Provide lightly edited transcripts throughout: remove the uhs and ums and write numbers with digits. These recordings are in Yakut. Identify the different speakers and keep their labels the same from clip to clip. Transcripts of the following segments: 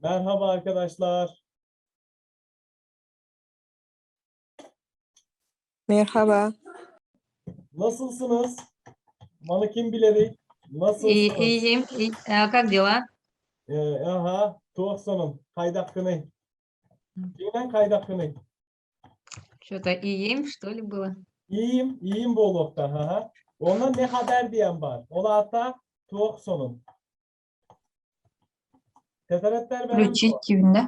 Speaker 1: Merhaba arkadaşlar.
Speaker 2: Merhaba.
Speaker 1: Nasılsınız? Bana kim bilerek? Nasılsınız?
Speaker 3: И, iyiyim. И, а, как дела?
Speaker 1: Aha, туох сонун. Хайдаххыный. Киминэн хайдаххыный.
Speaker 3: Что-то iyiyim, что ли, было?
Speaker 1: Iyiyim, iyiyim буолуохтаах. Aha. Онно ne haber диэн баар. Ол аата туох сонун. Тэтэрээттэр бэлэм
Speaker 3: Включить да?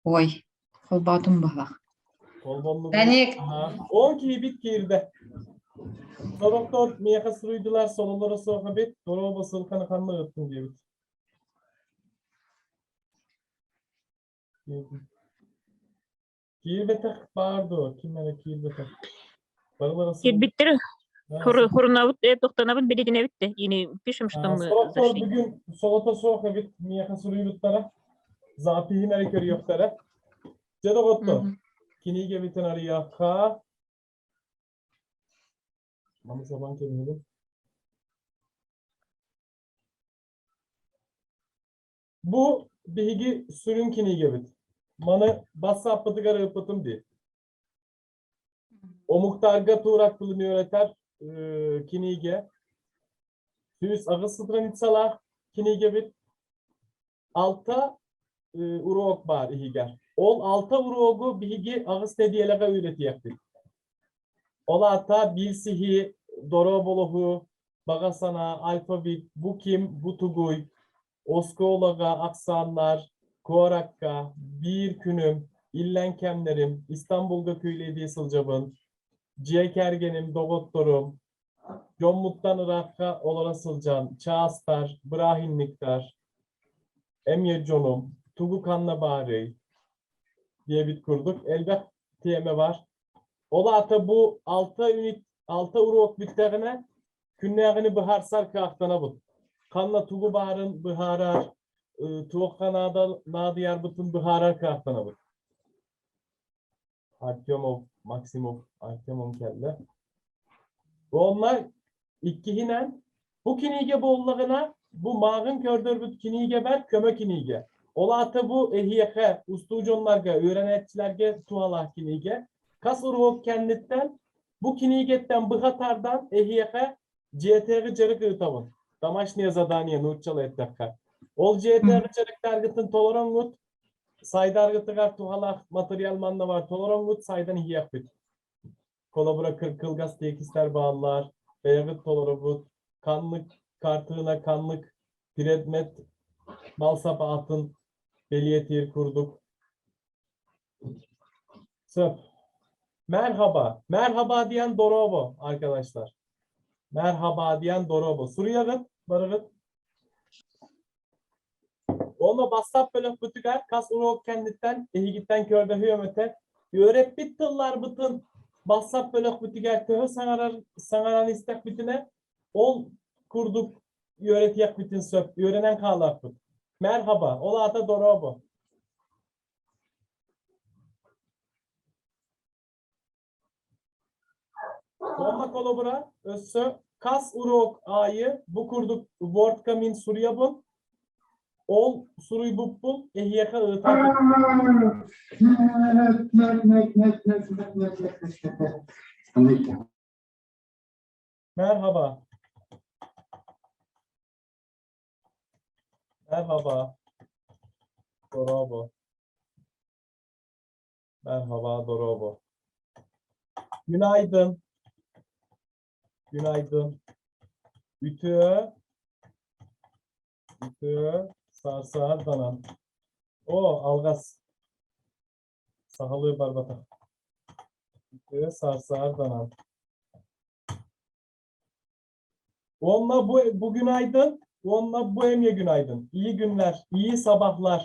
Speaker 3: Ой, холбоотум быһыылаах.
Speaker 1: Холбоннугут.
Speaker 3: Даник.
Speaker 1: Aha. 10 киһибит киирдэ. Сорохтор миэхэ суруйдулар, сололоро суох эбит, дорообо ссылканы ханна ыыттыҥ диэбит. Киирбэтэх баар дуо? Ким эрэ киирбэтэх. Барылара
Speaker 4: Киирбиттэр хурунабыт, тохтонобут билигинэбит да. Или пишем, что мы
Speaker 1: Сорохтор
Speaker 4: зашли.
Speaker 1: бүгүн солото суох эбит, миэхэ суруйбуттара. Запиһин эрэ көрүөхтэрэ. Дьэ доҕоттор, кинигэбитин арыйыахха. Маны сабан кэбиһэбин. Бу биһиги сүрүн кинигэбит. Маны бассааппытыгар ыыппытым дии. Омуктарга туурак тылын үөрэтэр кинигэ. 108 страницалаах кинигэбит. Алта урок баар иһигэр. Ол алта уруогу биһиги аҕыс нэдиэлэҕэ үөрэтиэхпит. Ол аата билсиһии, дорооболоһуу, баҕа санаа, алфавит, бу ким, бу тугуй, оскуолаҕа ахсааннар, куоракка, биир күнүм, иллэҥ кэмнэрим, Истанбулга күүлэйдии сылдьабын, дьиэ кэргэним, доҕотторум, дьоммуттан ыраахха олоро сылдьан, чаастар, бырааһынньыктар, эмиэ дьонум, тугу ханна баарый диэбит курдук элбэх тиэмэ бар. Ол аата бу алта юнит, алта уруок бүттэҕинэ, күннээҕини быһаарсар кыахтанабыт. Ханна тугу баарын быһаарар, туохха наадыйарбытын быһаарар кыахтанабыт. Артемов, Максимов, Артемов кэллэ. Онно иккиһинэн, бу кинигэ буоллаҕына, бу мааҕын көрдөрбүт кинигэбэр көмө кинигэ. Ол аата бу эһиэхэ, устудьуоннарга, үөрэнээччилэргэ туһалаах кинигэ. Хас уруок кэнниттэн бу кинигэттэн быһа тардан эһиэхэ дьиэтээҕи дьарык ыытабын. Домашнее задание нууччалыы эттэххэ. Ол дьиэтээҕи дьарыктаргытын толороҥҥут, сайдаргытыгар туһалаах матырыйаал манна бар толороҥҥут сайдан иһиэхпит. Холобура кылгас тиэкистэр бааллар, бэйэҕит толоробут, ханнык хартыына, ханнык предмет мал-сап аатын бэлиэтиир курдук. Сөп. Merhaba. Merhaba diyen дорообо arkadaşlar. Merhaba diyen дорообо. Суруйаҕыт, барыгыт. Онно бассаап бөлөхпүтүгэр хас уруок кэнниттэн эһигиттэн көрдөһүөм этэ. Үөрэппит тылларбытын бассаап бөлөхпүтүгэр төһө саҥарар саҥаран истэхпитинэ, ол курдук үөрэтиэхпитин сөп, үөрэнэн хаалыахпыт. Merhaba, ол аата дорообо. Онно холобура өссө хас уруок аайы бу курдук Word-ка мин суруйабын, ол суруйбуппун эһиэхэ ыытабын. Merhaba. Merhaba. Дорообо. Merhaba, дорообо. Günaydın. Günaydın. Үтүө. Үтүө. Сарсыарданан. О, алҕас. Сахалыы барбатах. Үтүө сарсыарданан. Уонна бу, бу günaydın, уонна бу эмиэ günaydın. İyi günler, iyi sabahlar.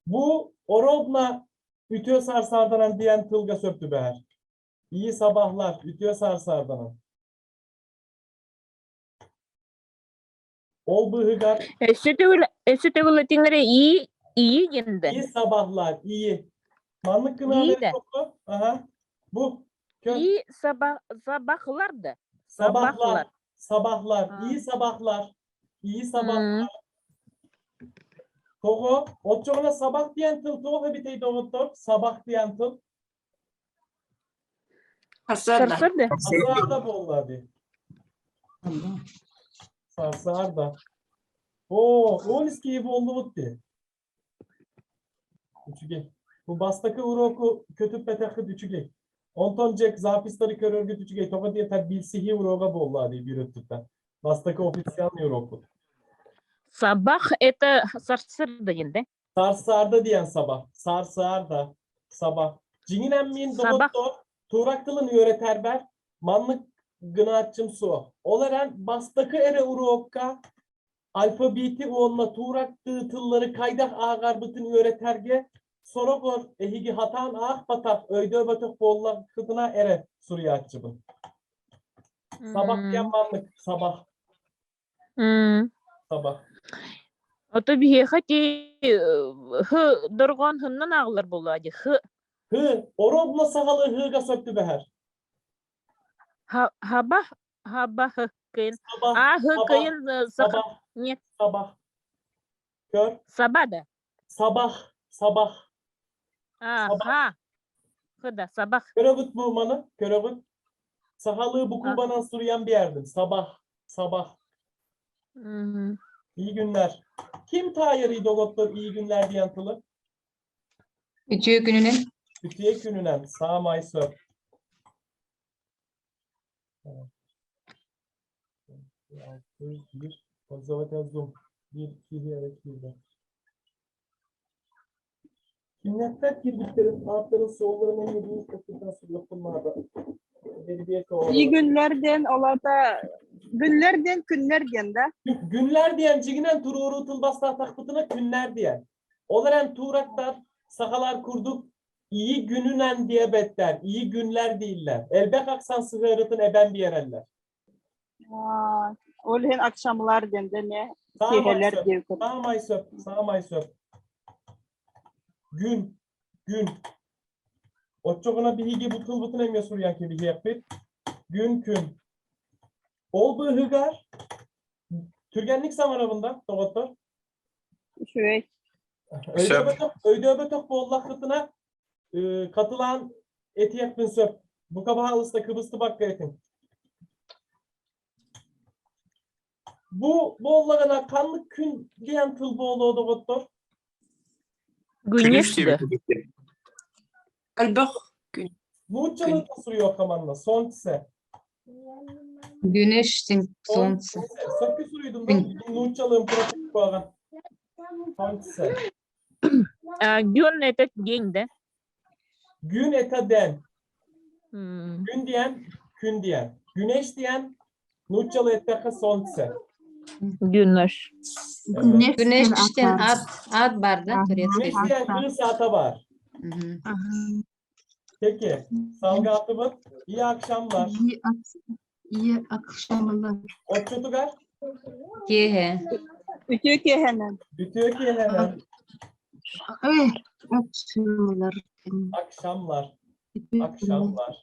Speaker 1: Бу оруобуна үтүө сарсыарданан диэн тылга сөп түбэһэр. Iyi sabahlar, үтүө сарсыарданан. Ол быыһыгар
Speaker 4: Өссө төгүл өссө төгүл этиҥнэрэ iyi iyi диэн да.
Speaker 1: iyi sabahlar, iyi. Маннык гынан
Speaker 4: Iyi да.
Speaker 1: Аха. Бу
Speaker 4: Iyi sabah sabahlar да.
Speaker 1: Sabahlar.
Speaker 4: Sabahlar.
Speaker 1: Sabahlar.
Speaker 4: Ha.
Speaker 1: İyi sabahlar. İyi sabahlar. Тоҕо? Оччоҕуна sabah диэн тыл туох эбитэй, доҕоттор? Sabah диэн тыл.
Speaker 2: Сарсыарда.
Speaker 4: Сарсыарда.
Speaker 1: Сарсыарда буолла дии. Сарсыарда. О, Ольский буоллубут дии. Үчүгэй. Бу бастакы уроку көтүппэтэххит үчүгэй. Онтон дьэ записьтары көрөргүт үчүгэй. Тоҕо диэтэр билсиһии урога буолла дии биир өттүттэн. Бастакы официальный урокпут.
Speaker 4: Sabah это сарсыарда диэн, да?
Speaker 1: Сарсыарда диэн sabah. Сарсыарда. Sabah. Дьиҥинэн мин
Speaker 4: Sabah.
Speaker 1: доҕоттор туурак тылын үөрэтэрбэр маннык гынааччым суох. Ол эрэн бастакы эрэ урокка алфавиты уонна туурак тыллары хайдах ааҕарбытын үөрэтэргэ сороҕор эһиги хатаан аахпатах, өйдөөбөтөх буоллаххытына эрэ суруйааччыбын. Sabah диэн маннык, sabah, sabah.
Speaker 4: Ото биһиэхэ ти һы дорҕоон һыннан ааҕыллар буолуо дии. Һы
Speaker 1: Һы, оробно саҕалы һыга сөп түбэһэр.
Speaker 4: Хаба хаба һы кыйын.
Speaker 1: Sabah,
Speaker 4: А һы
Speaker 1: sabah,
Speaker 4: кыйын саха
Speaker 1: sabah,
Speaker 4: нет
Speaker 1: sabah. Көр,
Speaker 4: саба да.
Speaker 1: Sabah, sabah.
Speaker 4: А
Speaker 1: Sabah.
Speaker 4: ха. Һы да sabah.
Speaker 1: Көрөҕүт бу маны, көрөҕүт. Сахалыы букубанан суруйан биэрдим. Sabah, sabah. İyi günler. Kim таайарый, доҕоттор, iyi günler диэн тылы?
Speaker 3: Үтүө күнүнэн.
Speaker 1: Үтүө күнүнэн, саамай сөп. Altı, bir, Konservatör Zoom. Bir, iki, evet, bir de. Kimlerden girdiklerin, artların, solların en yediği köprüden sürüyor bunlarda. Belediye
Speaker 5: İyi
Speaker 1: kovaları.
Speaker 5: günlerden olata günlerden günlerden да.
Speaker 1: Günler diyen дьиҥинэн туруору тылбаастаатахпытына günler diyen. Ол эрэн туурактар, сахалар курдук iyi günүнэн диэбэттэр, iyi günler дииллэр. Элбэх ахсаан сыһыарыытын эбэн биэрэллэр.
Speaker 5: Ол иһин akşamlar диэн да не
Speaker 1: Саамай
Speaker 5: киэһэлэр
Speaker 1: сөп,
Speaker 5: диэн.
Speaker 1: саамай сөп, саамай сөп. Gün, gün. Оччоҕуна биһиги бу тылбытын эмиэ суруйан кэбиһиэхпит. Gün, күн. Ол быыһыгар түргэнник саҥарабын да, доҕоттор.
Speaker 5: Үчүгэй.
Speaker 1: Өйдөөбөтөх буоллаххытына хатылаан этиэхпин сөп. Бука баһаалыста кыбыстыбакка этиҥ. Бу буоллаҕына ханнык күн диэн тыл буолуо, доҕоттор?
Speaker 4: Күнүс да.
Speaker 2: Элбэх.
Speaker 1: Нууччалыы суруйуохха манна. Солнце.
Speaker 3: Güneş, солнце.
Speaker 1: Сөпкө суруйдум да. Нууччалыым профиль куһаҕан. Солнце.
Speaker 4: А, Күн это день, да?
Speaker 1: Gün это день.
Speaker 4: М.
Speaker 1: Gün diyen, күн диэн. Güneş diyen, нууччалыы эттэххэ солнце.
Speaker 4: Güneş.
Speaker 1: Evet.
Speaker 3: Güneş диэн аат, аат баар да, турецкий.
Speaker 1: Güneş diyen кыыс аата баар. Peki. Салҕаатыбыт. İyi akşamlar.
Speaker 6: İyi, iyi akşamlar.
Speaker 1: Оччотугар.
Speaker 3: Киэһэ.
Speaker 5: Үтүө киэһэнэн.
Speaker 1: Үтүө киэһэнэн.
Speaker 6: Eh, akşamlar.
Speaker 1: Akşamlar. Akşamlar.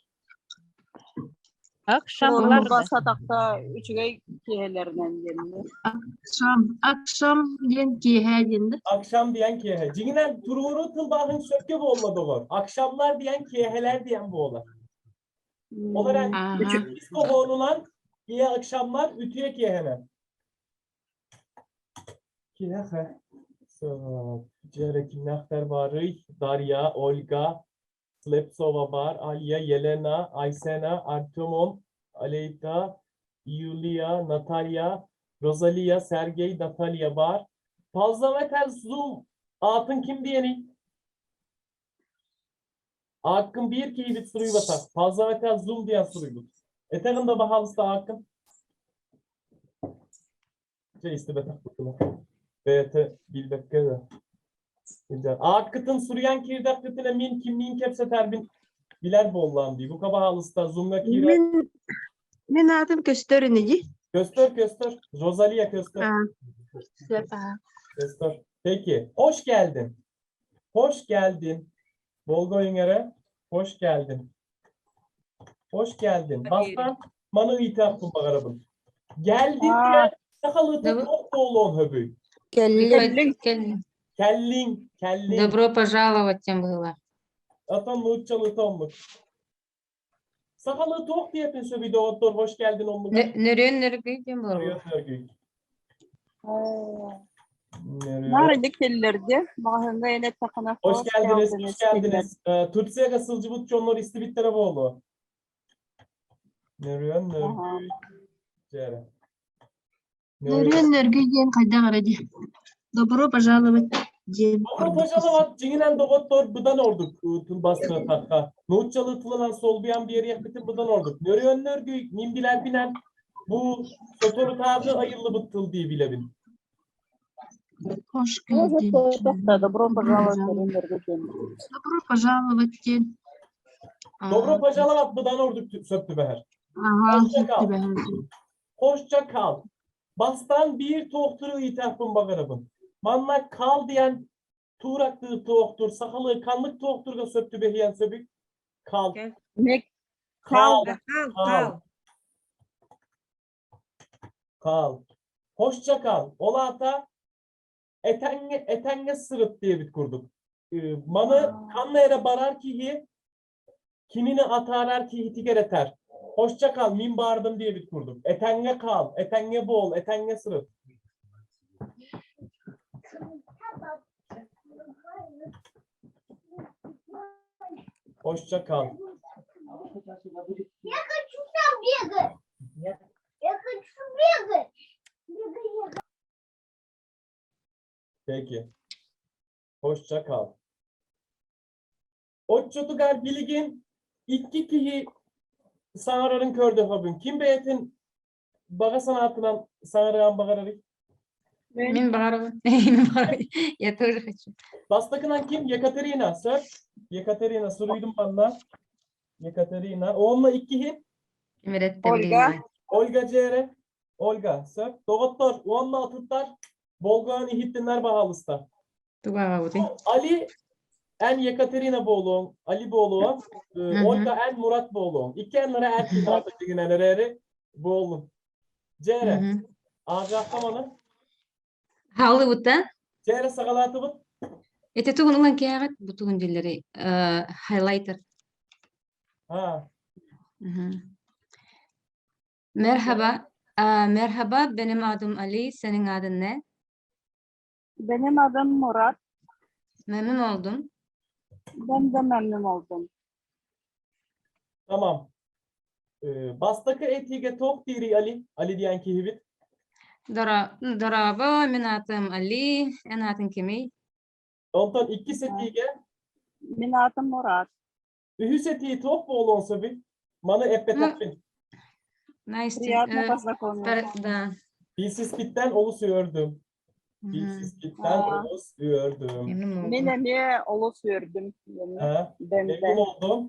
Speaker 4: Akşamlar да.
Speaker 5: Сатахха үчүгэй киэһэлэринэн диэн.
Speaker 6: Akşam, akşam diyen киэһэ диэн да.
Speaker 1: Akşam diyen киэһэ. Дьиҥинэн туруору тылбааһыҥ сөпкө буолла, доҕор. Akşamlar diyen киэһэлэр диэн буолар. Ол эрэн
Speaker 6: Aha.
Speaker 1: ис хоһоонунан iyi akşamlar үтүө киэһэнэн. Киэһэ. Дьэ кимнээхтэр баарый? Дарья, Ольга, Slepsova баар, Алья, Елена, Айсена, Артемон, Aleyta, Yulia, Natalia, Rosalia, Sergey, Natalia баар. Пользователь Zoom. Аатыҥ ким диэний? Ааккын биир киһи суруйбата. Пользователь Zoom диэн суруйбут. Этэҕин да баһаалыста ааккын. Чэ истибэтэх букула. Бэйэтэ билбэккэ да. Ааккытын суруйан киирдэххитинэ мин кимниин кэпсэтэрбин билэр буоллаҕым дии. Бука баһаалыста Zoom'га киирэн.
Speaker 6: Мин, мин аатым көстөр ини дии.
Speaker 1: Көстөр көстөр. Rosalia көстөр.
Speaker 6: Ha. Aha.
Speaker 1: Көстөр. Peki. Hoş geldin. Hoş geldin. Болҕойуҥ эрэ. Hoş geldin. Hoş geldin. Бастаан маны ыйытыахпын баҕарабын. Geldin
Speaker 5: Aa.
Speaker 1: diyen сахалыыта
Speaker 3: Добро-
Speaker 1: туох буолуон сөбүй?
Speaker 3: Кэллиҥ.
Speaker 1: Кэллиҥ, кэллиҥ.
Speaker 3: Добро пожаловать тем было.
Speaker 1: Atan нууччалыыта оннук. Сахалыы туох диэхпин сөбүй доҕоттор, hoş geldin оннуга.
Speaker 3: Нөрүөн нөргүй диэн буолар.
Speaker 1: Нөрүөн нөргүй. Нөрүөн.
Speaker 5: Наар келлерди. Маҕаһыыҥҥа эн эттэххинэ
Speaker 1: Hoş geldiniz, hoş geldiniz. Турцияга сылдьыбыт дьоннор истибиттэрэ буолуо. Нөрүөн нөргүй. Дьэ.
Speaker 6: Нөрүөн нөргүй диэн хайдах эрэ дии. Добро пожаловать диэн
Speaker 1: Добро
Speaker 6: курдук.
Speaker 1: пожаловать дьиҥинэн доҕоттор быдан ордук тылбаастыы тахха. Нууччалыы тылынан солбуйан биэриэхпитин быдан ордук. Нөрүөн нөргүй мин билэрбинэн бу соторутааҕы айыллыбыт тыл дии билэбин.
Speaker 6: Hoş geldin.
Speaker 5: Добро пожаловать нөрүөн нөргүй диэн.
Speaker 6: Добро пожаловать диэн.
Speaker 1: Добро пожаловать быдан ордук сөп түбэһэр.
Speaker 6: Аха,
Speaker 1: Hoşça kal.
Speaker 6: түбэһэр.
Speaker 1: Hoşça kal. Бастаан биир туохтууру ыйытыахпын баҕарабын. Манна kal диэн туурактыы туохтуур, сахалыы ханнык туохтуурга сөп түбэһиэн сөбүй? Kal.
Speaker 5: Мек
Speaker 1: Kal.
Speaker 2: Kal,
Speaker 1: Kal.
Speaker 2: kal.
Speaker 1: Kal. Hoşça kal. Ол аата этэҥҥэ этэҥҥэ сырыт диэбит курдук. Маны ханна эрэ барар киһи кинини атаарар киһитигэр этэр. Hoşça kal, мин бардым диэбит курдук. Этэҥҥэ хаал, этэҥҥэ буол, этэҥҥэ сырыт. Hoşça kal.
Speaker 7: Я хочу сам бегать. Я хочу бегать. Бегать.
Speaker 1: Peki. Hoşça kal. Оччотугар билигин икки киһи саҥарарын көрдөһөбүн. Ким бэйэтин баҕа санаатынан саҥарыан баҕарарый?
Speaker 5: Мен
Speaker 3: Мин баҕарабын. Мин баҕарабын. Я тоже хочу.
Speaker 1: Бастакынан ким? Yekaterina. Сөп. Yekaterina. Суруйдум манна. Yekaterina. Онно иккиһи.
Speaker 5: Ольга.
Speaker 1: Ольга дьэ эрэ. Ольга. Сөп. Доҕоттор. Уонна атыттар. Болҕойон иһиттиннэр баһаалыста. Ali эн Yekaterina буолуоҥ, Ali буолуо, Ольга эн Murat буолуоҥ. Иккиэннэрэ эр киһи аата эрээри буоллун. Дьэ эрэ, ааҕыахха маны.
Speaker 3: Хааллыбыт да?
Speaker 1: Дьэ эрэ саҕалаатыбыт.
Speaker 3: Ити тугун ылан кээҕит бу тугун дииллэрий highlighter.
Speaker 1: Ha.
Speaker 3: Merhaba. Merhaba, benim adım Ali. Senin adın ne?
Speaker 5: Benim adım Murat.
Speaker 3: Memnun oldum.
Speaker 5: Ben de memnun oldum.
Speaker 1: Tamam. Бастакы этиигэ туох диирий Ali? Ali диэн киһибит.
Speaker 3: Дорообо, мин аатым Ali. Эн аатыҥ кимий?
Speaker 1: Онтон иккис этиигэ
Speaker 5: Мин аатым Murat.
Speaker 1: үһүс этии туох буолуон сөбүй? Маны эппэтэхпин.
Speaker 3: Nice to
Speaker 5: Приятно познакомиться.
Speaker 3: Да.
Speaker 1: Билсиспиттэн олус үөрдүм. Билсиспиттэн
Speaker 5: Aa.
Speaker 1: олус үөрдүм.
Speaker 3: Memnun oldum.
Speaker 5: Мин эмиэ олус үөрдүм.
Speaker 1: Ha,
Speaker 5: Ben de.
Speaker 1: memnun oldum.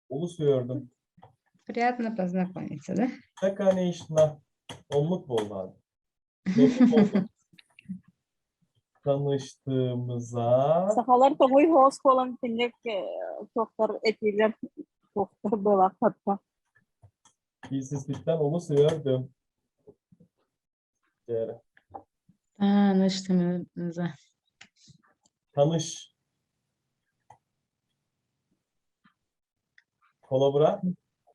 Speaker 1: Олус үөрдүм.
Speaker 3: Приятно познакомиться, да?
Speaker 1: Да, конечно. Оннук буолла. Memnun oldum. Tanıştığımıza
Speaker 5: Сахалар тоҥуй соҕус буолан итинник туохтар этиилэр туохтар буолаахтарта.
Speaker 1: Билсиспиттэн олус үөрдүм. Дьэ эрэ.
Speaker 3: Tanıştığımıza.
Speaker 1: Tanış. Холобура.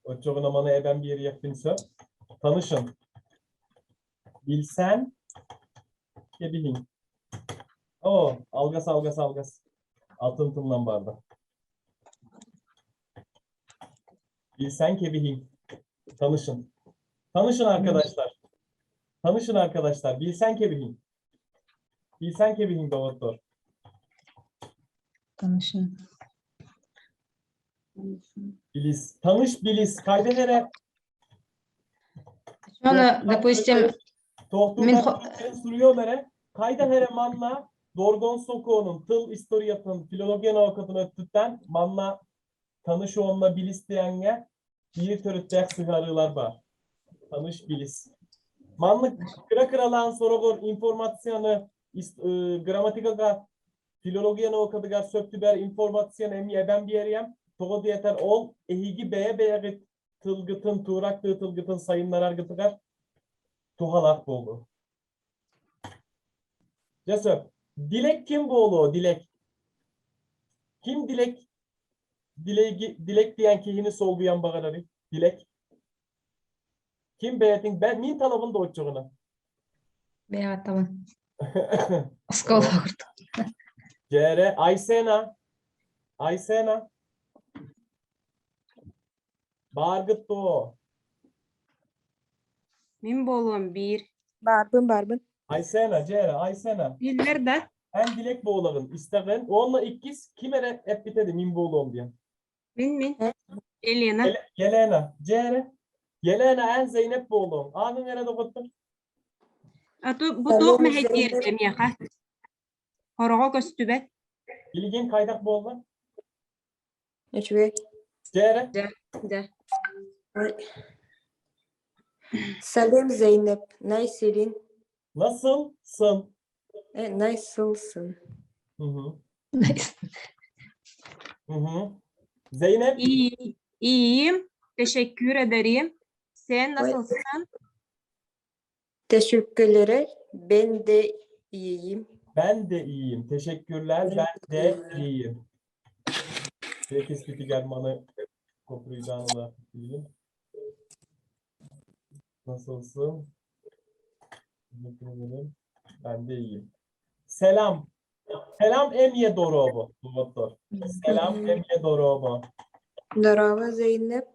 Speaker 1: Оччоҕуна маны эбэн биэриэхпин сөп. Tanışın. Билсэн. Кэбиһиҥ. О, алҕас, алҕас, алҕас. Атын тылынан барда. Билсэн кэбиһиҥ. Tanışın. Tanışın arkadaşlar. Tanışın arkadaşlar. Билсэн кэбиһиҥ. Билсэн кэбиһиҥ доҕоттор.
Speaker 3: Tanışın.
Speaker 1: Билис. Tanış билис. Хайдах эрэ.
Speaker 3: Оны, допустим, Мин
Speaker 1: Суруйуом эрэ. Хайдах эрэ манна Доргон сокуонун, тыл историятын, филология наукатын өттүттэн манна таныш уонна билис диэҥҥэ биир төрүттээх сыһыарыылар баар. Таныш билис. Маннык кыра-кыралаан сороҕор информацияны грамматикаҕа филология наукатыгар сөп түбэһэр информацияны эмиэ эбэн биэриэм. Тоҕо диэтэр ол эһиги бэйэ бэйэҕит Тылгытын, туурактыы тылгытын сайыннараргытыгар туһалаах буолуо. Дьэ сөп. Дилек ким буолуо, Дилек? Ким Дилек? Дилеги, Дилек диэн киһини солбуйан баҕарарый? Дилек. Ким бэйэтин, бэ, мин талабын да оччоҕуна.
Speaker 3: Бэйэҕэ табын. Оскуола курдук.
Speaker 1: Дьээрэ, Айсена. Айсена. Бааргыт дуо?
Speaker 2: Мин буолуом биир.
Speaker 8: Баарбын, баарбын.
Speaker 1: Айсена, дьээрэ, Айсена.
Speaker 2: Биллэр да?
Speaker 1: Эн Дилек буолаҕын, истэҕин. Уонна иккис ким эрэ эппитэ дии мин буолуом диэн.
Speaker 2: Мин мин. Елена.
Speaker 1: Елена, дьээрэ. Елена, эн Зейнеп буолуоҥ. Ааҕыҥ эрэ доҕоттор.
Speaker 2: А то бу туох мэһэйдиир миэхэ? Хороҕо көстүбэт.
Speaker 1: Билигин хайдах буолла?
Speaker 8: Үчүгэй.
Speaker 1: Дьээрэ.
Speaker 2: Дьэ.
Speaker 8: Сәлем Zeynep, Найсирин,
Speaker 1: Nasılsın?
Speaker 8: Nasılsın?
Speaker 1: Hı hı. Hı hı. Zeynep,
Speaker 2: İyi, iyiyim. Teşekkür ederim. Sen nasılsın?
Speaker 8: Teşekkürler. Ben de iyiyim.
Speaker 1: Ben de iyiyim. Teşekkürler. Ben de iyiyim. Peki German'ı kopruyacağını iyiyim. Nasılsın? Teşekkür ederim. Ben de iyiyim. Selam. Selam emye dorobo. Doktor. Selam emye dorobo.
Speaker 8: Дорообо Zeynep.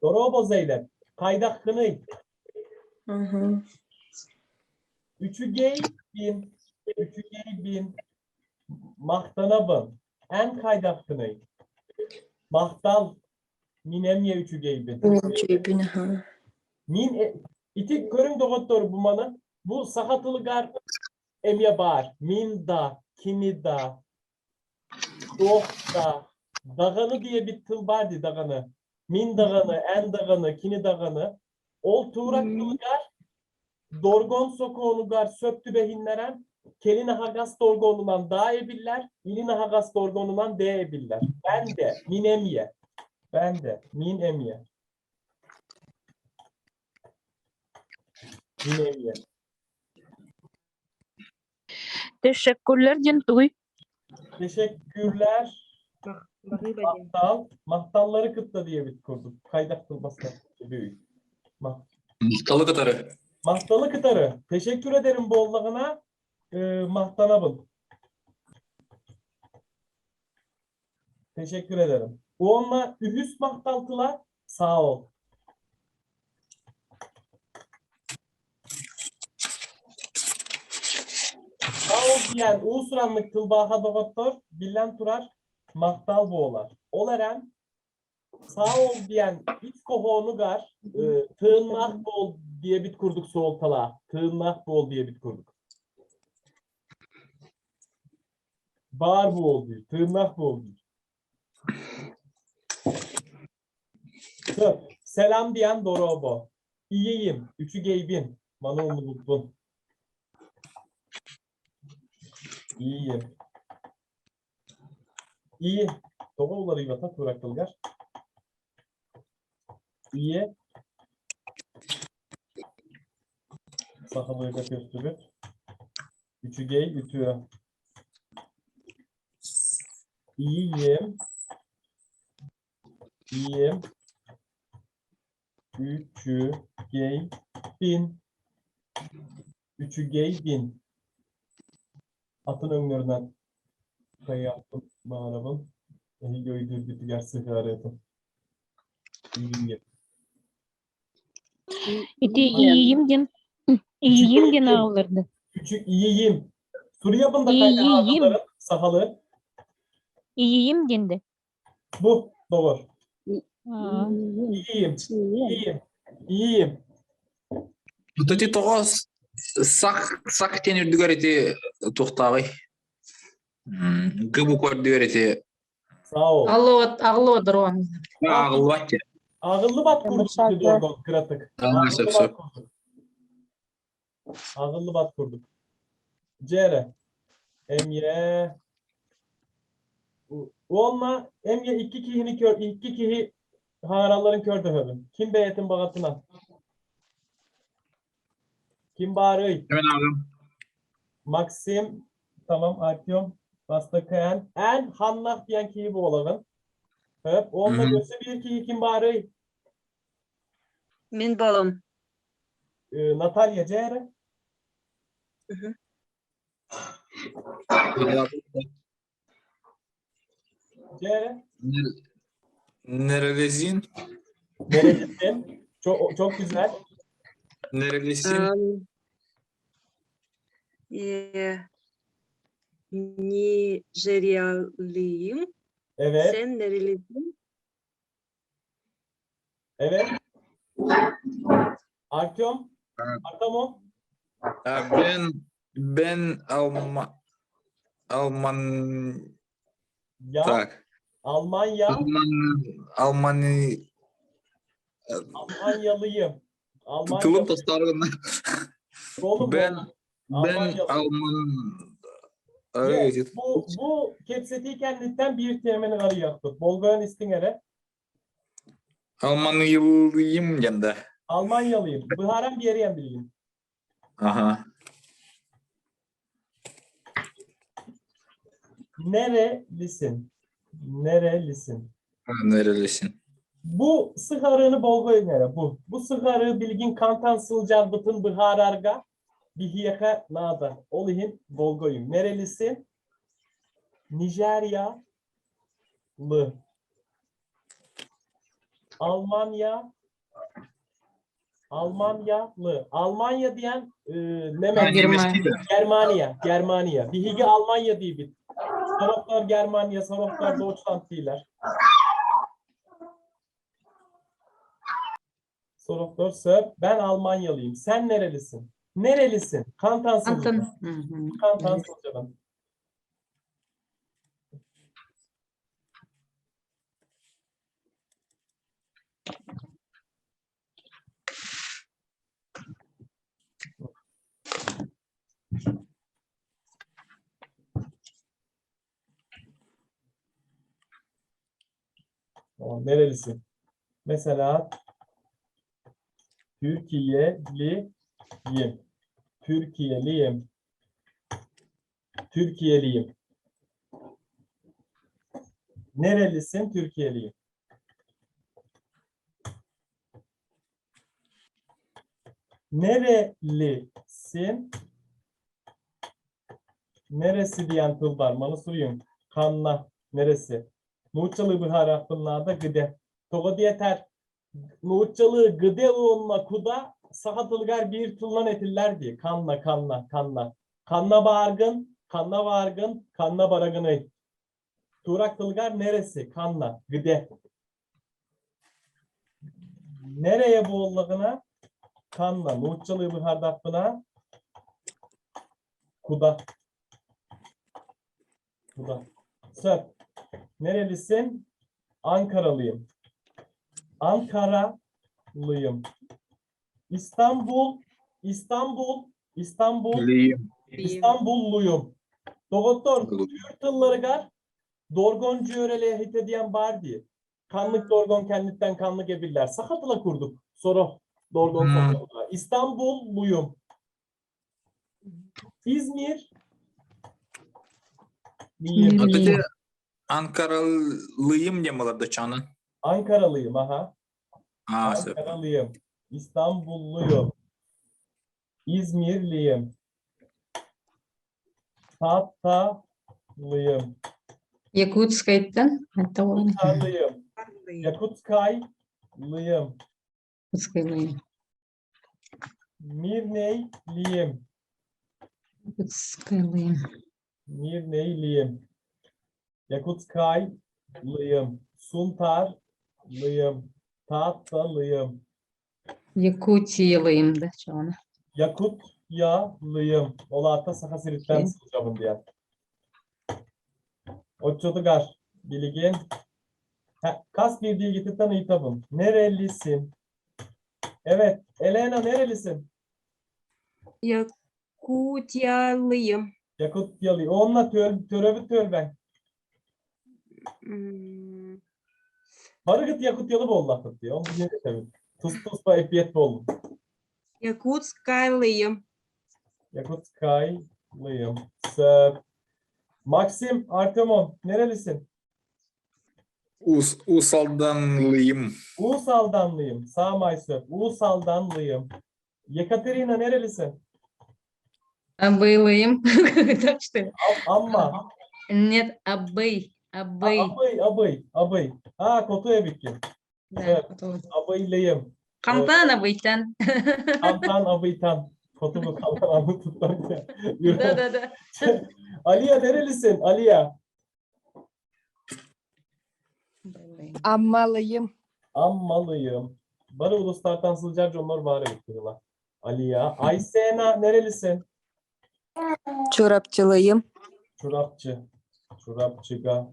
Speaker 1: Dorobo Zeynep. Kaydak kınıy.
Speaker 8: Мгм.
Speaker 1: Үчүгэй bin. Үчүгэй bin. Махтанабын. Эн хайдаххыный. Махтал. Мин эмиэ үчүгэйбин.
Speaker 8: Үчүгэйбин, аха.
Speaker 1: Мин ити көрүҥ доҕоттор бу маны. Бу саха тылыгар эмиэ баар. Мин да, кини да, туох да. Даҕаны диэбит тыл баар дии даҕаны. Мин даҕаны, эн даҕаны, кини даҕаны. Ол туурак тылыгар Доргон сокуонугар сөп түбэһиннэрэн, кэлин аһаҕас доргонунан даа эбиллэр, илин аһаҕас доргонунан дээ эбиллэр. Бэн де, мин эмиэ. Бэн де, мин эмиэ. Мин эмиэ.
Speaker 4: Teşekkürler диэн тугуй?
Speaker 1: Teşekkürler. Махтал. Махталлары кытта диэбит курдук. Хайдах тылбастар büyük.
Speaker 9: Махталы кытары.
Speaker 1: Махталы кытары. Teşekkür ederim буоллаҕына махтанабын. Teşekkür ederim. Уонна үһүс махтал тыла саа ol. Саа ol диэн уус-ураннык тылбааһа доҕоттор, биллэн турар, махтал буолар. Ол эрэн саа ol диэн ис хоһоонугар тыыннаах буол диэбит курдук суолталаах, тыыннаах буол диэбит курдук. Баар буол диир, тыыннаах буол диир. Сөп. Сэлам диэн дорообо. Iyiyim, үчүгэйбин. Маны умнубуппун. Iyiyim. İyi. Тоҕо уларыйбата турар тылгар? Ийэ. Сахалыыга көстүбүт. Үчүгэй, үтүө. Iyiyim. İyiyim. Үчүгэйбин. Үчүгэйбин. Атын өҥнөрүнэн хайааппын баҕарабын. Эһиги өйдүүргүтүгэр сыһыарыатым. Iyiyim.
Speaker 4: Ити iyiyim диэн iyiyim диэн ааҕыллар да.
Speaker 1: Үчү iyiyim. Суруйабын да
Speaker 4: Iyiyim.
Speaker 1: сахалы.
Speaker 4: Iyiyim диэн да.
Speaker 1: Бу доҕор.
Speaker 4: Аа.
Speaker 1: Iyiyim. Iyiyim. Iyiyim.
Speaker 9: Вот эти тоҕо сах сах диэн үрдүгэр ити туохтааҕый? Г буква үрдүгэр ити
Speaker 1: Саа ol.
Speaker 3: Алло, алло, дрон.
Speaker 9: ааҕыллыбат диэн.
Speaker 1: Ааҕыллыбат курдук доргон кыратык.
Speaker 9: Аа, сөп сөп.
Speaker 1: Ааҕыллыбат курдук. Дьээрэ. Эмиэ. Уонна эмиэ икки киһини көр, икки киһи хаҥаралларын көрдөһөбүн. Ким бэйэтин баҕатынан? Ким баарый?
Speaker 9: Hemen ağam.
Speaker 1: Максим, tamam Artyom, бастакы эн. Эн ханнах диэн киһи буолаҕын. Хөп, уонна
Speaker 9: Мгм.
Speaker 1: өссө биир киһи ким баарый?
Speaker 10: Мин балым.
Speaker 1: Наталья дьэ эрэ. Дьэ эрэ.
Speaker 9: Nerelisin?
Speaker 1: Nerelisin? Çok, çok güzel.
Speaker 9: Nerelisin?
Speaker 10: Nijeryalıyım.
Speaker 1: Evet,
Speaker 10: Sen nerelisin?
Speaker 1: evet. Artyom, Artamo.
Speaker 9: Ha, Ben Alman
Speaker 1: Ya,
Speaker 9: так.
Speaker 1: Almanya,
Speaker 9: Alman Alman
Speaker 1: Almanyalıyım.
Speaker 9: Тылым
Speaker 1: Almanyalıyım.
Speaker 9: тостаргын.
Speaker 1: Oğlum,
Speaker 9: Ben
Speaker 1: oğlum.
Speaker 9: ben
Speaker 1: Almanyalı.
Speaker 9: Alman
Speaker 1: Evet,
Speaker 9: Evet.
Speaker 1: bu kepseti kenditten bir temini arayaktık. Bolgaran istingere.
Speaker 9: Almanyalıyım gende.
Speaker 1: Almanyalıyım. Bıharan bir yere bilgin.
Speaker 9: Aha.
Speaker 1: Nerelisin? Nerelisin?
Speaker 9: Ha, Nerelisin?
Speaker 1: Bu sıharını bolgoy nere? Bu. Bu sıharı bilgin kantan sılcar bütün bıhararga bihiyeke nada. Olihin bolgoyum. Nerelisin? Nijeryalı. Almanya Almanyalı. Almanya diyen ne
Speaker 9: Ha,
Speaker 1: demek?
Speaker 9: Nemesiydi.
Speaker 1: Germaniya, Germaniya. Bihigi Almanya diye bir. Soroklar Germaniya, Soroklar Deutschland değiller. Soroklar Söp, ben Almanyalıyım. Sen nerelisin? Nerelisin? Kantan
Speaker 3: Антон.
Speaker 1: Sılca'dan. Kantan Sılca'dan. Tamam, nerelisin? Mesela Türkiye'liyim. Türkiye'liyim. Türkiye'liyim. Nerelisin? Türkiye'liyim. Nerelisin? Neresi diyen tıl var. Manısuruyum. Kanla. Neresi? Nuçalı bıhar gıde. Togo diyeter. Nuçalı gıde uğunla kuda sahatılgar bir tıllan etiller diye. Kanla kanla kanla. Kanla bargın, kanla vargın, kanla baragını. Turak tılgar neresi? Kanla, gıde. Nereye bu ollağına? Kanla. Nuçalı bıhar Kuda. Kuda. Söp. Nerelisin? Ankaralıyım. Ankaralıyım. İstanbul, İstanbul, İstanbul,
Speaker 9: Liyim.
Speaker 1: İstanbulluyum. Doktor, Türk tılları gar, Dorgoncu yöreliğe hit diyen var diye. Kanlık dorgon kenditten kanlık ebiller. Sakatıla kurduk. Soru. Dorgon sakatıla. İstanbulluyum. İzmir. Liyim.
Speaker 9: Аты Ankaralıyım diye mi çanı?
Speaker 1: Ankaralıyım aha.
Speaker 9: Ha, söp.
Speaker 1: Ankaralıyım. İstanbulluyum. İzmirliyim. Tatalıyım.
Speaker 3: Якутскайтан. Это он.
Speaker 1: Tutarlıyım. Yakutskaylıyım.
Speaker 3: Якутскайлыйым.
Speaker 1: Mirneyliyim.
Speaker 3: Якутскайлыйым.
Speaker 1: Mirneyliyim. Yakutskaylıyım. Suntarlıyım. Tatlıyım.
Speaker 3: Якутиялыйым да чоҕуна.
Speaker 1: Yakutyalıyım. Olata Saha
Speaker 3: Okey.
Speaker 1: сылдьабын диэн. Оччотугар билигин Kas bir bilgitinden ыйтабын. Nerelisin? Evet, Elena nerelisin?
Speaker 2: Якутиялыйым.
Speaker 1: Yakutyalı. Onunla töröbü tölben.
Speaker 2: М,
Speaker 1: Барыгыт Якутияlı буоллахпыт дии. Ол билиэн этэбин. Тус-туспа эппиэт буоллум.
Speaker 2: Якутскайлыйым.
Speaker 1: Yakutskaylıyım. Сөп. Максим Артемон nerelisin?
Speaker 9: Ус, Усалданлыйым.
Speaker 1: Uğuz Саамай сөп. Уус Алданлыйым. Yekaterina nerelisin?
Speaker 3: Абыйлыйым. Так что ли?
Speaker 1: Amma.
Speaker 3: Нет, абый. Абый.
Speaker 1: Абый, абый, абый. А, хоту эбиккин.
Speaker 3: Да,
Speaker 1: Evet.
Speaker 3: хоту.
Speaker 1: Абыйлыйым.
Speaker 3: Хантан абыйтан.
Speaker 1: Хантан абыйтан. Хоту бу хантан аны туттан.
Speaker 3: Да, да, да.
Speaker 1: Алия nerelisin? Алия.
Speaker 8: Аммалыйым.
Speaker 1: Ammalıyım. Бары улуустартан сылдьар дьоннор баар эбит быһыылаах. Алия. Айсена nerelisin?
Speaker 8: Чурапчылыйым.
Speaker 1: Чурапчы. Чурапчыга.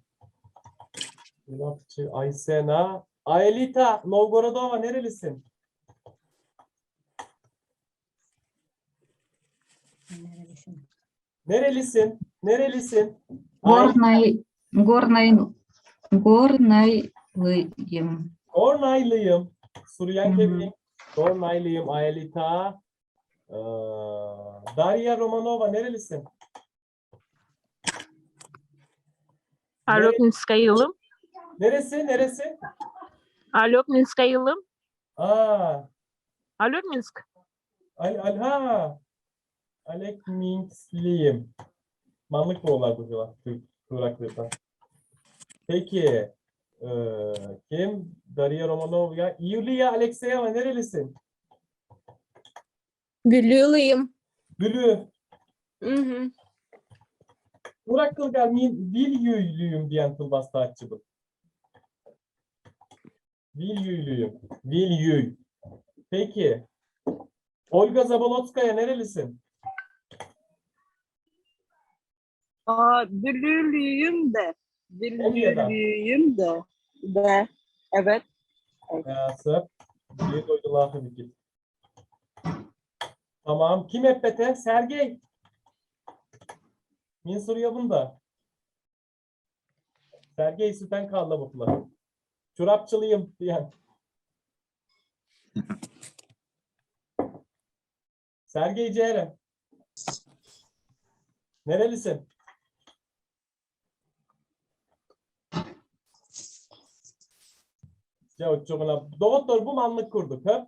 Speaker 1: Чурапчы. Aysena. Aelita Novgorodova nerelisin?
Speaker 3: Nerelisin?
Speaker 1: Nerelisin? Nerelisin?
Speaker 3: Горной, горной, горнойлыйым.
Speaker 1: Kornaylıyım. Suryan
Speaker 3: Hı hı.
Speaker 1: Kevin. Kornaylıyım. Aelita. Ee, Darya Romanova nerelisin?
Speaker 4: Алекминскайылым.
Speaker 1: Neresi? Neresi?
Speaker 4: Алекминскайылым.
Speaker 1: Aa,
Speaker 4: Алекминск.
Speaker 1: Al, al, ha. Alekminsliyim. Manlık boğular bu yıla. Turaklı'da. Peki. Ee, kim? Daria Romanova. Yulia Alexeyeva nerelisin?
Speaker 11: Бүлүүлүйүм.
Speaker 1: Bülü.
Speaker 11: Мгм.
Speaker 1: Burak Kılgar min Vilyüylüyüm diyen tılbastı bu. Vilyüylüyüm. Vilyüy. Peki. Olga Zabolotskaya nerelisin?
Speaker 5: Aa, Бүлүүлүйүм de.
Speaker 1: Onya'dan.
Speaker 5: Бүлүүлүйүм de. De. Evet.
Speaker 1: Sırp. Bir koydular tabii ki. Tamam. Kim eppete? Sergey. Min soruyor bunda. Sergey süten kaldı bukla. Çorapçılıyım diyen. Sergey Ceren. Nerelisin? Ya çok Doktor bu manlık kurduk. Höp.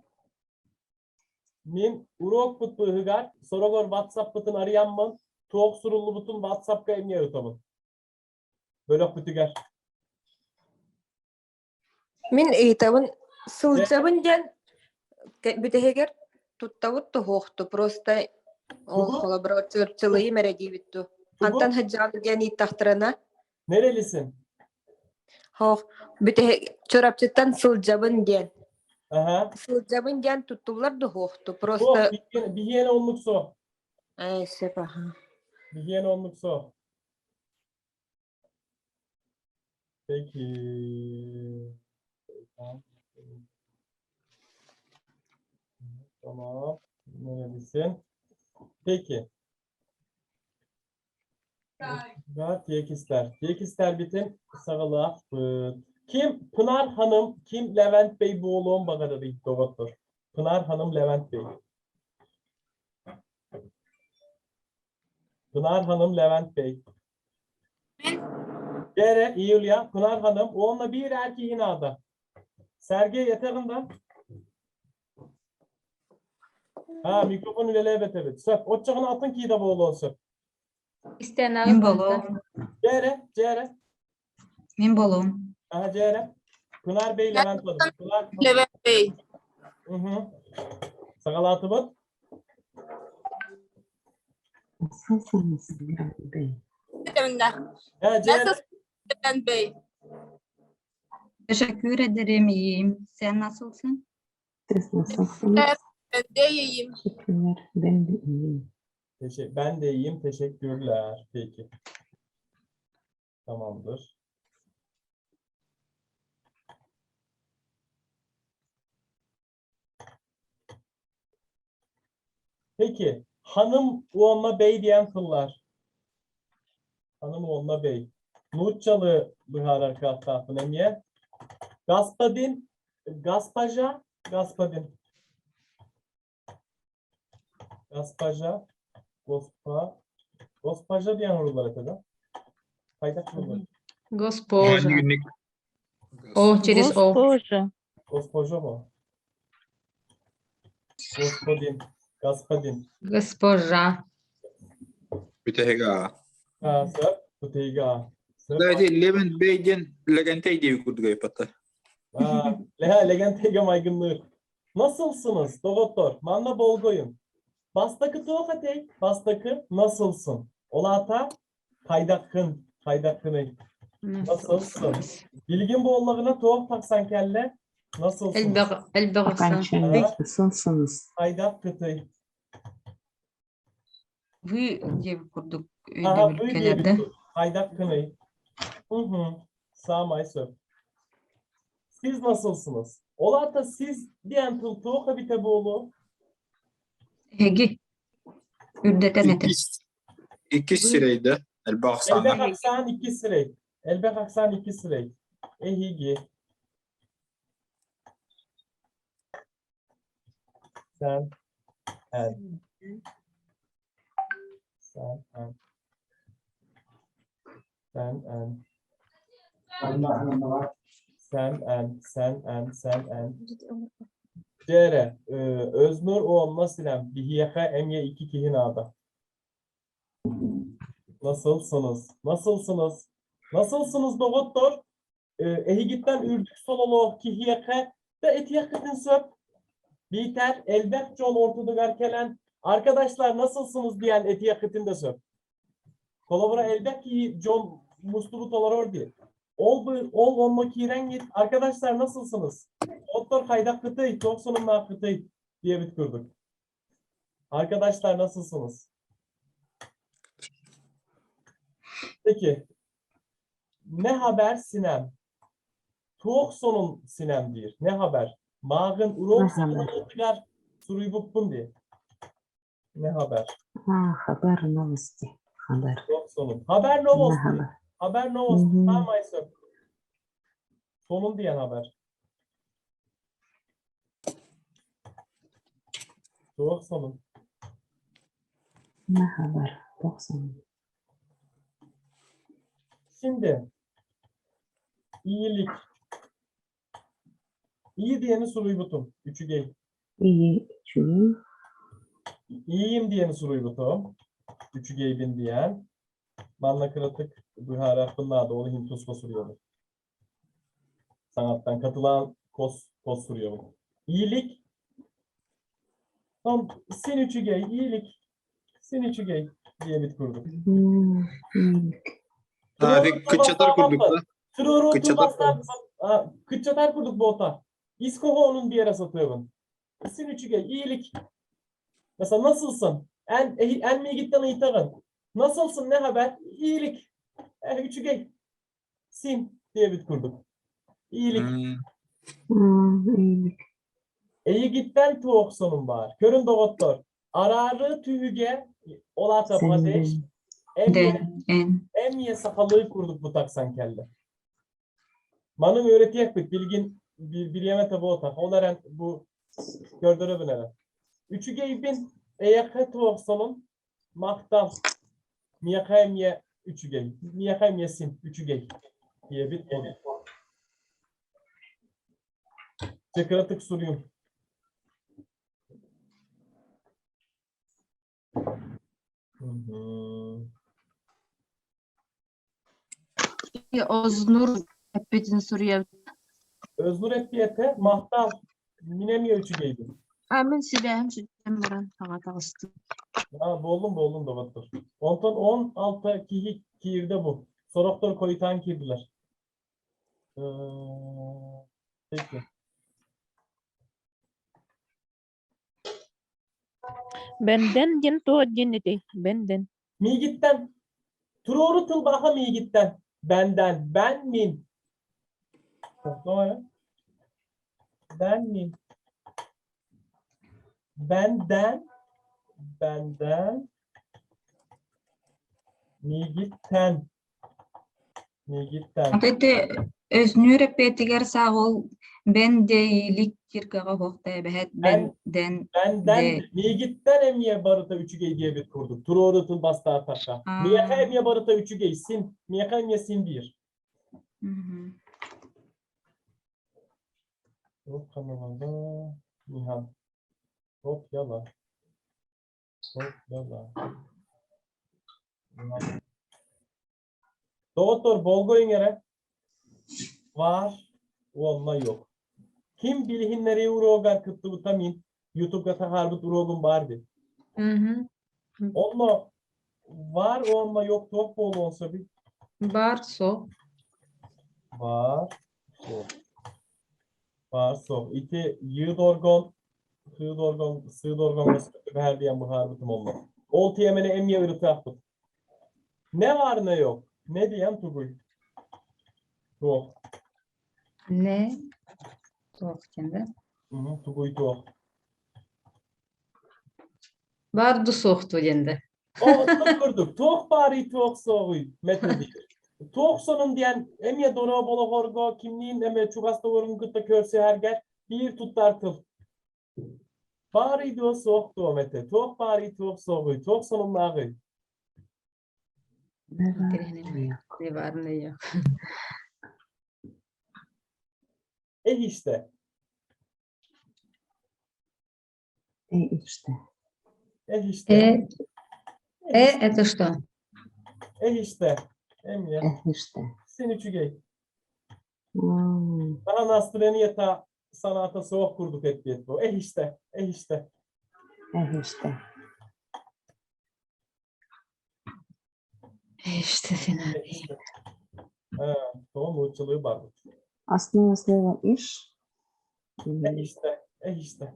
Speaker 1: Min urok but bıhıgar, sorogor WhatsApp butun arayanmın, tuğok surullu butun WhatsApp'ka emniye ötamın. Bölök bütüger.
Speaker 8: Мин ыйытабын сылдьабын диэн бүтэһигэр туттабыт туһуохту просто ол
Speaker 1: Тугу?
Speaker 8: холобура чурапчылыйым эрэ диэбит дуу.
Speaker 1: Тугу?
Speaker 8: Хантан сылдьаҕын диэн ыйыттахтарына
Speaker 1: Nerelisin?
Speaker 8: хоох бүтэһик Чурапчыттан сылдьабын диэн.
Speaker 1: Aha.
Speaker 8: Сылдьабын диэн туттуллар дуһуохту
Speaker 1: Tuğok
Speaker 8: просто
Speaker 1: bihiyene onluk so.
Speaker 8: ээ сөп аха.
Speaker 1: Bihiyene onluk so. Peki. Tamam. Nerelisin? Peki. Tiyekisler. Tiyekisler bitin. Sağlığa. Kim? Pınar Hanım. Kim? Levent Bey bu oğlum bagada doktor. Pınar Hanım Levent Bey. Pınar Hanım Levent Bey. Dere, Yulia, Pınar Hanım. Onunla bir erkeğin adı. Sergey yatağında. Ha mikrofonu lele evet evet. Söp. Otçağını atın ki de bu olsun.
Speaker 3: Истен
Speaker 12: Мин болом.
Speaker 1: Cere, Cere.
Speaker 12: Мин болом.
Speaker 1: Aha Cere. Pınar Bey, Levent Hanım. Pınar
Speaker 11: Levent Bey.
Speaker 1: Hı hı. Sakal atı
Speaker 10: Nasılsınız Levent Bey?
Speaker 1: Ha Cere.
Speaker 11: Nasılsın Levent Bey?
Speaker 3: Teşekkür ederim, iyiyim. Sen nasılsın?
Speaker 10: Siz nasılsınız?
Speaker 11: Ben de iyiyim.
Speaker 10: Teşekkürler. Ben de iyiyim.
Speaker 1: Ben de iyiyim. Teşekkürler. Peki. Tamamdır. Peki. Hanım uonla bey diyen kıllar. Hanım uonla bey. Нууччалыы быһаарар кыахтаахпын эмиэ. Господин, госпожа, господин. Госпожа, госпа, госпожа диэн уруллар этэ да? Хайдах буолар?
Speaker 3: Госпожа. О, через О.
Speaker 4: Госпожа.
Speaker 1: Госпожа мо? Господин, господин.
Speaker 3: Госпожа.
Speaker 9: Бүтэһигэ.
Speaker 1: А, сөп, бутыйга. Сөп.
Speaker 9: Давайте Левен Бэй диэн Лэгэнтэй диэби курдук айпатта.
Speaker 1: А, леха Легентейге майгынныыр. Nasılsınız doktor? Manna bolgoyun. Бастакы туох этэй? Бастакы nasılsın? Ол аата хайдаххын, хайдаххыный. Nasılsın? Билигин буоллаҕына туох тахсан кэллэ? Nasılsınız?
Speaker 3: Элбэх элбэх
Speaker 10: Окончание. Nasılsınız?
Speaker 1: Хайдах кытай.
Speaker 12: Вы диэби курдук
Speaker 1: Аха,
Speaker 12: өйдөбүл
Speaker 1: вы
Speaker 12: кэлэр да.
Speaker 1: диэбит. Хайдаххыный. Hı. Саамай сөп. Siz nasılsınız? Ол аата сиз диэн тыл туох эбитэ буолуо?
Speaker 12: Эһиги үрдэтэн этэр.
Speaker 9: Иккис иккис сирэйдэ элбэх
Speaker 1: Элбэх
Speaker 9: ахсаана.
Speaker 1: ахсаан иккис сирэй. Элбэх ахсаан иккис сирэй. Эһиги. Sen, эн. Sen, эн. Sen, эн. Sen, эн, sen, эн, sen, эн. Дьэ, Öznur уонна Силэм. Биһиэхэ эмиэ икки киһи наада. Nasılsınız? Nasılsınız? Nasılsınız доҕоттор? Эһигиттэн үрдүк сололоох киһиэхэ да этиэххитин сөп. Биитэр элбэх дьон ортотугар кэлэн arkadaşlar nasılsınız диэн этиэххитин да сөп. Холобура элбэх киһи дьон мустубут олорор дии. Ол бу ол онно киирэн гит arkadaşlar nasılsınız? Доҕоттор хайдаххытый, туох сонуннааххытый диэбит курдук. Arkadaşlar nasılsınız? Peki. Ne haber Sinem? Туох сонун Sinem диир. Ne haber? Мааҕын уруок
Speaker 10: Ne haber?
Speaker 1: саҕаланыытыгар суруйбуппун дии. Ne haber?
Speaker 10: А, хабар новости. Хабар.
Speaker 1: Туох сонун. Haber
Speaker 10: Ne
Speaker 1: novosti.
Speaker 10: haber?
Speaker 1: Haber novosti.
Speaker 10: Мгм.
Speaker 1: Саамай сөп. Сонун диэн haber. Туох сонун.
Speaker 10: Ne haber? Туох сонун.
Speaker 1: Şimdi iyilik. İyi diyeni суруйбутум. Үчүгэй.
Speaker 10: Iyi, үчүгэй.
Speaker 1: İyiyim diyeni суруйбутум. Үчүгэйбин диэн. Манна кыратык быһаарыахпын ол иһин туспа суруйабын. Саҥаттан катылаан хос хос суруйабын. İyilik. Там син үчүгэй, iyilik. Син үчүгэй диэбит курдук.
Speaker 10: Iyilik.
Speaker 9: Hadi кыччатар курдук да.
Speaker 1: Туруору
Speaker 9: Кыччатар
Speaker 1: тылбаастаан кыччатар курдук буолта. Ис хоһоонун биэрэ сатыыбын. Син үчүгэй, iyilik. Mesela nasılsın? Эн, эн миигиттэн ыйытаҕын. Nasılsın, ne haber? İyilik. Үчүгэй. Син диэбит курдук. İyilik.
Speaker 10: Iyilik.
Speaker 1: Эйигиттэн туох сонун баар. Көрүҥ доҕоттор. Араарыы түһүгэ ол аата падеж.
Speaker 10: Сенден.
Speaker 1: Эмиэ,
Speaker 12: Дэн, эн.
Speaker 1: эмиэ сахалыы курдук бу тахсан кэллэ. Маны үөрэтиэхпит билигин бириэмэтэ буолбатах. Ол эрэн бу көрдөрөбүн эрэ. Үчүгэйбин эйиэхэ туох сонун махтал. Миэхэ эмиэ үчүгэй. Миэхэ эмиэ син үчүгэй. Диэбит ол. Дьэ кыратык суруйуум. Мгм.
Speaker 6: Ознур эппитин суруйа.
Speaker 1: Öznur эппиэтэ махтал. Мин эмиэ үчүгэйбин.
Speaker 6: А мин сибээһим сүтэн баран саҥа таҕыстым.
Speaker 1: А, буоллун буоллун доҕоттор. Онтон 16 киһи киирдэ бу. Сорохтор хойутаан киирдилэр. Peki.
Speaker 4: Бэндэн диэн туох диэн этэй? Бэндэн.
Speaker 1: Миигиттэн. Туруору тылбааһа миигиттэн. Benden. Ben мин. Doğru. Ben мин. Benden. Benden. Миигиттэн. Миигиттэн.
Speaker 12: Ата ити өзнүүр эппиэтигэр сааҕыл бен дейилик киркаҕа уһуохта эбэһэт бен ден
Speaker 1: Бенден
Speaker 12: де
Speaker 1: миигиттэн эмиэ барыта үчүгэй диэбит курдук туруору тыл бастаатахха. Миэхэ эмиэ барыта үчүгэй син, миэхэ эмиэ син биир. Nihan. Kopyala. Kopyala. Nihan. Доҕоттор, болҕойуҥ эрэ. Var уонна yok. Ким билиһиннэрии уруогар кыттыбыта мин Ютубга таһаарбыт уруогум баар дии. Онно var уонна yok туох буолуон сөбүй?
Speaker 12: Бар суох.
Speaker 1: Бар суох. Бар суох. Ити йы доргон, хы доргон, сы доргоҥҥо түбэһэр диэн быһаарбытым онно. Ол тиэмэни эмиэ ырытыахпыт. Ne var ne yok. Ne diyen тугуй? Туох.
Speaker 12: Не туох диэн да?
Speaker 1: Тугуй туох.
Speaker 3: Бар ду суохту диэн да.
Speaker 1: О, курдук. Туох баарый туох суоҕуй метр диир. Туох сонун диэн эмиэ дорооболоһорго кимниин эмэ чугас доҕорун кытта көрсүһэргэр биир туттар тыл. Баарый дуо суох дуо Мете? Туох баарый туох суоҕуй? Туох сонуннааҕый?
Speaker 3: Не бар не yok.
Speaker 1: Eh işte.
Speaker 10: E işte.
Speaker 1: Eh işte.
Speaker 3: Э, э, это что?
Speaker 1: Eh işte. Эмиэ.
Speaker 10: Eh işte.
Speaker 1: Син үчүгэй.
Speaker 10: Hmm.
Speaker 1: Daha настроениета санаата суох курдук эппиэт бу. Eh işte. Eh işte.
Speaker 10: Eh işte.
Speaker 3: İşte fena
Speaker 1: Eh işte. Ha, tamam uççuluğu бар.
Speaker 10: Основа слова иш.
Speaker 1: Eh işte. Eh işte.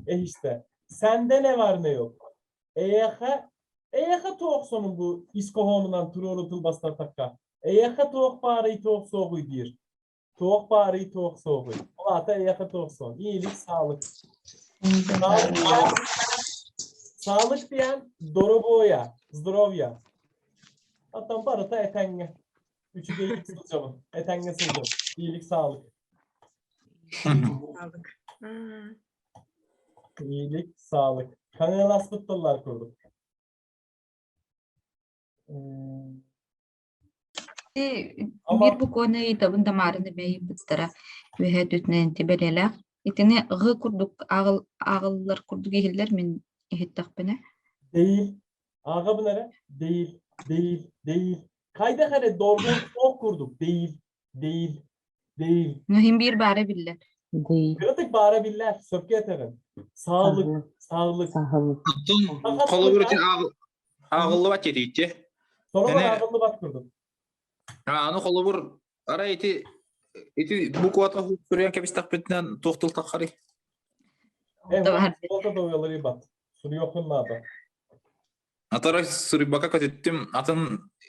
Speaker 1: Eh işte. Sende ne var ne yok? Эйиэхэ эйиэхэ туох сонун бу ис хоһоонунан туруору тылбастатахха. Эйиэхэ туох баарый туох суоҕуй диир. Туох баарый туох суоҕуй. Ол аата эйиэхэ туох суох. Iyilik, sağlık. Sağlık diyen, sağlık diyen доруобуйа, здоровья. Hatta барыта этэҥҥэ. Үчүгэйдик сылдьабын. Этэҥҥэ сылдьабын. Iyilik, sağlık.
Speaker 8: Sağlık.
Speaker 1: İyilik, sağlık. Kanal тыллар курдук. Ama-
Speaker 12: Биир букваны ыйытабын да маарыны бэйи быттара үөһэ түтүнэн тибэлэлээх. Итини ҕы курдук ааҕыл ааҕыллар курдук иһиллэр мин иһиттэхпинэ.
Speaker 1: Değil. Ааҕабын эрэ? Değil, değil, değil. Хайдах эрэ доргон суох курдук. Değil, değil, değil.
Speaker 12: Ну иһин биир баара биллэр.
Speaker 10: Değil.
Speaker 1: Кыратык баара биллэр. Сөпкө этэҕин. Sağlık,
Speaker 10: Sağlık.
Speaker 1: sağlık.
Speaker 10: Sağlık.
Speaker 9: Оттон холобур ити ааҕыллыбат диэтиитти.
Speaker 1: Сороҕор
Speaker 9: Эне-
Speaker 1: ааҕыллыбат курдук.
Speaker 9: Аны холобур арай ити ити буквата суруйан кэбистэхпитинэн туох тыл таххарый?
Speaker 1: Eh,
Speaker 12: Да баар.
Speaker 1: Олта да уялары бат. Суруйуоххун наада.
Speaker 9: Атара суруйбакка көтүттүм атын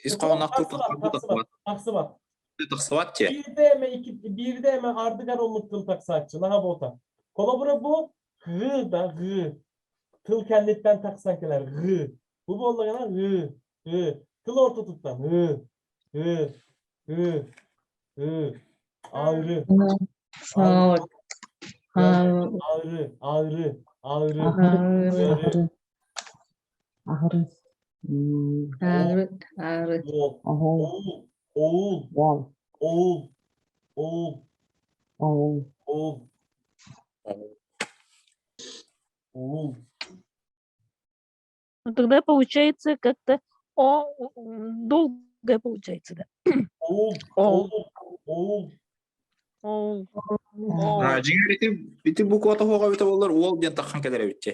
Speaker 9: ис хоһоонноох тыл тахсыбат
Speaker 1: Тахсыбат, тахсыбат.
Speaker 9: тахсыбат те.
Speaker 1: Биирдэ эмэ икки биирдэ эмэ ардыгар оннук тыл тахсааччы. Наһаа буолта. Холобура бу ҕ да ҕ. Тыл кэнниттэн тахсан кэлэр ҕ. Бу буоллаҕына ҕ, ҕ. Тыл ортотуттан ҕ, ҕ, ҕ, ҕ. Ağrı,
Speaker 4: Sağlık.
Speaker 1: ağrı, ağrı, ağrı, ağrı.
Speaker 10: Ağrı. Ağrı. Ağrı. Hmm.
Speaker 3: Ağrı, ağrı.
Speaker 1: Oğul,
Speaker 10: Oğul.
Speaker 1: oğul, oğul,
Speaker 10: Oğul.
Speaker 1: oğul, oğul,
Speaker 10: Oğul.
Speaker 1: oğul. Oğul.
Speaker 4: Ну, тогда получается как-то о долгое получается, да.
Speaker 1: Oğul,
Speaker 4: Oğul.
Speaker 1: oğul, oğul.
Speaker 4: Ол.
Speaker 9: А, дьиҥэр ити ити буквата суоҕа эбитэ буоллар уол диэн таххан кэлэр эбитчэ.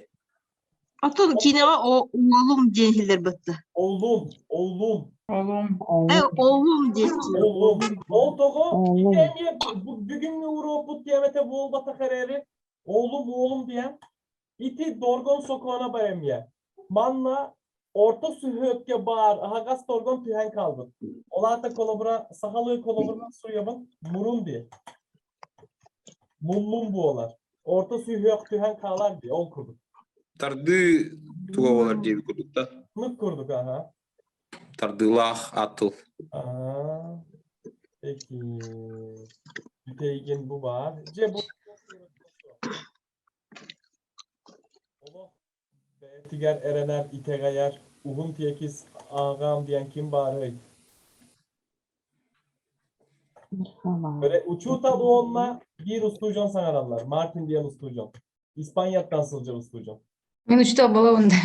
Speaker 5: Оттон киинэҕэ уолум диэн иһиллэр бытта.
Speaker 1: Oğlum, oğlum,
Speaker 12: Олум.
Speaker 5: Э,
Speaker 10: Oğul.
Speaker 5: oğlum диэн.
Speaker 1: oğlum. Ол тоҕо
Speaker 10: Oğlum.
Speaker 1: эмиэ бу бүгүҥҥү уруокпут диэмэтэ буолбатах эрээри oğlum oğlum диэн ити дорҕоон сокуона бар эмиэ. Манна орто сүһүөххэ баар аһаҕас дорҕоон түһэн хаалбыт. Ол аата холобура сахалыы холобурунан суруйабын мурун диэн. Муннун буолар. Орто сүһүөх түһэн хаалар дии ол курдук.
Speaker 9: Тардыы туга буолар диэбит курдук да.
Speaker 1: Нык курдук аха.
Speaker 9: Тардыылаах аат тыл.
Speaker 1: Аа. Peki. Бүтэйгин бу баар. Дьэ бу Олох бэйэтигэр эрэнэр, итэҕэйэр, уһун тиэкис ааҕаам диэн ким баарый? Böyle учуутал уонна биир устудьуон саҥараллар. Мартин диэн устудьуон. Испанияттан сылдьар устудьуон.
Speaker 3: Мен учуутал буолабын да.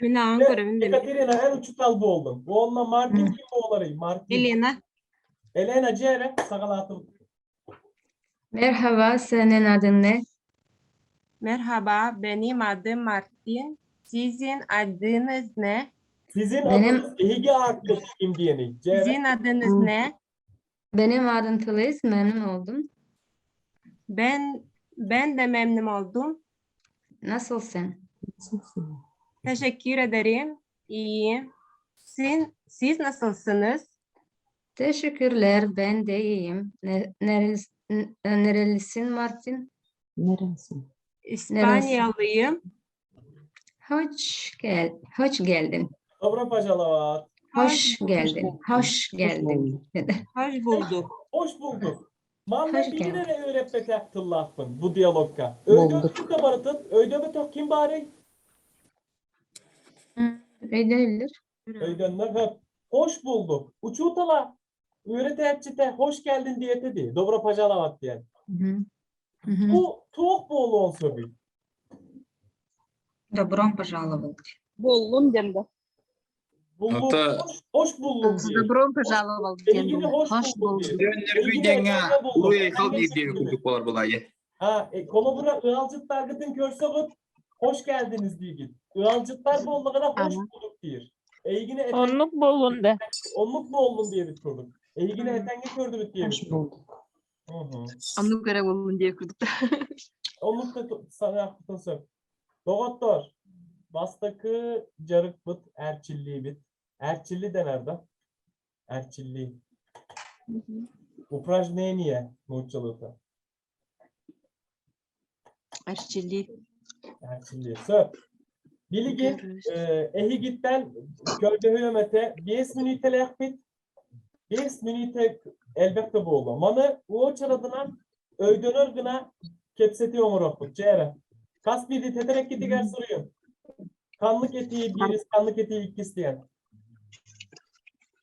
Speaker 2: Мин ааҕан көрөбүн да.
Speaker 1: Екатерина, эн учуутал буолдуҥ. Уонна Мартин ким буоларый? Мартин.
Speaker 2: Елена.
Speaker 1: Елена дьэ эрэ саҕалаатым.
Speaker 3: Merhaba, senin adın ne?
Speaker 2: Merhaba, benim adım Martin. Sizin adınız ne?
Speaker 1: Sizin
Speaker 3: Benim-
Speaker 1: adınız Ehiге arttı kim diyeni. Дьэ эрэ.
Speaker 2: Sizin adınız ne?
Speaker 3: Benim adım Filiz, memnun oldum.
Speaker 2: Ben de memnun oldum.
Speaker 3: Nasılsın?
Speaker 10: Nasılsın?
Speaker 2: Teşekkür ederim. İyiyim. Siz nasılsınız?
Speaker 3: Teşekkürler, ben de iyiyim. Nerelisin Martin?
Speaker 10: Nerelisin?
Speaker 2: İspanyalıyım.
Speaker 3: Hoş geldin.
Speaker 1: Добро пожаловать.
Speaker 3: Hoş geldin. Hoş geldin.
Speaker 2: Hoş bulduk.
Speaker 1: Hoş bulduk. Manna
Speaker 3: Hoş
Speaker 1: bir
Speaker 3: geldin.
Speaker 1: nereye öğretmete tıllah bu diyalogka. Öydö
Speaker 10: Bulduk.
Speaker 1: kim de barıtın? Öydö mü tok kim bari?
Speaker 3: Öyle
Speaker 1: Öydönler hep. Hoş bulduk. Uçutala. Öğretecite hoş geldin diye dedi. Dobro pожаловать diyen. Bu tuğuk boğulu on söbü.
Speaker 12: Добро пожаловать.
Speaker 5: Боллун диэн да.
Speaker 1: Bulduk.
Speaker 9: Hatta-
Speaker 1: Hoş, hoş bulduk diye.
Speaker 6: Добро пожаловать диэн
Speaker 1: Elgini
Speaker 6: буолар.
Speaker 1: hoş
Speaker 6: Hoş
Speaker 1: bulduk
Speaker 6: bulduk.
Speaker 1: diye.
Speaker 9: Нөргүй диэҥҥэ уруй-айхал диир диэби курдук буолар буолаайы.
Speaker 1: Ha, kolobura ıalcıtlar gıtın körsögüt hoş geldiniz diye git. Ialcıtlar bolluğuna hoş bulduk diyor. Eygine eten,
Speaker 4: Оннук буоллун да.
Speaker 1: onluk mu oldun diye bir kurduk. Eygine etenge kördü bit diye bir
Speaker 10: Hoş bulduk.
Speaker 1: Hı hı.
Speaker 6: Оннук эрэ буоллун диye курдук.
Speaker 1: Onluk da sana haklısın söp. Doktor. Bastakı carık bıt erçilli bit. Erçilli de nerede? Erçilli. Упражнение нууччалыыта.
Speaker 6: Эрчиллии.
Speaker 1: Erçilli. Söp. Билигин эһигиттэн көрдөһүөм 5 мүнүүтэлээхпит. 5 мүнүүтэ элбэх да буолла. Маны уочарадынан өйдөнөр гына кэпсэтии оҥоруохпут. Дьэ эрэ. Хас биирдии тэтэрээккитигэр суруйун. Ханнык этии биирис, ханнык этии иккис диэн.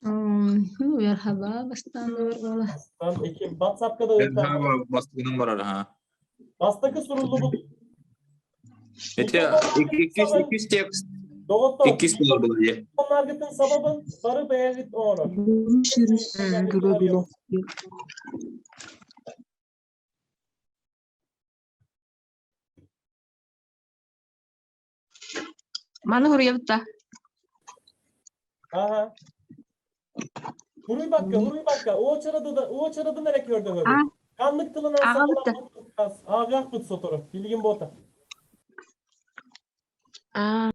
Speaker 6: Merhaba, бастаан буолла.
Speaker 1: Бастан эки WhatsApp'ка да ыытар.
Speaker 9: Merhaba, бастыгынан барар ha.
Speaker 1: Бастакы суруллубут.
Speaker 9: Эти иккис текст,
Speaker 1: Доҕоттор,
Speaker 9: иккис буолар буолаайы.
Speaker 1: Оннаргытын сабабын бары бэйэҕит оҥорор.
Speaker 10: Görüşürüz. Güle güle.
Speaker 6: Маны хуруйабыт да.
Speaker 1: Aha. Хуруй бакка, хуруй бакка. Уочарадын эрэ көрдөһөбүт. Ханнык тылынан
Speaker 6: Аҕабыт да.
Speaker 1: Ааҕыахпыт сотору. Билигин буота.
Speaker 6: Аа.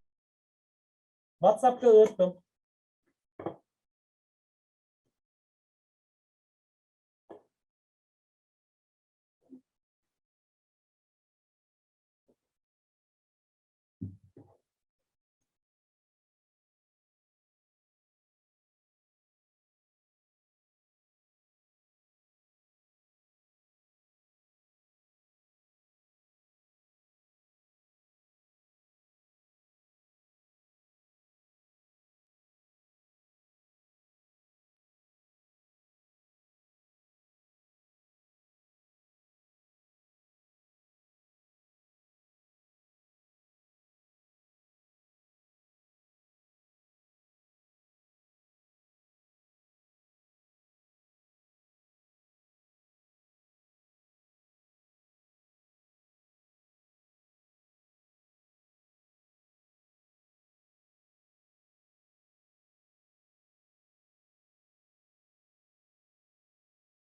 Speaker 1: WhatsApp'ка ыыттым.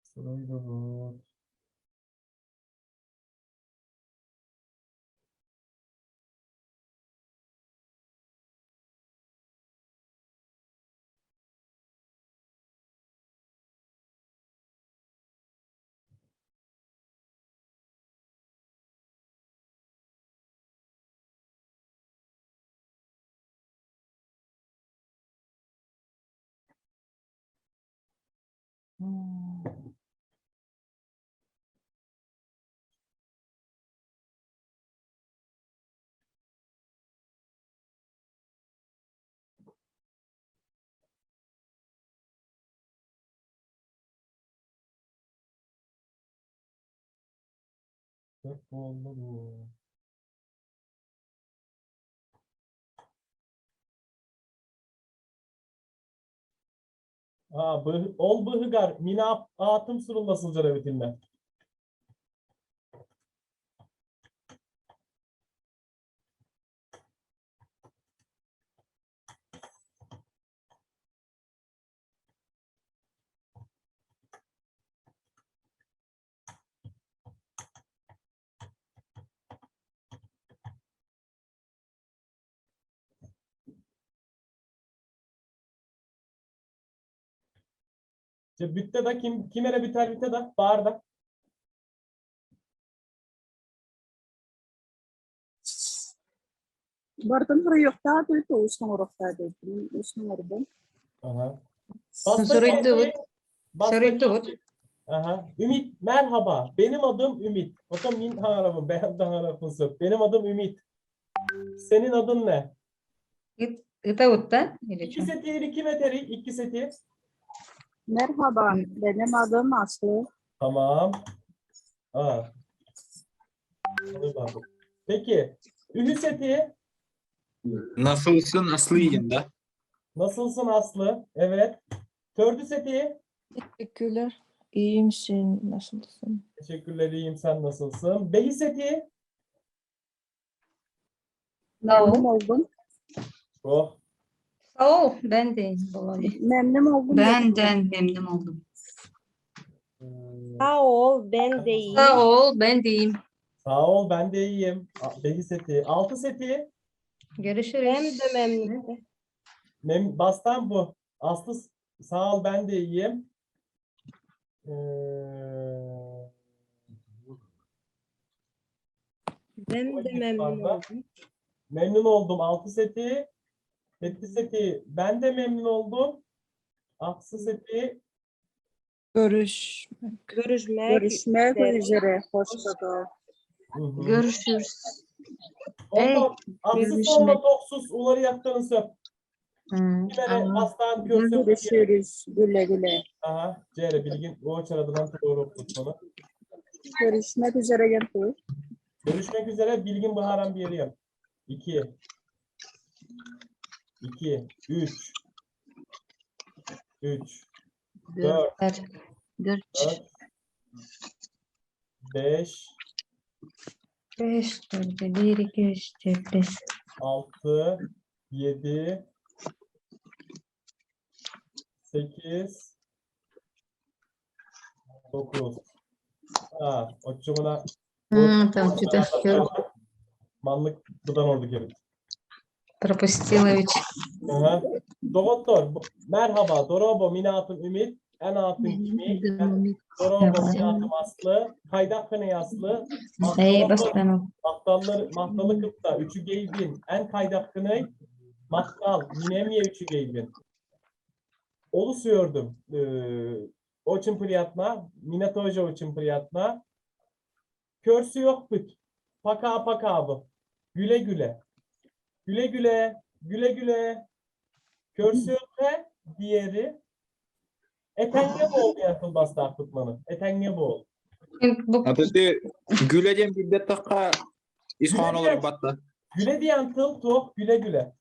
Speaker 1: Суруйдубут. Сөп буолла дуо? Аа, ол быһыгар мин аатым сурулла сылдьар эбитиннэ. Дьэ бүттэ да ким ким эрэ бүтэр бүтэ да баар да.
Speaker 5: Бартын суруйуохтаах этибит, уус оҥоруохтаах этибит. Уус оҥордум.
Speaker 1: Ага.
Speaker 3: Суруйдубут. Суруйдубут.
Speaker 1: Aha. Ümit merhaba. Benim adım Ümit. Otom min hangarabın, beyaz da hangarabın Benim adım Ümit. Senin adın ne?
Speaker 3: Ытабыт или
Speaker 1: İki seti iki meteri, iki seti.
Speaker 5: Merhaba, benim adım Aslı.
Speaker 1: Tamam. Aa. Peki. Ühü seti.
Speaker 9: Nasılsın Aslı yayında?
Speaker 1: Nasılsın Aslı? Evet. Tördü seti.
Speaker 13: Teşekkürler. İyiyim sen nasılsın?
Speaker 1: Teşekkürler iyiyim sen nasılsın? Behi seti.
Speaker 5: Memnun oldum.
Speaker 1: Oh.
Speaker 3: Sağ ol, ben de bulalım.
Speaker 5: Memnun oldum.
Speaker 12: Benden memnun oldum.
Speaker 2: Sağ ol, ben de iyiyim.
Speaker 3: Sağ ol, ben de iyiyim.
Speaker 1: Sağ ol ben de iyiyim. Behi seti. Altı seti.
Speaker 3: Görüşürüz.
Speaker 2: Ben de memnunum.
Speaker 1: Bastan bu. Aslı sağ ol ben de iyiyim.
Speaker 2: Ben de memnun oldum.
Speaker 1: Memnun oldum. Altı seti. Yetti seti. Ben de memnun oldum. Aksı seti.
Speaker 13: Görüşmek.
Speaker 2: Görüşmek
Speaker 5: Görüşmek üzere. Hoşça kal.
Speaker 3: Görüşürüz.
Speaker 1: Ondan aksı sonla toksuz uları yaktığını söp. Kimere aslan körsü.
Speaker 5: Görüşürüz. Güle güle.
Speaker 1: Aha. Cere bilgin o çaradıdan doğru okutmalı.
Speaker 5: Görüşmek üzere gençler.
Speaker 1: Görüşmek üzere. Bilgin Baharan bir yeriyim. 2 2 3 3 4
Speaker 3: 4
Speaker 1: 4 5
Speaker 3: 5 4 1 2 3 4 5
Speaker 1: 6 7 8 9 Ha, оччугуна
Speaker 3: Там что-то
Speaker 1: Маннык быдан орду кебит.
Speaker 3: пропустила ведь.
Speaker 1: Aha. Doktor, merhaba, Dorobo, minatım Ümit, en atın kimi, Dorobo, minatım Aslı, kaydak kını Aslı,
Speaker 3: Ey, бастан.
Speaker 1: Mahtallı, mahtalı kıpta, üçü geybin, en kaydak kını, mahtal, minemiye üçü geybin. Olu sürdüm. Очень приятно. Мне тоже очень приятно. Körsü yok büt. Paka paka bu. Güle güle. Güle güle. Güle güle. Körsü yok ve diğeri. Etenge bol diye tılbastı akıtmanı. Etenge bol.
Speaker 9: Atati güle diyen bir dakika İsmail olarak battı.
Speaker 1: Güle diyen tıl tok güle güle.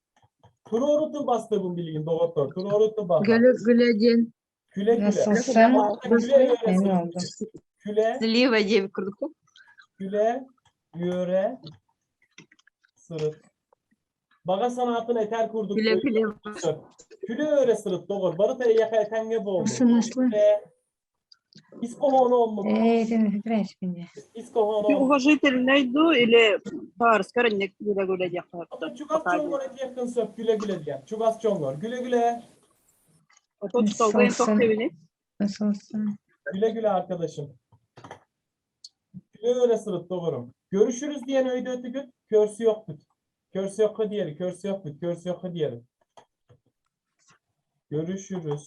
Speaker 1: Turoru tıl bastı bu bilgin doktor. Turoru tıl bastı.
Speaker 6: Güle güle diyen.
Speaker 1: Güle güle.
Speaker 3: Nasılsın?
Speaker 1: Güle
Speaker 3: Memnun oldum.
Speaker 1: Güle.
Speaker 12: Злива diye kurduk.
Speaker 1: Güle, yüre, sırıt. Baga sanatın eter kurduk.
Speaker 12: Güle güle.
Speaker 1: Güle öre sırıt doğru. Barı te yaka etenge boğuldu.
Speaker 6: Nasıl nasıl?
Speaker 1: İskohonu olmu.
Speaker 3: Ey, sen ne
Speaker 1: İskohonu olmu.
Speaker 5: Уважительный ду или барскар не güle güle diye
Speaker 1: Çugas çongor eti yakın söp güle güle diye. Çugas çongor. Güle güle.
Speaker 3: Nasılsın? Nasılsın?
Speaker 1: Güle güle arkadaşım. Güle öyle sırıt doğru. Görüşürüz diyen öyle ötüküt. Körsü yok büt. Körsü yok diğeri. Körsü yok büt. Körsü yok diğeri. Görüşürüz.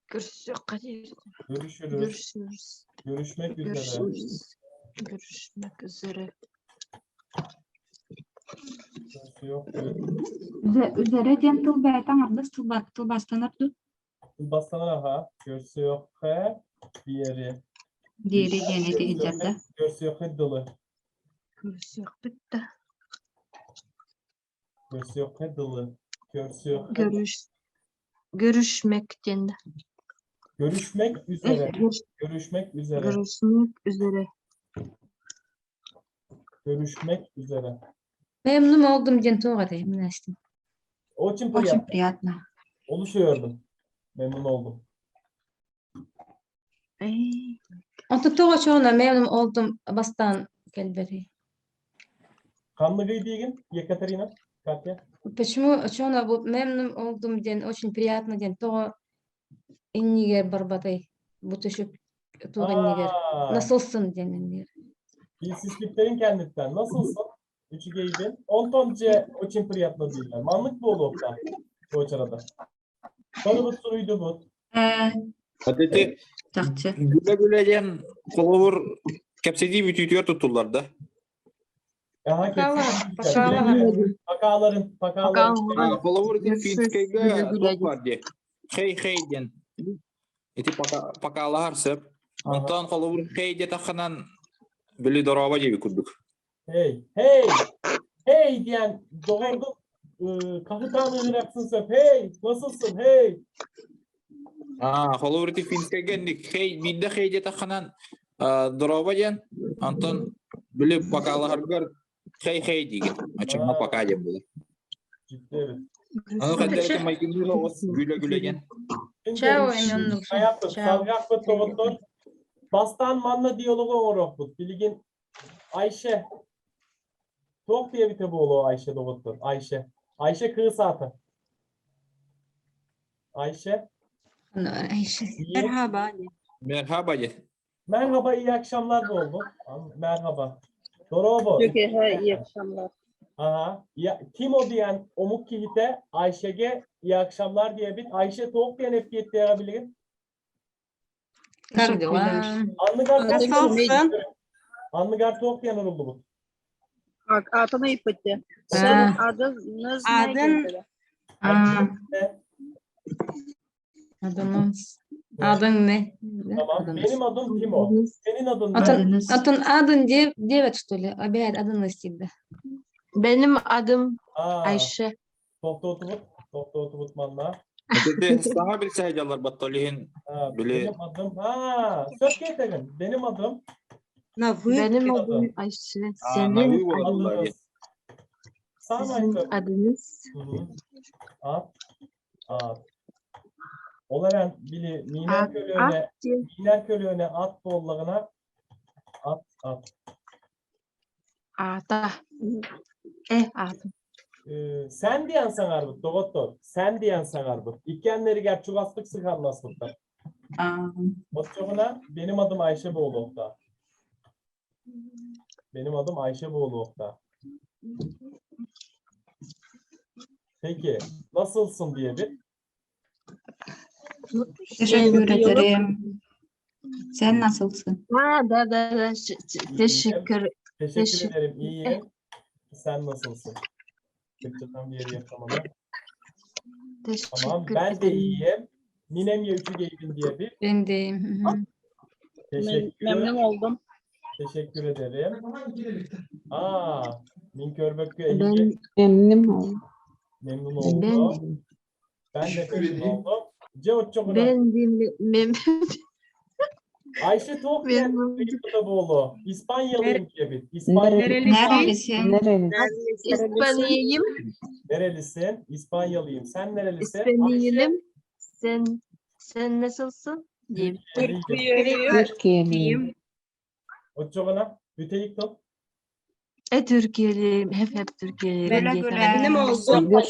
Speaker 13: Görüşürüz.
Speaker 1: Görüşürüz.
Speaker 13: Görüşürüz.
Speaker 1: Görüşmek üzere.
Speaker 13: Görüşürüz. Görüşmek üzere.
Speaker 1: Körsü yok büt.
Speaker 12: Üzere diyen tıl bätan ardas tıl bastanardı.
Speaker 1: Bastanara ha. Körsü yok he. Diğeri.
Speaker 12: Диэри диэн ити иһдьэр да.
Speaker 1: Көрсүөххэ дылы.
Speaker 6: Көрсүөхпүт да.
Speaker 1: Көрсүөххэ дылы. Көрсүөххэ.
Speaker 6: Görüş. Görüşmek диэн да.
Speaker 1: Görüşmek
Speaker 6: Eh,
Speaker 1: üzere.
Speaker 6: görüş-
Speaker 1: Görüşmek üzere.
Speaker 6: Görüşmek üzere.
Speaker 1: Görüşmek üzere.
Speaker 3: Memnun oldum diyen tuğra deyim. Нәстим.
Speaker 1: Очень
Speaker 12: Очень
Speaker 1: приятно.
Speaker 12: приятно.
Speaker 1: Onu söylüyordum. Memnun oldum.
Speaker 6: Эй,
Speaker 3: Онто туға чоғына memnun oldum бастан келбери.
Speaker 1: Kanlı gıydıygın Yekaterina. Katya.
Speaker 3: Почему чоғына bu memnun oldum diyen очень приятно diyen туға иннигер барбатай. Бу түшүп туға иннигер.
Speaker 1: Aa,
Speaker 3: Nasılsın diyen иннигер.
Speaker 1: Dilsizliklerin kendisinden. Nasılsın? Üçü geydin. Ontonce очень приятно değiller. Manlık bu olukta. Bu çarada. Sarı suruydu bu.
Speaker 12: Э,
Speaker 9: Ити
Speaker 12: чахчы.
Speaker 9: güle-güle диэн холобур кэпсэтии бүтүүтүгэр туттуллар да.
Speaker 1: Aha
Speaker 4: Pakala,
Speaker 1: kesin.
Speaker 4: pakala.
Speaker 1: Pakaların, pakaların.
Speaker 6: Pakaların.
Speaker 9: Холобур ити
Speaker 6: Görüşürüz.
Speaker 9: финскэйгэ
Speaker 6: Güle-güle.
Speaker 9: туох бар дии. Хей хей диэн. Ити пока покалаһар сөп.
Speaker 1: Aha.
Speaker 9: Онтон холобур хей диэтэххинэн били дорооба диэби курдук.
Speaker 1: Hey, hey, hey diyen doğurdu. Kahıtanı ıraksın söp. Hey, nasılsın? Hey.
Speaker 9: Аа, холобур ити финскэйгэ инник хей биирдэ хей диэтэххинэн дорооба диэн. Онтон били покалаһаргар хей хей диигин. Аччаҥҥа пока диэн буолар.
Speaker 1: Ciddi evet.
Speaker 9: Аны ханна майгынныыр оҕус güle-güle диэн.
Speaker 1: Şimdi
Speaker 3: Чао, memnun
Speaker 1: şey yaptık.
Speaker 3: Чао.
Speaker 1: Salgakbıt doktor. Bastan manla diyalogu orokbut. Bilgin Ayşe. Tok diye bir tabi oğlu Ayşe doktor. Ayşe. Ayşe kığ saatı. Ayşe.
Speaker 3: Ayşe.
Speaker 1: iyi.
Speaker 2: Merhaba.
Speaker 9: Merhaba диэн.
Speaker 1: Merhaba iyi akşamlar da oldu. Merhaba. Dorobo.
Speaker 5: Türkiye'ye iyi akşamlar.
Speaker 1: Aha. Ya, Timo diyen omuk kihite Ayşe'ge iyi akşamlar diye bir Ayşe Toğuk diyen hep yettirebilirim.
Speaker 3: Как дела?
Speaker 1: Anlıgar Toğuk
Speaker 2: Nasılsın?
Speaker 1: Anlıgar Toğuk diyen oldu bu.
Speaker 5: Bak adını ipucu.
Speaker 3: Ha.
Speaker 5: Sen adınız ne
Speaker 2: Adın-
Speaker 5: dedi?
Speaker 12: Аа,
Speaker 1: Ne?
Speaker 3: Adımız. Adın ne?
Speaker 1: Tamam.
Speaker 3: Adınız.
Speaker 1: Benim adım Timo. Senin adın ne?
Speaker 3: Atın,
Speaker 12: Adınız.
Speaker 3: atın adın diye diye что ли? Обед adın istedi.
Speaker 6: Benim adım
Speaker 1: Aa,
Speaker 6: Ayşe.
Speaker 1: Tokta otubut. Tokta otubut manla.
Speaker 9: Ити саҥа билсэ дьаллар баттолиһин
Speaker 1: Ha,
Speaker 9: Bili-
Speaker 1: benim adım. Ha, söz getirin. Benim adım.
Speaker 6: Benim
Speaker 1: Adı.
Speaker 6: adım Ayşe.
Speaker 9: Аа,
Speaker 6: Senin
Speaker 9: Navi буолаллар диэн.
Speaker 1: Adınız. Sağ
Speaker 6: sizin adınız.
Speaker 1: Hı hı. At. At. Olaran bili miner
Speaker 6: At,
Speaker 1: kölöğüne
Speaker 6: diye.
Speaker 1: miner kölöğüne at bollağına at at.
Speaker 6: Ata. Eh, adım.
Speaker 1: Sen diyen sanar bu doktor. Sen diyen sanar bu. İkkenleri gel çuvaslık sıkanlaslıklar.
Speaker 12: аа,
Speaker 1: Otçoğuna benim adım Ayşe Boğulok'ta. Benim adım Ayşe Boğulok'ta. Peki nasılsın diye bir.
Speaker 12: Teşekkür ederim. Sen nasılsın?
Speaker 6: Ha, da da da. Teşekkür.
Speaker 1: Teşekkür
Speaker 6: Teşekkür-
Speaker 1: ederim. İyiyim. Sen nasılsın? Tıkçatan bir yeri yapamadım. Tamam.
Speaker 6: Teşekkür
Speaker 1: Ben de
Speaker 6: ederim.
Speaker 1: iyiyim. Ninem ye üçü geybin diye bir.
Speaker 3: Ben deyim. Hı hı.
Speaker 1: Teşekkür,
Speaker 5: Memnun oldum.
Speaker 1: teşekkür ederim. Aa, Minkör Bökkü
Speaker 6: Ben
Speaker 10: Memnun oldum.
Speaker 1: memnun oldum. Ben de memnun oldum. Cevap çok önemli.
Speaker 6: ben de memnun
Speaker 1: Ayşe Tok diyen
Speaker 6: memnun.
Speaker 1: Kılıçdaroğlu. İspanyalıyım diye bir. İspanya
Speaker 12: Nerelisin?
Speaker 10: Nerelisin?
Speaker 6: İspanya'yım.
Speaker 1: nerelisin? İspanyalıyım. Sen nerelisin? Ayşe
Speaker 6: İspanya'yım. Sen nasılsın? Diyeyim.
Speaker 1: Türkiye'liyim.
Speaker 10: Türkiye'liyim.
Speaker 1: Otçoğuna. Büteyik top.
Speaker 6: E Türkiye'liyim. Hep Türkiye'liyim.
Speaker 12: Güle
Speaker 6: diye
Speaker 12: güle.
Speaker 6: tamam.
Speaker 2: Memnun oldum.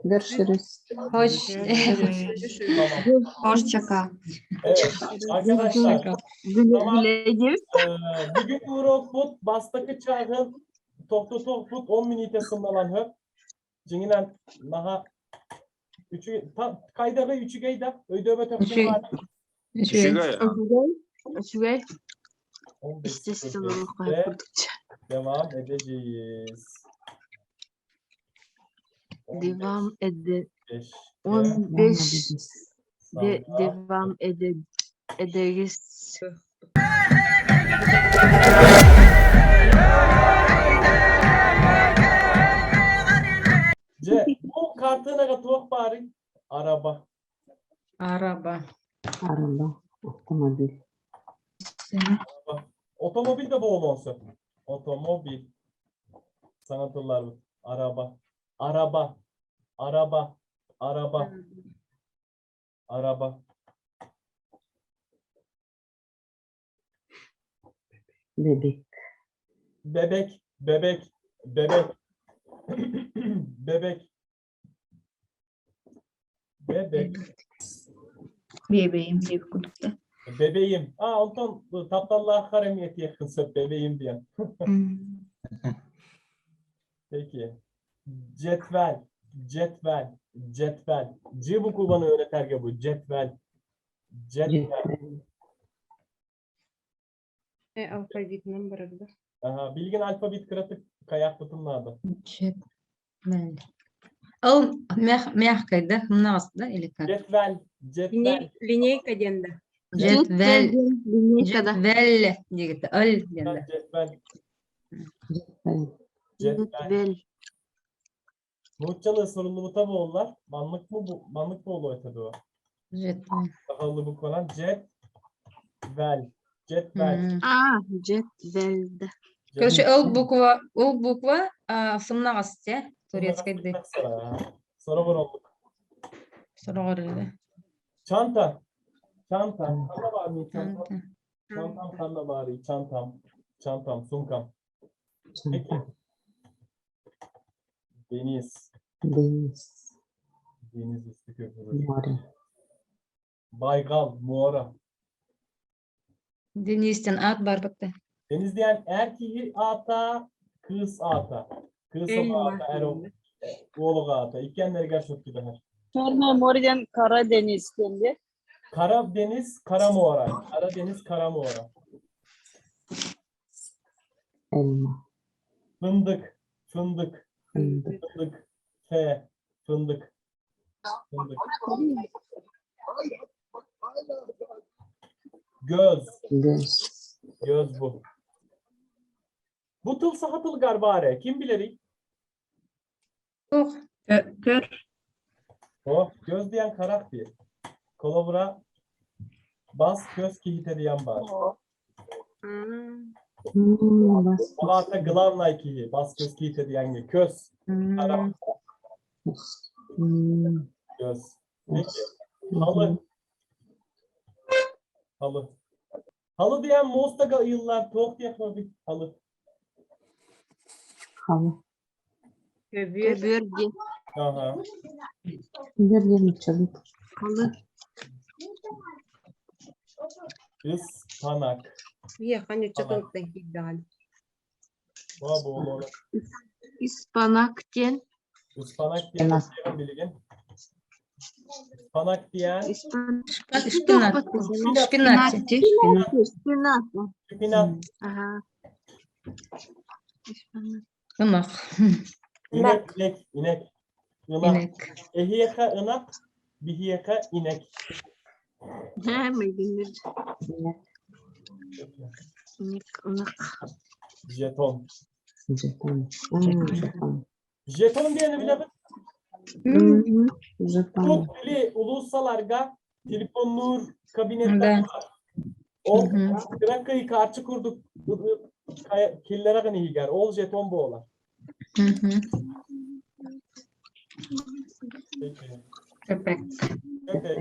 Speaker 10: Görüşürüz.
Speaker 3: Hoş.
Speaker 1: Tamam.
Speaker 12: Hoşça kal.
Speaker 1: Evet. Arkadaşlar.
Speaker 6: Güle
Speaker 1: Tamam.
Speaker 6: güle diyeyim.
Speaker 1: Bugün Urok Bastaki çağın Tokto Tokput 10 minite sındalan höp. Cinginen naha üçü ta, kaydağı üçü geyda öydöbe
Speaker 3: Üçü.
Speaker 1: tökçün var.
Speaker 3: Üçü.
Speaker 9: Үчүгэй.
Speaker 6: Үчүгэй.
Speaker 1: 15
Speaker 6: İşte
Speaker 1: 05'te devam edeceğiz.
Speaker 6: Devam ede
Speaker 1: 15'te
Speaker 6: 15 de
Speaker 1: sonra
Speaker 6: devam ederiz.
Speaker 1: Дьэ, бу хартыынаҕа туох баарый? Араба.
Speaker 3: Араба.
Speaker 10: Араба. Автомобиль.
Speaker 1: Otomobil de буолуон сөп. Otomobil. Саҥа тылларбыт. Араба. Араба. Араба. Араба. Араба.
Speaker 10: Bebek.
Speaker 1: Bebek. Bebek. Bebek. Bebek. Bebek.
Speaker 12: Bebeğim диэбит курдук да.
Speaker 1: Bebeğim. Aa, онтон тапталлааххар эмиэ этиэххин сөп bebeğim диэн. Peki. Cetvel. Cetvel. Cetvel. C bu kullanı öğreterge bu. Cetvel. Cetvel.
Speaker 10: Cetvel.
Speaker 2: Алфавитынан барарда.
Speaker 1: Aha, bilgin alfabet kıratık kayak butunladı.
Speaker 3: Cetvel. Ол мягкой, да? Мнаас, да, или как?
Speaker 1: Cetvel. Cetvel.
Speaker 2: Линейка диэн да.
Speaker 3: Cetvel.
Speaker 6: Линейка да.
Speaker 3: Cetvel диэбит. Өл диэн да.
Speaker 1: Cetvel.
Speaker 10: Cetvel.
Speaker 1: Cetvel.
Speaker 6: Cetvel.
Speaker 1: Нууччалыы суруллубута буоллар. Маннык mı bu? Маннык буолуо этэ дуо?
Speaker 3: Cetvel.
Speaker 1: Сахалыы букванан cetvel. Cetvel.
Speaker 6: А, cetvel да.
Speaker 3: Короче, ол буква сымнаҕас те, турецкий ды.
Speaker 1: Сороҕор оннук.
Speaker 3: Сороҕор эле.
Speaker 1: Çanta. Çanta. Ханна баарый çantam?
Speaker 3: Çanta.
Speaker 1: Çantam ханна баарый? Çantam. Çantam. Сумкам. Peki.
Speaker 10: Çanta.
Speaker 1: Deniz.
Speaker 10: Deniz.
Speaker 1: Deniz üstü köpürür.
Speaker 10: Море.
Speaker 1: Baykal. Muara.
Speaker 3: Денистен ат бар бакта.
Speaker 1: Deniz diyen erkeği ata, kız ata. Kız
Speaker 2: Elma.
Speaker 1: ata, er oğlu ata. İkkenleri gerçek gibi.
Speaker 5: Черное море диэн Karadeniz диэн дии.
Speaker 1: Karadeniz, Karamuara. Karadeniz, Karamuara.
Speaker 10: Elma.
Speaker 1: Fındık, fındık,
Speaker 10: Fındık.
Speaker 1: fındık, F, fındık, fındık. Göz,
Speaker 10: Göz.
Speaker 1: göz bu. Bu tıl sahatıl garbare. Kim bilir?
Speaker 3: Ох,
Speaker 12: Көр.
Speaker 1: Oh, göz diyen karak diye. Kolobra bas göz kihite diyen var.
Speaker 10: Bas.
Speaker 1: Olata glavnay kihi. Bas göz kihite diyen gibi. Köz, karak,
Speaker 10: Göz. Hmm,
Speaker 1: göz. Peki.
Speaker 10: göz.
Speaker 1: Halı. Halı. Halı diyen Mostaga yıllar tok diye bir halı.
Speaker 10: Halı.
Speaker 2: Көбүөр.
Speaker 6: Көбүөр диэн.
Speaker 1: Aha.
Speaker 10: Бер диэн нууччалыы.
Speaker 6: Halı.
Speaker 1: Ispanak.
Speaker 2: Уехан үччатылыктан киирдэҕин.
Speaker 1: Va bu olur.
Speaker 6: Испанак диэн.
Speaker 1: Ispanak diyen
Speaker 10: Ispanak.
Speaker 1: diyen bilgin. Ispanak diyen
Speaker 6: Испан-
Speaker 3: шпинат. Шпинат.
Speaker 12: Шпинат.
Speaker 6: Шпинат.
Speaker 1: şpinat.
Speaker 6: Ага. Испанак.
Speaker 3: Ынах.
Speaker 1: İnek, inek, inek. Inak.
Speaker 3: Инек.
Speaker 1: Ehiyeke ınak, bihiyeke inek.
Speaker 6: Һэ, майгынныр.
Speaker 10: Inek.
Speaker 6: Иник, ынах.
Speaker 1: Jeton.
Speaker 10: Jeton. Jeton.
Speaker 1: Jeton diyeni bilemem.
Speaker 10: Jeton.
Speaker 1: Çok dili ulusalarga telefonur kabinetler
Speaker 3: Да.
Speaker 1: var. O
Speaker 3: Мгм.
Speaker 1: Krakayı karşı kurduk. Killere gani higer. Ol jeton bu olar.
Speaker 3: Мгм.
Speaker 1: Peki.
Speaker 12: Köpek.
Speaker 1: Köpek.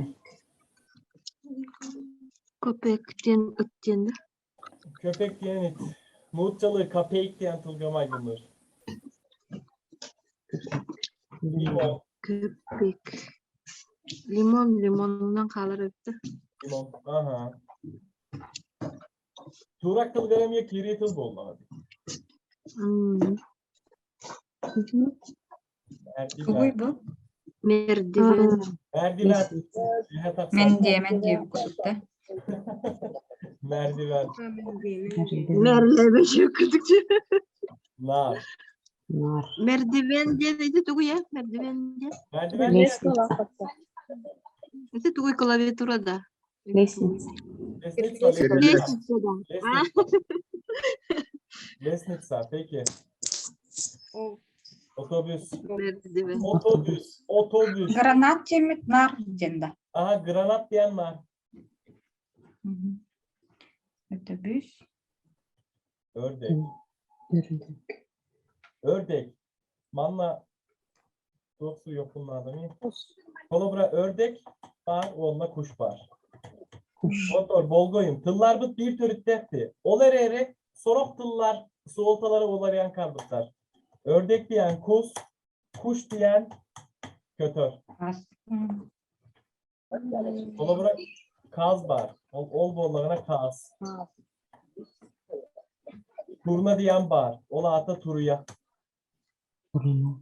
Speaker 6: Көпек диэн ыт диэн да.
Speaker 1: Köpek diyen it. Muhtalı kapeyk diyen tılgamay bunlar. Limon.
Speaker 6: Көпек. Лимон, лимонунан хаалар эбит да.
Speaker 1: Limon. Aha. Turak tılgaram kiri tıl bolmadı.
Speaker 6: М.
Speaker 3: Тугуй
Speaker 1: Merdiven.
Speaker 3: бу?
Speaker 6: Мердивен.
Speaker 1: Merdiven. Cihet aksan.
Speaker 12: Мен диэ, мен диэ курдук да.
Speaker 1: Merdiven.
Speaker 10: Merdiven.
Speaker 6: Мерлебе курдук
Speaker 1: Nar.
Speaker 10: Nar.
Speaker 6: Мердивен диэн ити тугуй ээ? Мердивен диэн.
Speaker 1: Merdiven.
Speaker 10: Лестница.
Speaker 6: Ити тугуй клавиатура да.
Speaker 10: Лестница.
Speaker 1: Лестница. Лестница.
Speaker 6: Лестница да.
Speaker 1: Лестница. Лестница. Peki.
Speaker 2: Ол
Speaker 1: Otobüs.
Speaker 6: Merdiven.
Speaker 1: Otobüs. Otobüs.
Speaker 12: Гранат темит нар диэн да.
Speaker 1: Aha granat diyen var.
Speaker 12: Өтөбүс.
Speaker 1: Ördek.
Speaker 10: Ördek.
Speaker 1: Ördek. Manna soğuk su yok bunlarda mı? Kolobra ördek var, onunla kuş var.
Speaker 10: Kuş.
Speaker 1: Motor bolgoyum. Tıllar bıt bir törüttekti. Ol ere sorok tıllar soğultaları olarayan karbıtlar. Ördek diyen kus, kuş diyen kötör.
Speaker 12: Ас.
Speaker 1: Kolobra kaz var. Ol, ol bollarına kaz. Turna diyen var. Ola ata turuya.
Speaker 10: Burnu.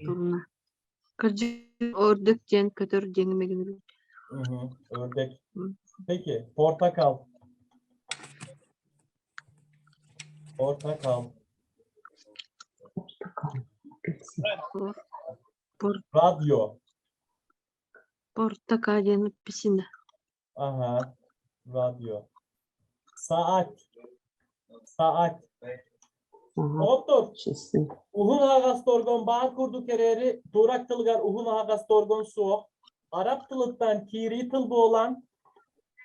Speaker 6: Турна. Кырдьык ордук диэн көтөр диэҥимэгин
Speaker 1: Hı hı, ördek.
Speaker 6: Hı.
Speaker 1: Peki portakal. Portakal.
Speaker 10: Portakal. Apelsin.
Speaker 6: Пор
Speaker 1: Radyo.
Speaker 6: портака диэн апельсин.
Speaker 1: Aha. Radyo. Saat. Saat.
Speaker 10: Saat.
Speaker 1: Doktor.
Speaker 10: Часы.
Speaker 1: Uhun ağas torgon bağ kurdu kereri durak tılgar uhun ağas torgon su. Arap tılıktan kiri tıl bu olan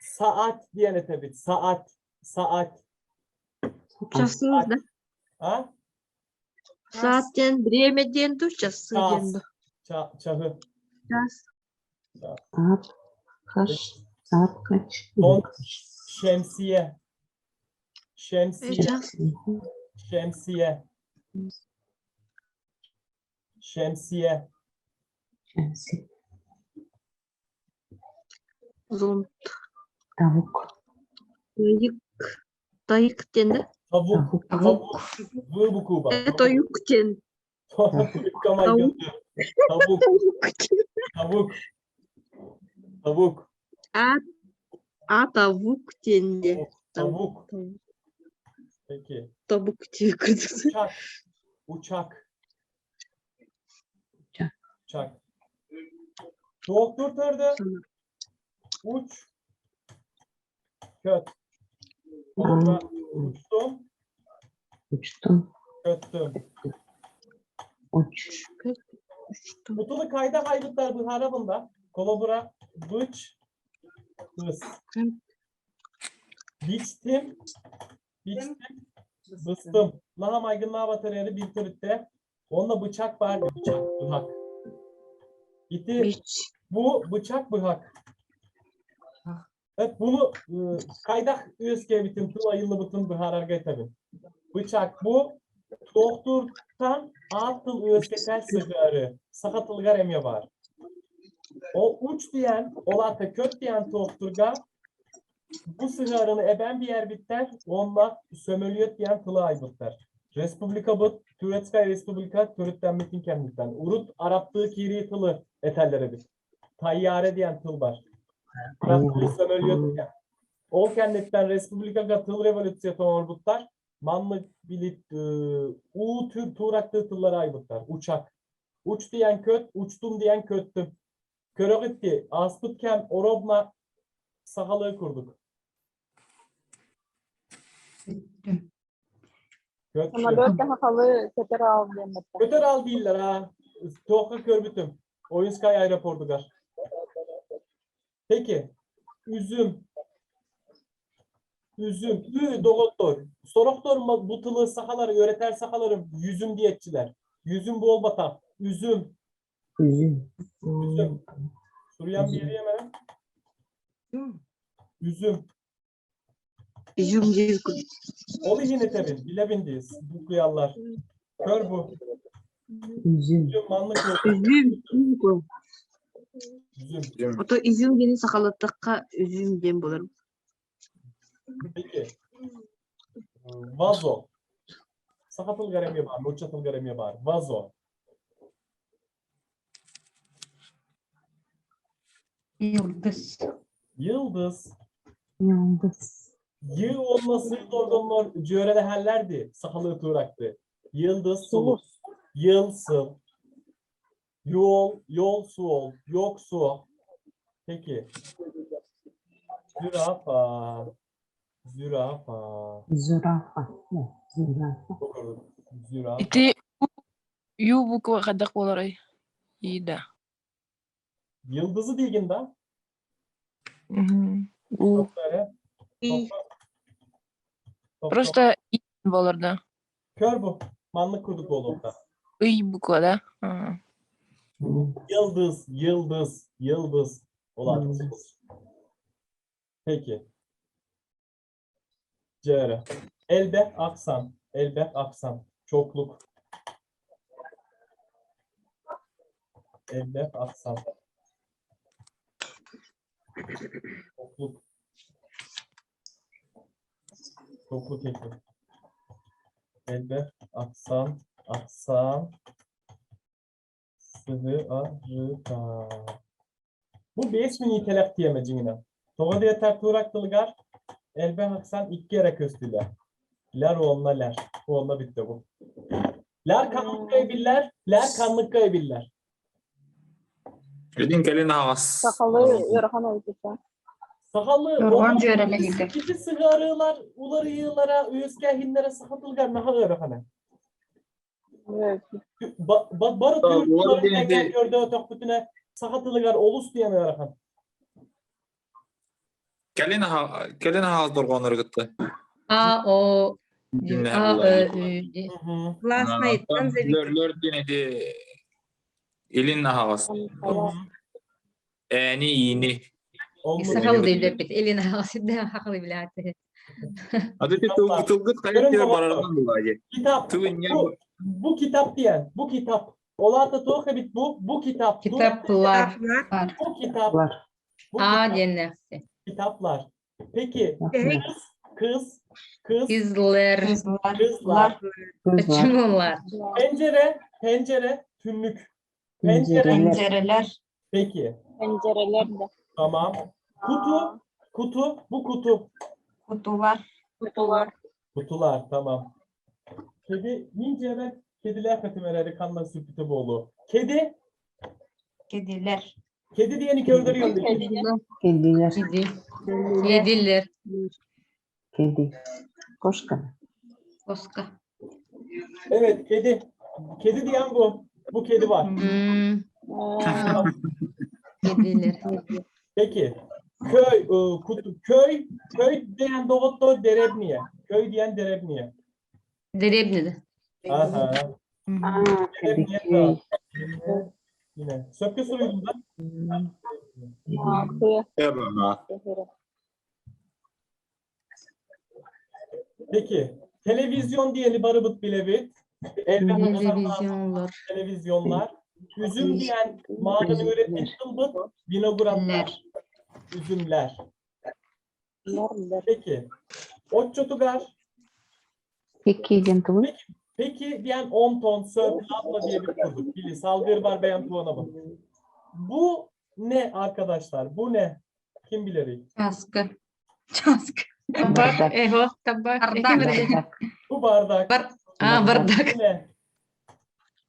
Speaker 1: saat diyene tabi. Saat. Saat.
Speaker 6: Часы да.
Speaker 1: Ha?
Speaker 6: Саат диэн время диэн ту часы
Speaker 1: Час.
Speaker 6: диэн ду.
Speaker 1: Çahı.
Speaker 6: Час.
Speaker 10: Saat kaç? Saat kaç?
Speaker 1: Son şemsiye. Şemsiye.
Speaker 6: Час.
Speaker 1: Şemsiye. Şemsiye.
Speaker 10: Şemsi.
Speaker 6: Зонт.
Speaker 10: Tavuk.
Speaker 6: Тайык. Тайык диэн да.
Speaker 1: Tavuk.
Speaker 10: Tavuk.
Speaker 1: Tavuk. Vı bu kuba.
Speaker 6: Э, тойук диэн.
Speaker 1: Tavuk.
Speaker 6: Tavuk.
Speaker 1: Tavuk.
Speaker 6: Тойук диэн.
Speaker 1: Tavuk. Tavuk.
Speaker 6: А а тавук диэн де.
Speaker 1: Tavuk. Peki.
Speaker 6: Табук диэн кырдьык.
Speaker 1: Uçak. Uçak.
Speaker 10: Uçak.
Speaker 1: Uçak. Doktor tördü. Uç. Köt. Sonra uçtum.
Speaker 10: Uçtum.
Speaker 1: Köttüm.
Speaker 10: Uç.
Speaker 1: Mutulu kayda haydutlar bu harabında. Kolobura bıç. Hız. Biçtim. Biçtim. Bıstım. Laha maygınlığa bataryayı bir törütte. Onunla bıçak var. Bıçak. Bıhak. İti
Speaker 6: Бич.
Speaker 1: bu bıçak bıhak. Evet bunu kaydak üyeske bitin tıl ayıllı bütün bıhararga tabi. Bıçak bu doktordan alt tıl üyeske ters sıgarı. Sakatılgar emye var. O uç diyen, olata köt diyen doktorga bu sıgarını eben bir yer biter, onunla sömölüyet diyen tılı aybıtlar. Respublika bu, Türetskaya Respublika, Türütten mitin kenditten. Urut Araplığı kiri tılı etellere bit. Tayyare diyen tıl var. Araplığı sömölüyet diyen. Ol kenditten Respublika tıl revolüsiya torbutlar. Manlı bilit, u tür turaklı tılları aybıtlar. Uçak. Uç diyen köt, uçtum diyen köttüm. Körögitti, aspıtkem, orobna sahalığı kurduk. Köttüm.
Speaker 5: Самолет хахалы көтөр ал диэн бэтэ.
Speaker 1: Kötör al değiller ha. Tohka körbütüm. Oyunskay aeroportugar. Peki. Üzüm. Üzüm. Ü doktor. Soroktor bu tılı sahaları öğreter sahalarım. Yüzüm diyetçiler. Yüzüm bol bata. Üzüm.
Speaker 10: Üzüm.
Speaker 1: Üzüm. Suryan bir yere Üzüm.
Speaker 6: Изюм диэн
Speaker 1: Ol yine tabi. Bilebindiyiz. Bu kıyallar. Kör bu.
Speaker 10: Üzüm.
Speaker 1: Üzüm manlık yok.
Speaker 6: Изюм.
Speaker 1: Üzüm.
Speaker 6: Ото изюм диэни сахалаттакка изюм диэн буолар.
Speaker 1: Peki. Vazo. Sakatıl garemiye var, Nurçatıl garemiye var. Vazo.
Speaker 12: Yıldız.
Speaker 1: Yıldız.
Speaker 10: Yıldız.
Speaker 1: Yı olması dorgonlar cöğrede hellerdi. Sakalı turaktı. Yıldız sulu. Yıl sıl. Yol, yol su ol. Yok su. Peki. Zürafa. Zürafa.
Speaker 10: Zürafa. Zürafa.
Speaker 1: Bu kurduk. Zürafa.
Speaker 13: Ити Ю буква хайдах буоларый? Ида.
Speaker 1: Yıldızı diyin da.
Speaker 13: Мгм. У.
Speaker 1: Topla
Speaker 2: И.
Speaker 1: Topla.
Speaker 13: Просто И буолар да.
Speaker 1: Kör bu. Manlık kurduk bu olukta.
Speaker 13: Ый буква да. Ага.
Speaker 1: Yıldız, yıldız, yıldız. Olan.
Speaker 10: Yıldız.
Speaker 1: Peki. Cere. Elbet aksan. Elbet aksan. Çokluk. Elbet aksan. Çokluk. Çokluk eki. Elbet aksan. Aksan. Sıhı a rı ta. Bu 5000 itelek diyemecine. Toğa diye terturak tılgar. Elbe haksan iki kere köstüler. Ler onunla ler. Bu onunla bitti bu. Ler kanlık kaybiller. Ler kanlık kaybiller.
Speaker 9: Илин кэлин аҕас.
Speaker 5: Сахалы ыарахан ойдуса.
Speaker 1: Sakallı
Speaker 12: Yorgan cüerele
Speaker 1: Kiti sıgarılar, ularıyılara, üyeskehinlere sakatılgar naha öğrehane. Ba, ba, barı
Speaker 9: Tamam,
Speaker 1: tüyürtülerin
Speaker 9: ular diye
Speaker 1: engel gördüğü ötekbütüne sakatılgar olus diyen öğrehan.
Speaker 9: Кэлин кэлин аҕас дорҕооннору кытта.
Speaker 3: А, О,
Speaker 9: Dinle
Speaker 3: А, Ö, Ü, Д.
Speaker 1: Hı hı.
Speaker 2: Гласныйттан зависит.
Speaker 9: Лөр диэн ити илин аһаҕас.
Speaker 1: Hı hı.
Speaker 9: Ээни иини.
Speaker 1: Olmuş.
Speaker 3: Сахал дийлер бит. Элина хасидда хахалы билати.
Speaker 9: Аты ти тылгыт
Speaker 1: Görün
Speaker 9: хайыт
Speaker 1: babam.
Speaker 9: барарынан булаайы.
Speaker 1: Kitap.
Speaker 9: Тыл инньэ
Speaker 1: Bu, bu kitap diyen, bu kitap. Olata tuğ bu, bu kitap.
Speaker 3: Kitaplar.
Speaker 12: Бар.
Speaker 1: Bu kitap.
Speaker 10: Var.
Speaker 1: Bu
Speaker 3: А
Speaker 1: kitap,
Speaker 3: диэн нәрсе.
Speaker 1: kitaplar. Peki
Speaker 10: Kitaplar.
Speaker 1: kız, kız, kız,
Speaker 3: Кызлар.
Speaker 12: Кызлар.
Speaker 1: kızlar.
Speaker 10: Kızlar.
Speaker 3: Чумулар.
Speaker 1: Pencere, pencere, tünlük. Pencere.
Speaker 10: Pencereler.
Speaker 12: Pencereler.
Speaker 1: Peki,
Speaker 5: Pencereler de.
Speaker 1: tamam. Kutu, kutu, bu kutu.
Speaker 12: Kutular.
Speaker 5: Kutular.
Speaker 1: Kutular, tamam. Kedi, nince ben kediler fetimeleri kanla süpütü bolu. Kedi,
Speaker 12: Kediler.
Speaker 1: kedi diyeni kördürüyor.
Speaker 5: Kediler.
Speaker 10: Kediler.
Speaker 3: Кеди. Кедилер.
Speaker 10: Kedi. Koşka.
Speaker 12: Koska.
Speaker 1: Evet, kedi. Kedi diyen bu. Bu kedi var.
Speaker 3: М,
Speaker 5: Aa,
Speaker 3: Кедилер.
Speaker 1: Peki. Köy, kutu, köy, köy diyen doğuttu derebniye. Köy diyen derebniye.
Speaker 3: Деревня.
Speaker 1: Aha.
Speaker 10: Aa, kedi
Speaker 1: Derebniye
Speaker 10: köy.
Speaker 1: Yine, yine. Söpke soruydum ben.
Speaker 5: Altı.
Speaker 9: эбэма.
Speaker 1: Peki. Televizyon diyeni barıbıt bilebit. Elbette
Speaker 3: Телевизионлар.
Speaker 1: televizyonlar. Üzüm diyen mağını üretmiş tılbıt. Vinogradlar.
Speaker 12: Ler.
Speaker 1: Üzümler.
Speaker 5: Ler.
Speaker 1: Peki. Otçotugar.
Speaker 10: Peki diyen tuğ.
Speaker 1: Peki diyen 10 ton söp abla diye bir kurduk. Bili salgır var beyan tuğana bak. Bu ne arkadaşlar? Bu ne? Kim bilir?
Speaker 12: Часка. Часка.
Speaker 3: Табак.
Speaker 10: Бардак.
Speaker 3: Эго, табак.
Speaker 12: Бардак.
Speaker 10: Bardak.
Speaker 1: Bu bardak.
Speaker 3: Бар- А, бардак.
Speaker 1: Bu ne?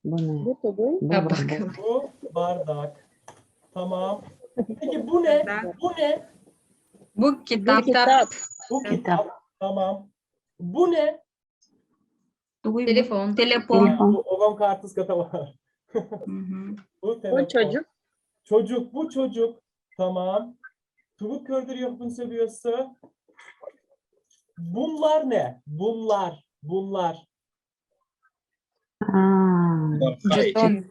Speaker 10: Bu ne?
Speaker 5: Bu tuğ.
Speaker 10: Bu
Speaker 3: Tabak.
Speaker 10: bardak.
Speaker 1: Bu bardak. Tamam. Peki bu ne? Bu ne?
Speaker 12: Bu kitap.
Speaker 5: Kitap.
Speaker 1: Bu kitap. Tamam. Bu ne?
Speaker 3: Телефон.
Speaker 12: Телефон.
Speaker 10: Telefon.
Speaker 1: Bu oğlan kartız kata var.
Speaker 12: Мгм.
Speaker 1: Bu telefon.
Speaker 11: Bu çocuk.
Speaker 1: Çocuk. Bu çocuk. Tamam. Tuvuk kördür yokun seviyorsa. Bunlar ne? Bunlar. Bunlar.
Speaker 10: Aa,
Speaker 12: Жетон.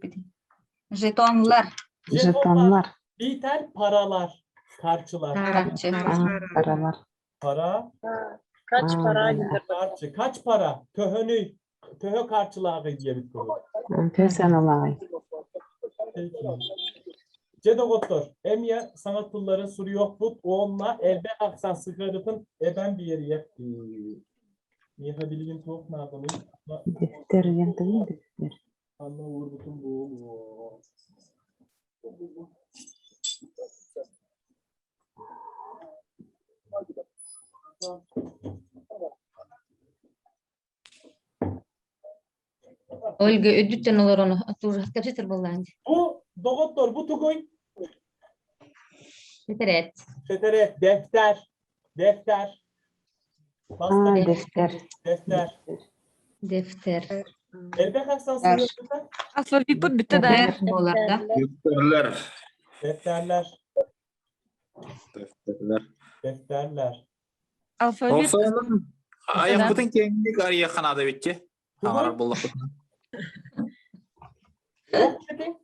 Speaker 12: Жетонлар.
Speaker 10: jetonlar.
Speaker 1: Biter paralar. Karçılar.
Speaker 12: Карчы.
Speaker 10: Aa, paralar.
Speaker 1: Para.
Speaker 11: Kaç
Speaker 10: Aa,
Speaker 11: para
Speaker 10: evet.
Speaker 11: gider?
Speaker 1: Karçı. Kaç para? Töhönü. Töhö karçılağı diye bir konu.
Speaker 10: Kösen olay.
Speaker 1: Peki. Cedogottor. Emye sanat pulları suru yok but. Onunla elbe aksan sıkarıtın eben bir yeri yekti. Niye bilgin tuğuk nereden?
Speaker 10: Defter diyen tuğ. Defter.
Speaker 1: Anla uğur bütün bu.
Speaker 3: Ольга өдүттен олар оны. Тоже капситер боллаан.
Speaker 1: Bu dogottor bu tuguy.
Speaker 3: Тетерет.
Speaker 1: Şetere defter. Defter.
Speaker 10: А, defter.
Speaker 1: Defter.
Speaker 3: Defter.
Speaker 1: Elbek aksan sınırında
Speaker 13: Алфавит битте да.
Speaker 12: Дер болар да.
Speaker 9: Defterler.
Speaker 1: defterler.
Speaker 9: Defterler.
Speaker 1: Defterler.
Speaker 13: Алфавит
Speaker 9: Olsa Аяқпытын кеңдік ария қанады бітке. Аңарар боллақпытын.
Speaker 1: Yok dedin.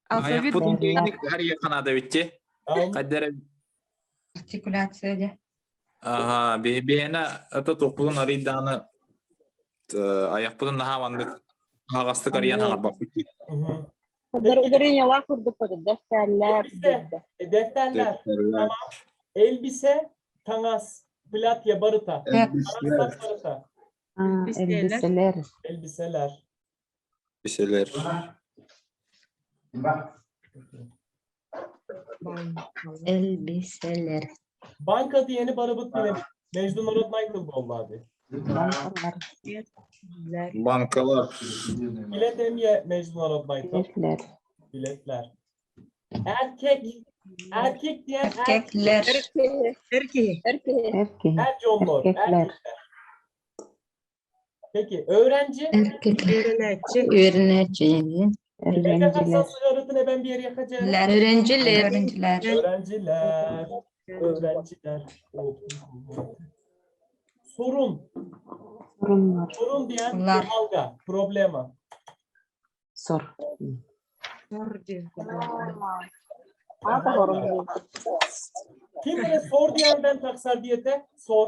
Speaker 13: алфавит
Speaker 9: Аяқпытын кеңдік ария қанады бітке. Қаддара
Speaker 12: Артикуляция де.
Speaker 9: Ага, бейбейіне ата тоқпытын ариданы аяқпытын нахамандык ағастык ариян ағарбақ бітке.
Speaker 5: Ударение лах курдук көтө defterler.
Speaker 1: Elbise. E, defterler.
Speaker 9: Defterler.
Speaker 1: Elbise, tanas, platya, barıta.
Speaker 9: Elbiseler.
Speaker 1: Tanas, barıta.
Speaker 10: А,
Speaker 4: Elbiseler.
Speaker 10: elbiseler.
Speaker 1: Elbiseler.
Speaker 9: Elbiseler.
Speaker 3: Elbiseler.
Speaker 1: Banka diyeni barıbıt bile. Mecnun Orod Michael boldu abi.
Speaker 10: Bankalar.
Speaker 9: Банкалар.
Speaker 1: Bilet emye Mecnun Orod Michael.
Speaker 10: Biletler.
Speaker 1: Biletler. Erkek. Erkek diyen er,
Speaker 12: Erkekler.
Speaker 5: Erkeği. Erkeği.
Speaker 10: Erkeği.
Speaker 1: er conlor.
Speaker 10: Erkekler.
Speaker 1: Erkekler. Peki öğrenci.
Speaker 3: Erkekler. Öğrenci.
Speaker 1: Elbette
Speaker 10: Öğrenciler.
Speaker 1: kalsan ben bir yere yakacağım.
Speaker 3: Öğrenciler.
Speaker 12: Öğrenciler.
Speaker 1: Öğrenciler. Öğrenciler. Sorun.
Speaker 10: Sorunlar.
Speaker 1: Sorun diyen
Speaker 12: Bunlar.
Speaker 1: dalga. Problema.
Speaker 10: Sor.
Speaker 5: Ата horun.
Speaker 1: Kimlere sor diyen ben taksar diyete sor.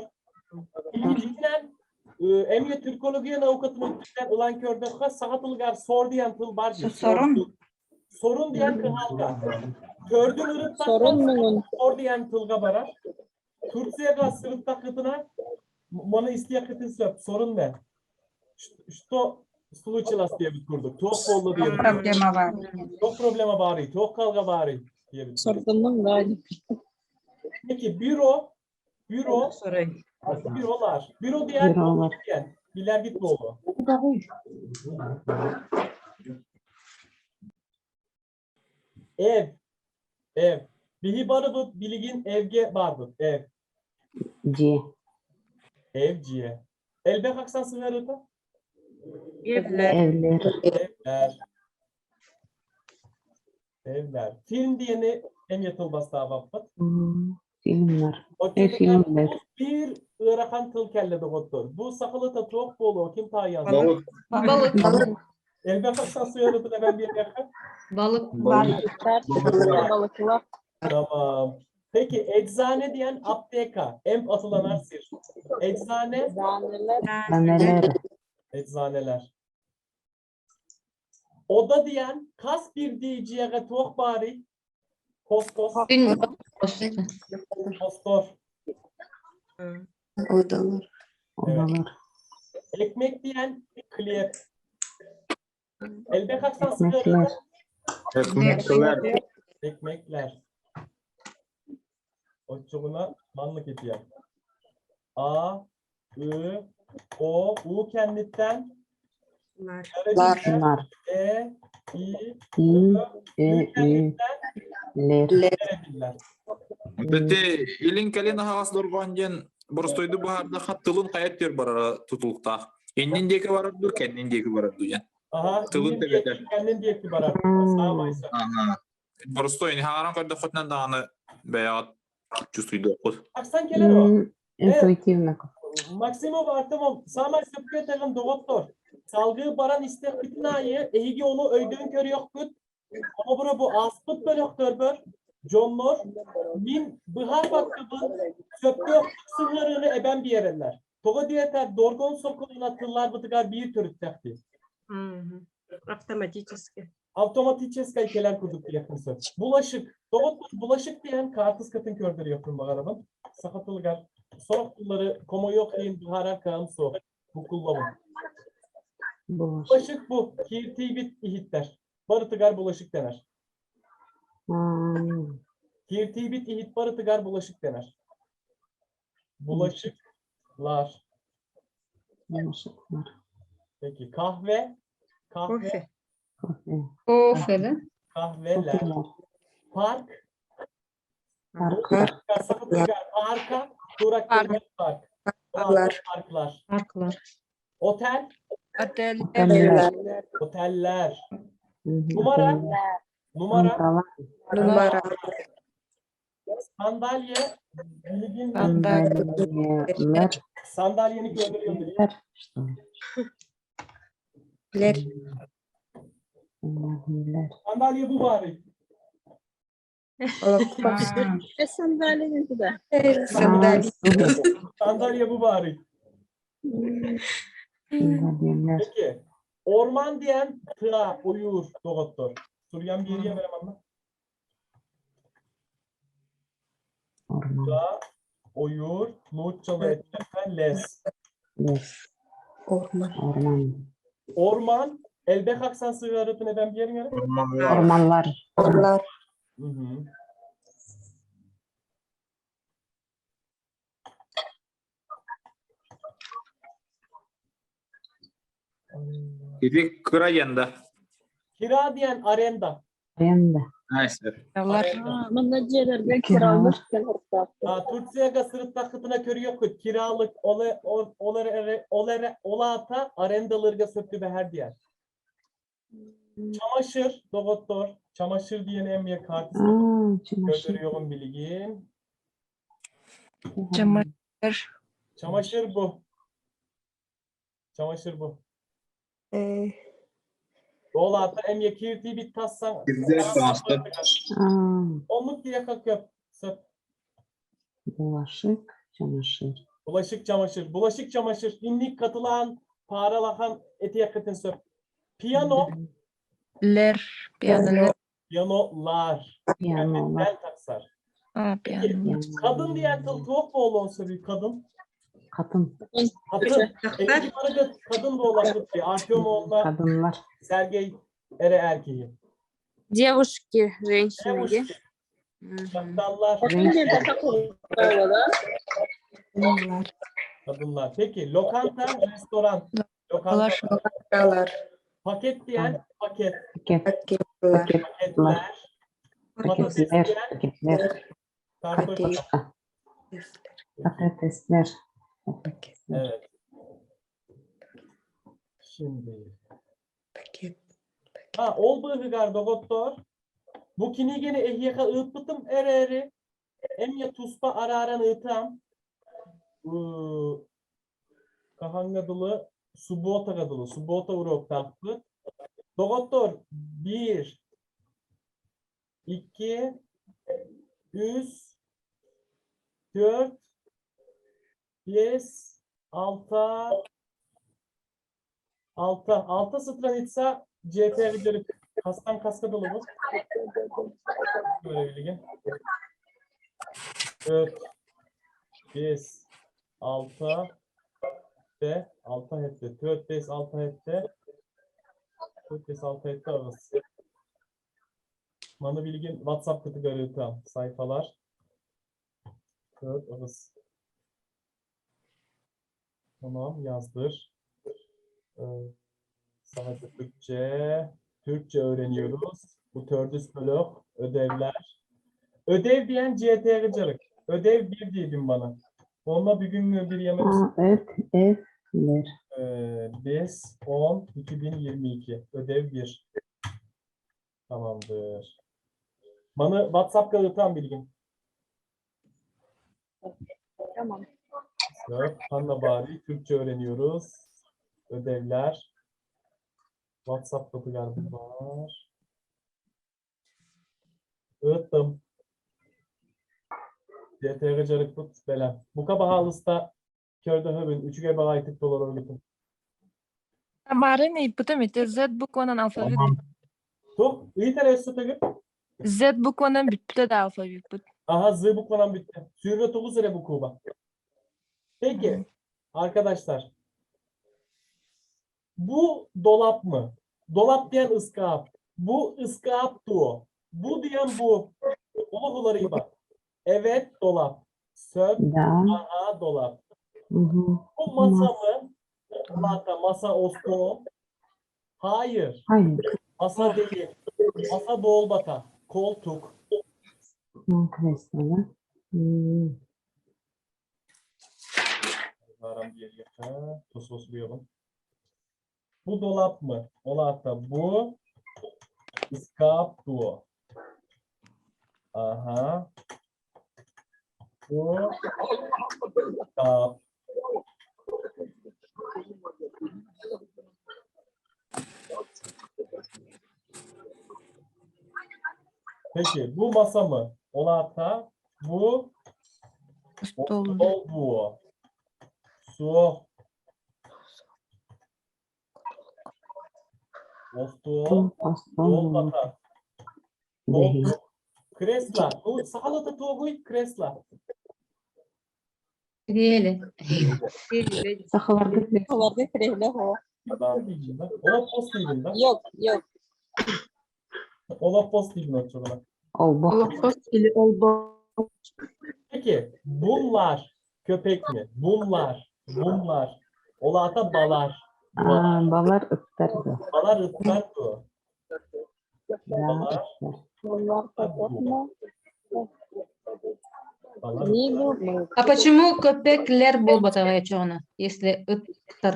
Speaker 1: İkinciden Emre Türkologiya avukatı müddetler ulan körde sahatılgar sor diyen tıl var. diyor.
Speaker 12: Sorun.
Speaker 1: Sorun diyen kıhalga. Kördün ırıttak
Speaker 5: Sorun munun.
Speaker 1: sor diyen tılga barar. Türkiye'ye sırıttak kıtına bana isteye kıtın söp. Sorun ne? Что случилось diye bir kurduk. Çok bollu diye bir kurduk.
Speaker 12: Problema var.
Speaker 1: Çok problema bari, çok kavga bari diye bir kurduk.
Speaker 5: Sorgunun da.
Speaker 1: Peki büro, büro, bürolar. Büro diyen,
Speaker 10: Bürolar.
Speaker 1: diyen, biler git bolu. Ev, ev. Bihi barıbıt, biligin evge barbıt. Ev,
Speaker 10: C.
Speaker 1: evciye. Elbek aksan sınırıta.
Speaker 10: Evler.
Speaker 1: Evler. Evler. Film diyeni en yatılmaz davapıt.
Speaker 10: Hmm, Filmler. E, filmler.
Speaker 1: Bir Irakan tıl kelle doktor. Bu sakalı da çok bolu. Kim tayan?
Speaker 9: Balık.
Speaker 12: Balık.
Speaker 8: Balık.
Speaker 1: Elbek aksan sınırıta ben bir yakın.
Speaker 3: Balık.
Speaker 9: Balık.
Speaker 5: Balıklar.
Speaker 1: Tamam. Peki eczane diyen apteka. Emp atılan arsir. Eczane,
Speaker 5: Eczaneler.
Speaker 10: Daneler.
Speaker 1: eczaneler. Oda diyen kas bir diyeceğe tok bari. Kostos,
Speaker 3: Gün.
Speaker 1: kostor.
Speaker 8: Odalar.
Speaker 10: Odalar.
Speaker 1: Ekmek diyen kliyep. Elbek aksan
Speaker 10: Ekmekler.
Speaker 1: sınırında
Speaker 9: Ekmekler.
Speaker 1: ekmekler. Oçuğuna manlık etiyor. A, Ü, O, U kenditten
Speaker 8: Lar.
Speaker 10: Lar.
Speaker 1: E, İ,
Speaker 10: İ.
Speaker 1: Ö,
Speaker 10: E.
Speaker 1: Ü
Speaker 10: Ü.
Speaker 1: kenditten
Speaker 10: Ler.
Speaker 1: verebilirler.
Speaker 9: Бітті илин кэлин аһаҕас дорҕоон диэн боростуойду быһаарда тылын хайа түөр барара тутулуктаах. Иннин диэки барар дуу, кэннин диэки барар дуу диэн.
Speaker 1: Aha,
Speaker 9: Тылын
Speaker 1: kendin diye,
Speaker 9: төбөтө.
Speaker 1: kendin diye ki barar.
Speaker 10: Hmm.
Speaker 1: Sağmaysa.
Speaker 9: Аха. Боростуой хагаран көрдөххүтүнэн даҕаны бэйэҕит чувствуйдуоххут.
Speaker 1: Aksan keler o.
Speaker 10: М, Интуитивно.
Speaker 1: Maksimum artımım. Samay söpke takım doktor. Salgı baran istek bütün ayı. Ehigi onu öydüğün körü yok küt. Ama bura bu aspıt bölük bör. Conlor. Min bıhar bakkıbın söpke sınırını eben bir yerler. Toga diyeter dorgon sokuluna tıllar bıtıgar bir tür tekti.
Speaker 4: Автоматически.
Speaker 1: Avtomatiçeska keler kurduk diye yakınsa. Bulaşık. Doktor bulaşık diyen kartız katın kördür yakın bakarabın. Sakatılgar. Sorok bunları komo yok deyin bıharar kağım so. Bu kullanın.
Speaker 10: Bulaşık.
Speaker 1: Bulaşık bu. Kirtibit ihitler. Barıtıgar bulaşık dener.
Speaker 10: Hmm,
Speaker 1: Kirtibit ihit barıtıgar bulaşık dener. Bulaşıklar.
Speaker 10: Bulaşıklar.
Speaker 1: Peki kahve. Kahve.
Speaker 8: Кофе.
Speaker 10: Kahve.
Speaker 3: Kofe de.
Speaker 1: Kahveler.
Speaker 10: Kofiler.
Speaker 1: Park.
Speaker 10: Парктар.
Speaker 1: Парка, Туrak
Speaker 11: Park.
Speaker 1: park.
Speaker 8: Parklar.
Speaker 1: Parklar.
Speaker 3: Parklar.
Speaker 1: Otel,
Speaker 13: Otel.
Speaker 10: Oteller.
Speaker 1: oteller.
Speaker 10: Мгм,
Speaker 1: Numara.
Speaker 10: oteller.
Speaker 1: Numara,
Speaker 10: Numaralar.
Speaker 8: Numara.
Speaker 1: sandalye, bilgin
Speaker 10: Sandalyeler.
Speaker 1: sandalyeni gönderiyorum dedi.
Speaker 10: Ler, Что ли?
Speaker 8: Ler.
Speaker 10: Sandalyeler.
Speaker 1: Sandalye bu bari.
Speaker 2: E sandalye de.
Speaker 8: Sandalye.
Speaker 1: Sandalye bu bari.
Speaker 10: Sandalyeler.
Speaker 1: Peki. Orman diyen tıra, uyur, doktor. Suryan bir yere verem anla.
Speaker 10: Orman.
Speaker 1: Tıra, oyur, Nurçalı etmefen les.
Speaker 10: Les.
Speaker 8: Orman.
Speaker 10: Orman.
Speaker 1: Orman, elbek aksan sığarıtın efendim bir yerine.
Speaker 10: Ormanlar.
Speaker 8: Orlar.
Speaker 1: Hı hı.
Speaker 9: Ити кыра янда.
Speaker 1: Kira diyen arenda.
Speaker 10: Аренда.
Speaker 9: Neyse.
Speaker 1: Arenda.
Speaker 2: Mında jelerge
Speaker 10: Kiralar.
Speaker 2: kiralık
Speaker 1: Ha, Türkiye'de sırıtta kıtına körü yok. Kiralık ole olere ere- olere olata arendalarga söktü be her diyen. Çamaşır doktor. Çamaşır diyen emye kartı
Speaker 10: А, чамашыр.
Speaker 1: gönderiyorum bilgin.
Speaker 13: Çamaşır.
Speaker 1: Çamaşır bu. Çamaşır bu.
Speaker 8: Ee,
Speaker 1: Dolata emye kirti bir tassan.
Speaker 9: Güzel bastı.
Speaker 10: А,
Speaker 1: Onluk diye kalkıyor. Söp.
Speaker 10: Bulaşık, çamaşır.
Speaker 1: Bulaşık çamaşır. Bulaşık çamaşır. İnlik katılan paralahan eti yakıtın söp. Piyano.
Speaker 13: Ler. Piyanolar.
Speaker 1: Piyanolar.
Speaker 10: Piyanolar.
Speaker 1: Ben taksar.
Speaker 13: Ha, piyano.
Speaker 1: Kadın diyen tıl tuhaf boğulu olsa bir kadın.
Speaker 10: Kadın.
Speaker 1: Kadın. Eski arada kadın boğulası bir Artyom
Speaker 10: Kadınlar.
Speaker 1: Sergey Ere erkeği.
Speaker 4: Девушки, женщины.
Speaker 1: Девушки. Şapkallar.
Speaker 8: Kadınlar.
Speaker 1: Kadınlar. Peki lokanta, restoran. Lokanta.
Speaker 8: Lokantalar.
Speaker 1: Paket diyen paket.
Speaker 10: Paket.
Speaker 8: Paketler.
Speaker 10: Paket.
Speaker 1: Paketler. Patates
Speaker 10: Paketler.
Speaker 1: diyen
Speaker 10: Paketler.
Speaker 1: kartoşka.
Speaker 10: Patatesler.
Speaker 8: Paket.
Speaker 1: Evet. Şimdi.
Speaker 8: Paket.
Speaker 1: Ha, ol bığıgar doktor. Bu kinigeni ehyeka ıpıtım ere eri. Emye tuspa araran ıtam. Kahangadılı subota gadılı. Subota urok tahtı. Doktor 1 2 3 4 5 6 6 6 stranitsa CTR dönüp kastan kaska dolu bu. Böyle bilgin. 4 5 6 ve 6 hette. 4 5 6 hette. 4 5 6 hette arası. Mana bilgin WhatsApp kategori tam sayfalar. 4 arası. Tamam yazdır. Sadece Türkçe. Türkçe öğreniyoruz. Bu tördüs blok, ödevler. Ödev diyen CTR carık. Ödev bir diyelim bana. Onunla bir gün bir yemek.
Speaker 10: A, Öt, F, ler.
Speaker 1: 5, 10, 2022. Ödev 1. Tamamdır. Bana WhatsApp kalıtan bilgin.
Speaker 5: Tamam.
Speaker 1: 4. Hanna Bari. Türkçe öğreniyoruz. Ödevler. WhatsApp kapılar var. Öğüttüm. CTR carıklık belen. Bu kabahalısta körde höbün. Üçüge bağaytık dolar örgütüm.
Speaker 13: Тамара не пытам Z букванан алфавит.
Speaker 1: Tuh. İyi terörist öteki.
Speaker 13: Z букванан бүтпүтэ да алфавит бут.
Speaker 1: Aha Z bukvanan bitti. Sürre 9 lira bu kuba. Peki arkadaşlar. Bu dolap mı? Dolap diyen ıskap. Bu ıskap tu. Bu diyen bu. Oğulları iyi bak. Evet dolap. Söp
Speaker 10: Da.
Speaker 1: aha dolap.
Speaker 10: Мгм.
Speaker 1: Bu masa mı? Masa, masa osto. Hayır.
Speaker 10: Hayır.
Speaker 1: Masa değil. Masa bolbata. Koltuk.
Speaker 10: Кресло, да?
Speaker 1: Баран биэриэххэ, тус-ус буйабын. Bu dolap mı? Olata bu iskap duo. Aha. Bu iskap. Peki bu masa mı? Olata bu
Speaker 13: Стол.
Speaker 1: Stol bu. Su. Ostol.
Speaker 10: Остол.
Speaker 1: Bata.
Speaker 10: Дэһин.
Speaker 1: Kresla. Bu sahalata toguy kresla.
Speaker 3: Рели.
Speaker 10: Сахаларга кресло.
Speaker 5: Оларды киреле хо.
Speaker 1: Ben diyeyim ben. Ola post diyeyim ben.
Speaker 5: Yok, yok.
Speaker 1: Ola post diyeyim ben.
Speaker 10: Олбох.
Speaker 11: Олоппос или олбо.
Speaker 1: Peki bunlar köpek mi? Bunlar. Bunlar. Olata balar. Balar.
Speaker 10: А, Балар ыттар да.
Speaker 1: Balar ıtlar bu.
Speaker 10: Да,
Speaker 1: Балар.
Speaker 10: ыттар.
Speaker 5: Bunlar köpek mi?
Speaker 1: Balar
Speaker 5: Не
Speaker 1: ıtlar.
Speaker 5: bu mu?
Speaker 3: А почему köpekler буолбатаҕай чоҕуна, если ыттар,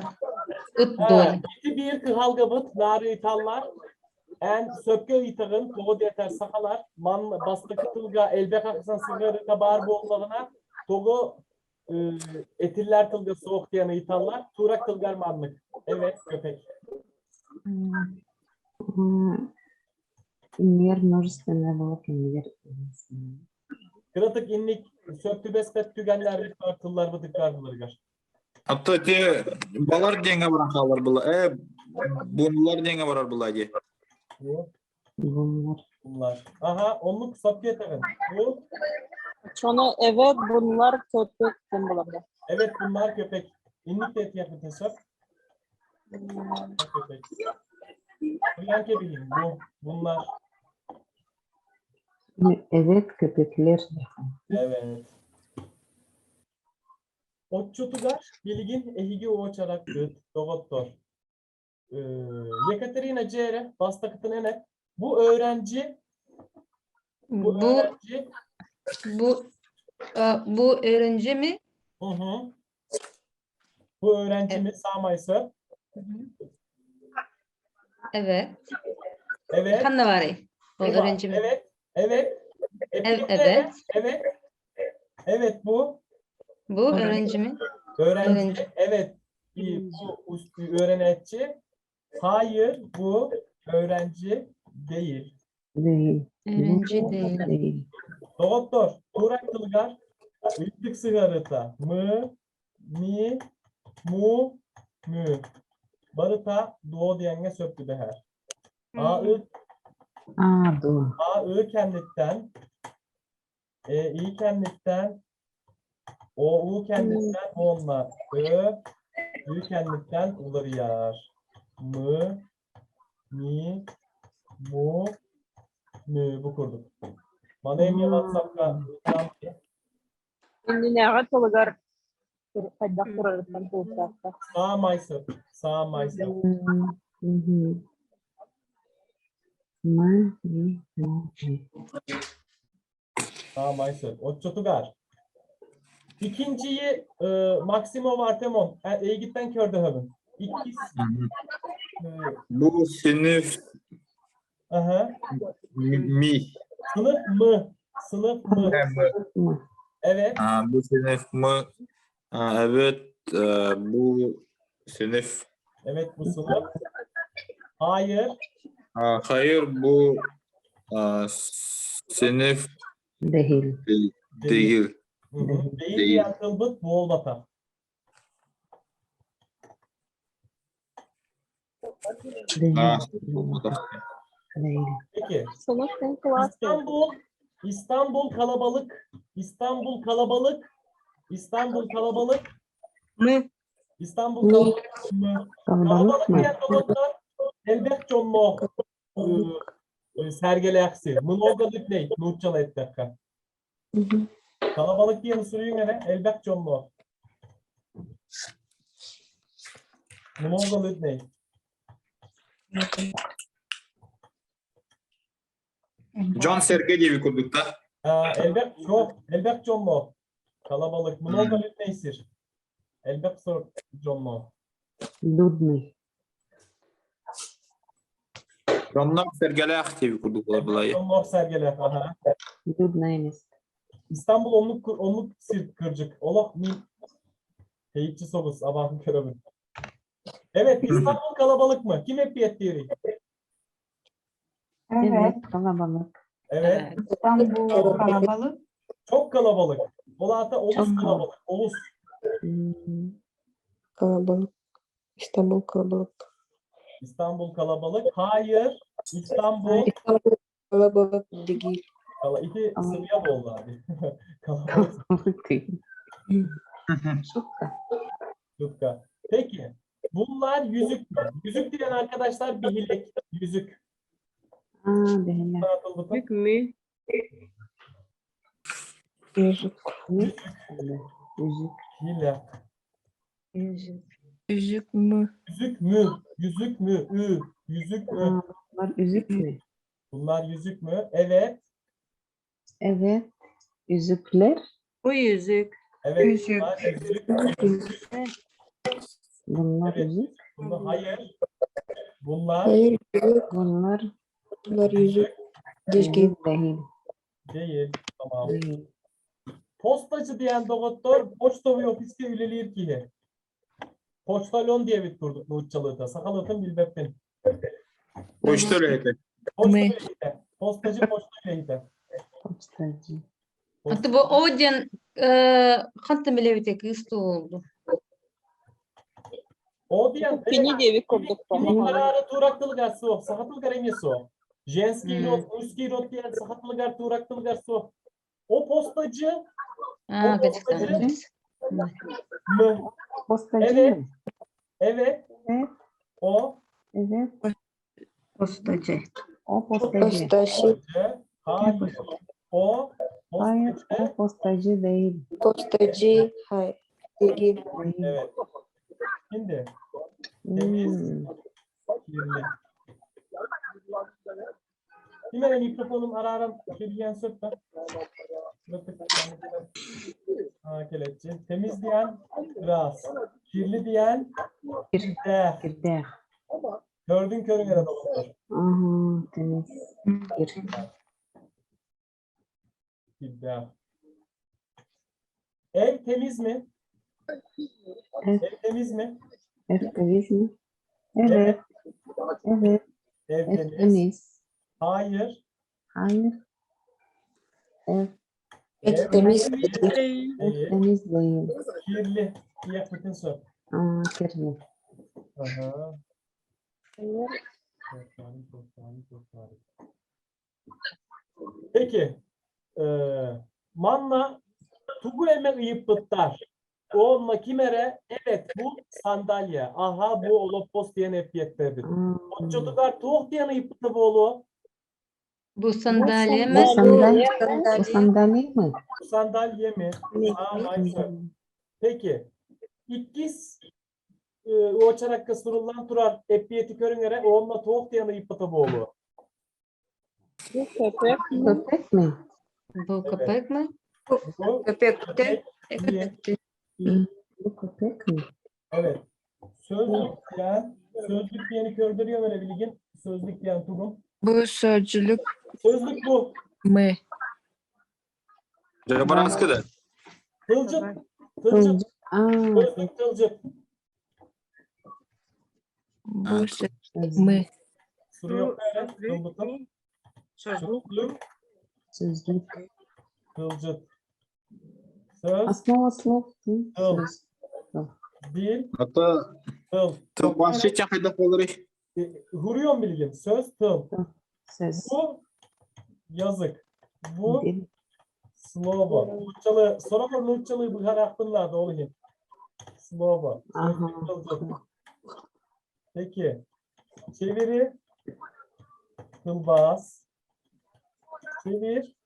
Speaker 3: ыт
Speaker 1: Ha,
Speaker 3: дуон?
Speaker 1: iti bir kıhalgabıt nari itallar. En söpke itağın toğu yeter sakalar. Man bastıkı tılga elbek aksan sigara tabar boğullarına toğu e, etiller tılga soğuk diyen itallar. Turak tılgar manlık. Evet köpek.
Speaker 10: Иннигэр множественное было, кинигэр единственное.
Speaker 1: Kıratık inlik söptü bespet tügenler bir tıllar bıdıklar bılırgar.
Speaker 9: Атта те балар деньги баран халар была. Э, бунлар деньги барар была де.
Speaker 1: Bu
Speaker 10: Bunlar.
Speaker 1: bunlar. Aha onluk söpke yeterin. Bu
Speaker 5: Şunu evet bunlar köpek bunlar.
Speaker 1: evet bunlar köpek. İnlik de et yapın söp. Köpek. Bilenke bileyim bu bunlar.
Speaker 10: Evet köpekler.
Speaker 1: Evet. Otçutugar bilgin ehigi uoçarak gıt dogottor. Yekaterina Cere bastakıtın enet. Bu öğrenci bu
Speaker 3: Bu
Speaker 1: öğrenci
Speaker 3: bu bu öğrenci mi?
Speaker 1: hı hı. Bu öğrenci mi Samaysa?
Speaker 3: Evet.
Speaker 1: Evet.
Speaker 3: Ханна барый. Bu
Speaker 1: Bu var.
Speaker 3: öğrenci mi?
Speaker 1: Evet. Evet. Epikte
Speaker 3: evet.
Speaker 1: Evet. Evet bu
Speaker 3: Bu öğrenci mi?
Speaker 1: öğrenci.
Speaker 3: Öğrenci.
Speaker 1: Evet. İyi, Bu öğrenci. Hayır bu öğrenci değil.
Speaker 10: Değil.
Speaker 3: Öğrenci
Speaker 10: Bu
Speaker 3: değil.
Speaker 10: Değil.
Speaker 1: Doktor, Turak Tılgar, Üttük sigarıta, mı, mi, mu, mü. Barıta, duo diyenge söktü beher. A, ı,
Speaker 10: А, ду.
Speaker 1: A, I kendlikten, E, I kendlikten, O, U kendlikten, onla, Ö, Ü kendlikten ularıyar. Mı, mi, mu, mü. Bu kurduk. Bana emniye WhatsApp'ta
Speaker 5: Иннинэҕэ тылыгар хайдах турарыттан туустаахта.
Speaker 1: Sağ maysa, sağ maysa.
Speaker 10: Мгм. М, ми, мо, ми.
Speaker 1: Sağ maysa. Otçotugar. İkinciyi e, Maximo Artemon. E, Egipten körde hövün. İkisi. E,
Speaker 9: Bu sınıf
Speaker 1: aha.
Speaker 9: mi?
Speaker 1: Sınıf mı? Sınıf mı?
Speaker 10: Mı.
Speaker 1: Evet.
Speaker 9: Ha, bu sınıf mı? Ha, evet, e, bu sınıf.
Speaker 1: Evet bu sınıf. Hayır.
Speaker 9: Ha, hayır, bu e, sınıf
Speaker 10: Değil.
Speaker 9: değil.
Speaker 1: Hı hı. Değil
Speaker 9: Değil.
Speaker 1: diyen tılbıt boğulbata.
Speaker 10: Değil.
Speaker 9: Ha,
Speaker 10: Değil.
Speaker 1: Peki.
Speaker 5: Sınıf sen klas.
Speaker 1: İstanbul, İstanbul kalabalık. İstanbul kalabalık. İstanbul kalabalık.
Speaker 11: Mı?
Speaker 1: İstanbul kalabalık mı?
Speaker 10: Kalabalık
Speaker 1: Kalabalık
Speaker 10: mı?
Speaker 1: diyen tılbıtlar elbet conno sergeleaksi. Mnogo lütney. Nurçala ettekka.
Speaker 10: Мгм.
Speaker 1: Kalabalık diyen sürüyün ene elbet conno. Mnogo lütney.
Speaker 9: John Sergey diye bir kurduk da.
Speaker 1: Элбэх çok, элбэх дьонно. Kalabalık. Много людей сир. Элбэх сор дьонно.
Speaker 10: Людный.
Speaker 9: Онно сэргэлээх диэби курдук буолар былайы.
Speaker 1: Дьонно сэргэлээх. Аха.
Speaker 10: Людное место.
Speaker 1: İstanbul оннук оннук сир кырдьык. Олох мин Keyifçi soğuz abahın köröbün. Evet İstanbul kalabalık mı? Kim hep yettiği?
Speaker 10: Evet, kalabalık.
Speaker 1: Evet.
Speaker 12: İstanbul kalabalık.
Speaker 1: Çok kalabalık. Olata olus
Speaker 10: Çok
Speaker 1: kalabalık. Olus.
Speaker 10: Hmm.
Speaker 8: Kalabalık. İstanbul kalabalık.
Speaker 1: İstanbul kalabalık. Hayır. İstanbul
Speaker 8: İstanbul kalabalık değil.
Speaker 1: Kala iki
Speaker 10: Ama-
Speaker 1: sıvıya boldu abi. Kalabalık
Speaker 10: Kalabalık değil. Şoka.
Speaker 1: Tutka. Peki. Bunlar yüzük mü? Yüzük diyen arkadaşlar bir hilek. Yüzük.
Speaker 10: Aa, beğenler.
Speaker 1: Atıldı.
Speaker 11: Yüzük mü?
Speaker 8: Yüzük.
Speaker 10: Yüzük.
Speaker 1: Hile.
Speaker 3: Yüzük.
Speaker 13: Yüzük mü?
Speaker 1: Yüzük mü? Yüzük mü? Ü. Yüzük mü?
Speaker 10: Aa, bunlar yüzük mü?
Speaker 1: Bunlar yüzük mü? Evet.
Speaker 10: Evet. Yüzükler.
Speaker 11: Bu yüzük.
Speaker 1: Evet.
Speaker 8: Yüzük.
Speaker 1: Bunlar yüzük.
Speaker 10: Bunlar
Speaker 1: Evet.
Speaker 10: yüzük.
Speaker 1: Bunlar, hayır. Bunlar
Speaker 8: Hayır yüzük.
Speaker 10: Bunlar
Speaker 8: Bunlar yüzük değil.
Speaker 10: yüzük değil.
Speaker 1: değil. Tamam.
Speaker 10: Değil.
Speaker 1: Postacı diyen doktor poçta ve ofiste üleleyir ki. Poçtalyon diye bir kurduk Nurçalı'da. Sakalatın bilbeptin.
Speaker 9: Почта үлэһитэ.
Speaker 1: Poçta
Speaker 13: Ne?
Speaker 1: üleleyde. Postacı poçta üleleyde.
Speaker 10: Postacı.
Speaker 3: Аты бу о диэн хантан билэбит кыыс oldu.
Speaker 1: O diyen
Speaker 5: Kini diye bir kurduk
Speaker 1: Kimin kararı tuğraktılıgar su. Sakatılgar emesi o. Jenski rot, ruski rot diyen sakatılgar tuğraktılıgar su. O postacı
Speaker 3: Аа,
Speaker 1: O
Speaker 3: качыктан.
Speaker 1: postacı mı?
Speaker 10: Postacı
Speaker 1: Evet.
Speaker 10: mı?
Speaker 1: Evet.
Speaker 10: Evet.
Speaker 1: O
Speaker 10: Evet.
Speaker 12: Postacı.
Speaker 10: O postacı.
Speaker 8: Postacı.
Speaker 1: postacı. Hayır. O
Speaker 10: Hayır,
Speaker 1: postacı.
Speaker 10: o postacı değil.
Speaker 8: Postacı. Hayır. Değil.
Speaker 10: Değil.
Speaker 1: Evet. Şimdi temiz.
Speaker 10: Hmm.
Speaker 1: Kirli. Hemen mikrofonum ara ara kirliyen sökme. Ha kelepçe. Temiz diyen ras. Kirli diyen
Speaker 10: Kir.
Speaker 1: de.
Speaker 10: Kirde.
Speaker 1: Gördün körün yere doktor.
Speaker 10: Aha, temiz. Kir.
Speaker 1: Kirde. Ev temiz mi?
Speaker 10: Evet.
Speaker 1: Ev temiz mi?
Speaker 10: Ev temiz mi? Evet. Evet.
Speaker 1: Ev
Speaker 10: Ev
Speaker 1: temiz.
Speaker 10: temiz.
Speaker 1: Hayır.
Speaker 10: Hayır. Ev,
Speaker 8: Ev temiz değil.
Speaker 10: ev
Speaker 1: Değil.
Speaker 10: temiz değil.
Speaker 1: Kirli. Diye bütün sor.
Speaker 10: Aa, kirli.
Speaker 1: Aha. Çok tarih, çok tarih, çok tarih. Peki. Manna tugu eme ıyıppıttar. Onunla kimere? Evet bu sandalye. Aha bu olopos diyen epiyettedir.
Speaker 10: Aa,
Speaker 1: Otçotugar tuğ diyen ıyıppıtı bu oğlu.
Speaker 3: Бу сандалия
Speaker 10: Bu
Speaker 3: ме?
Speaker 10: sandalye, bu sandalye mi?
Speaker 1: Bu sandalye mi? Aa, maalesef. Peki. İkiz o çarakka surulan turar epiyeti körüngere onunla tuğ diyen ıyıppıtı bu oğlu.
Speaker 5: Bu köpek
Speaker 10: Köpek mi?
Speaker 3: Бу köpek mi?
Speaker 1: Bu
Speaker 11: Köpek de.
Speaker 1: köpek mi?
Speaker 10: Bu köpek mi?
Speaker 1: Evet. Sözlük diyen, sözlük diyeni kördürüyor öyle bilgin. Sözlük diyen Tugum.
Speaker 13: Bu sözcülük
Speaker 1: Sözlük bu.
Speaker 13: mü?
Speaker 9: Дьэ, да.
Speaker 1: Tılcıt. Tılcıt.
Speaker 10: Tılcık. Aa,
Speaker 1: Sözlük tılcıt.
Speaker 13: Bu sözlük
Speaker 10: sözlük.
Speaker 13: mü?
Speaker 1: Suru yok evet. Tılbıtın.
Speaker 11: Sözlük.
Speaker 1: Sözlük.
Speaker 10: Sözlük.
Speaker 1: Tılcıt. Söz,
Speaker 10: Основа слов. Hı,
Speaker 1: Tıl.
Speaker 10: Söz.
Speaker 1: dil,
Speaker 9: Ата
Speaker 1: tıl.
Speaker 9: тылбаасчы чахайда болар.
Speaker 1: Huruyon bilgin. Söz, tıl.
Speaker 10: Söz.
Speaker 1: Bu yazık. Bu
Speaker 10: Dil.
Speaker 1: slovo. Nurçalı, sonra Nurçalı bu haraktırlar da olayım. Slovo.
Speaker 10: Aha.
Speaker 1: Sözlük, tılcıt. Peki. Çeviri. Kılbaz. Çevir.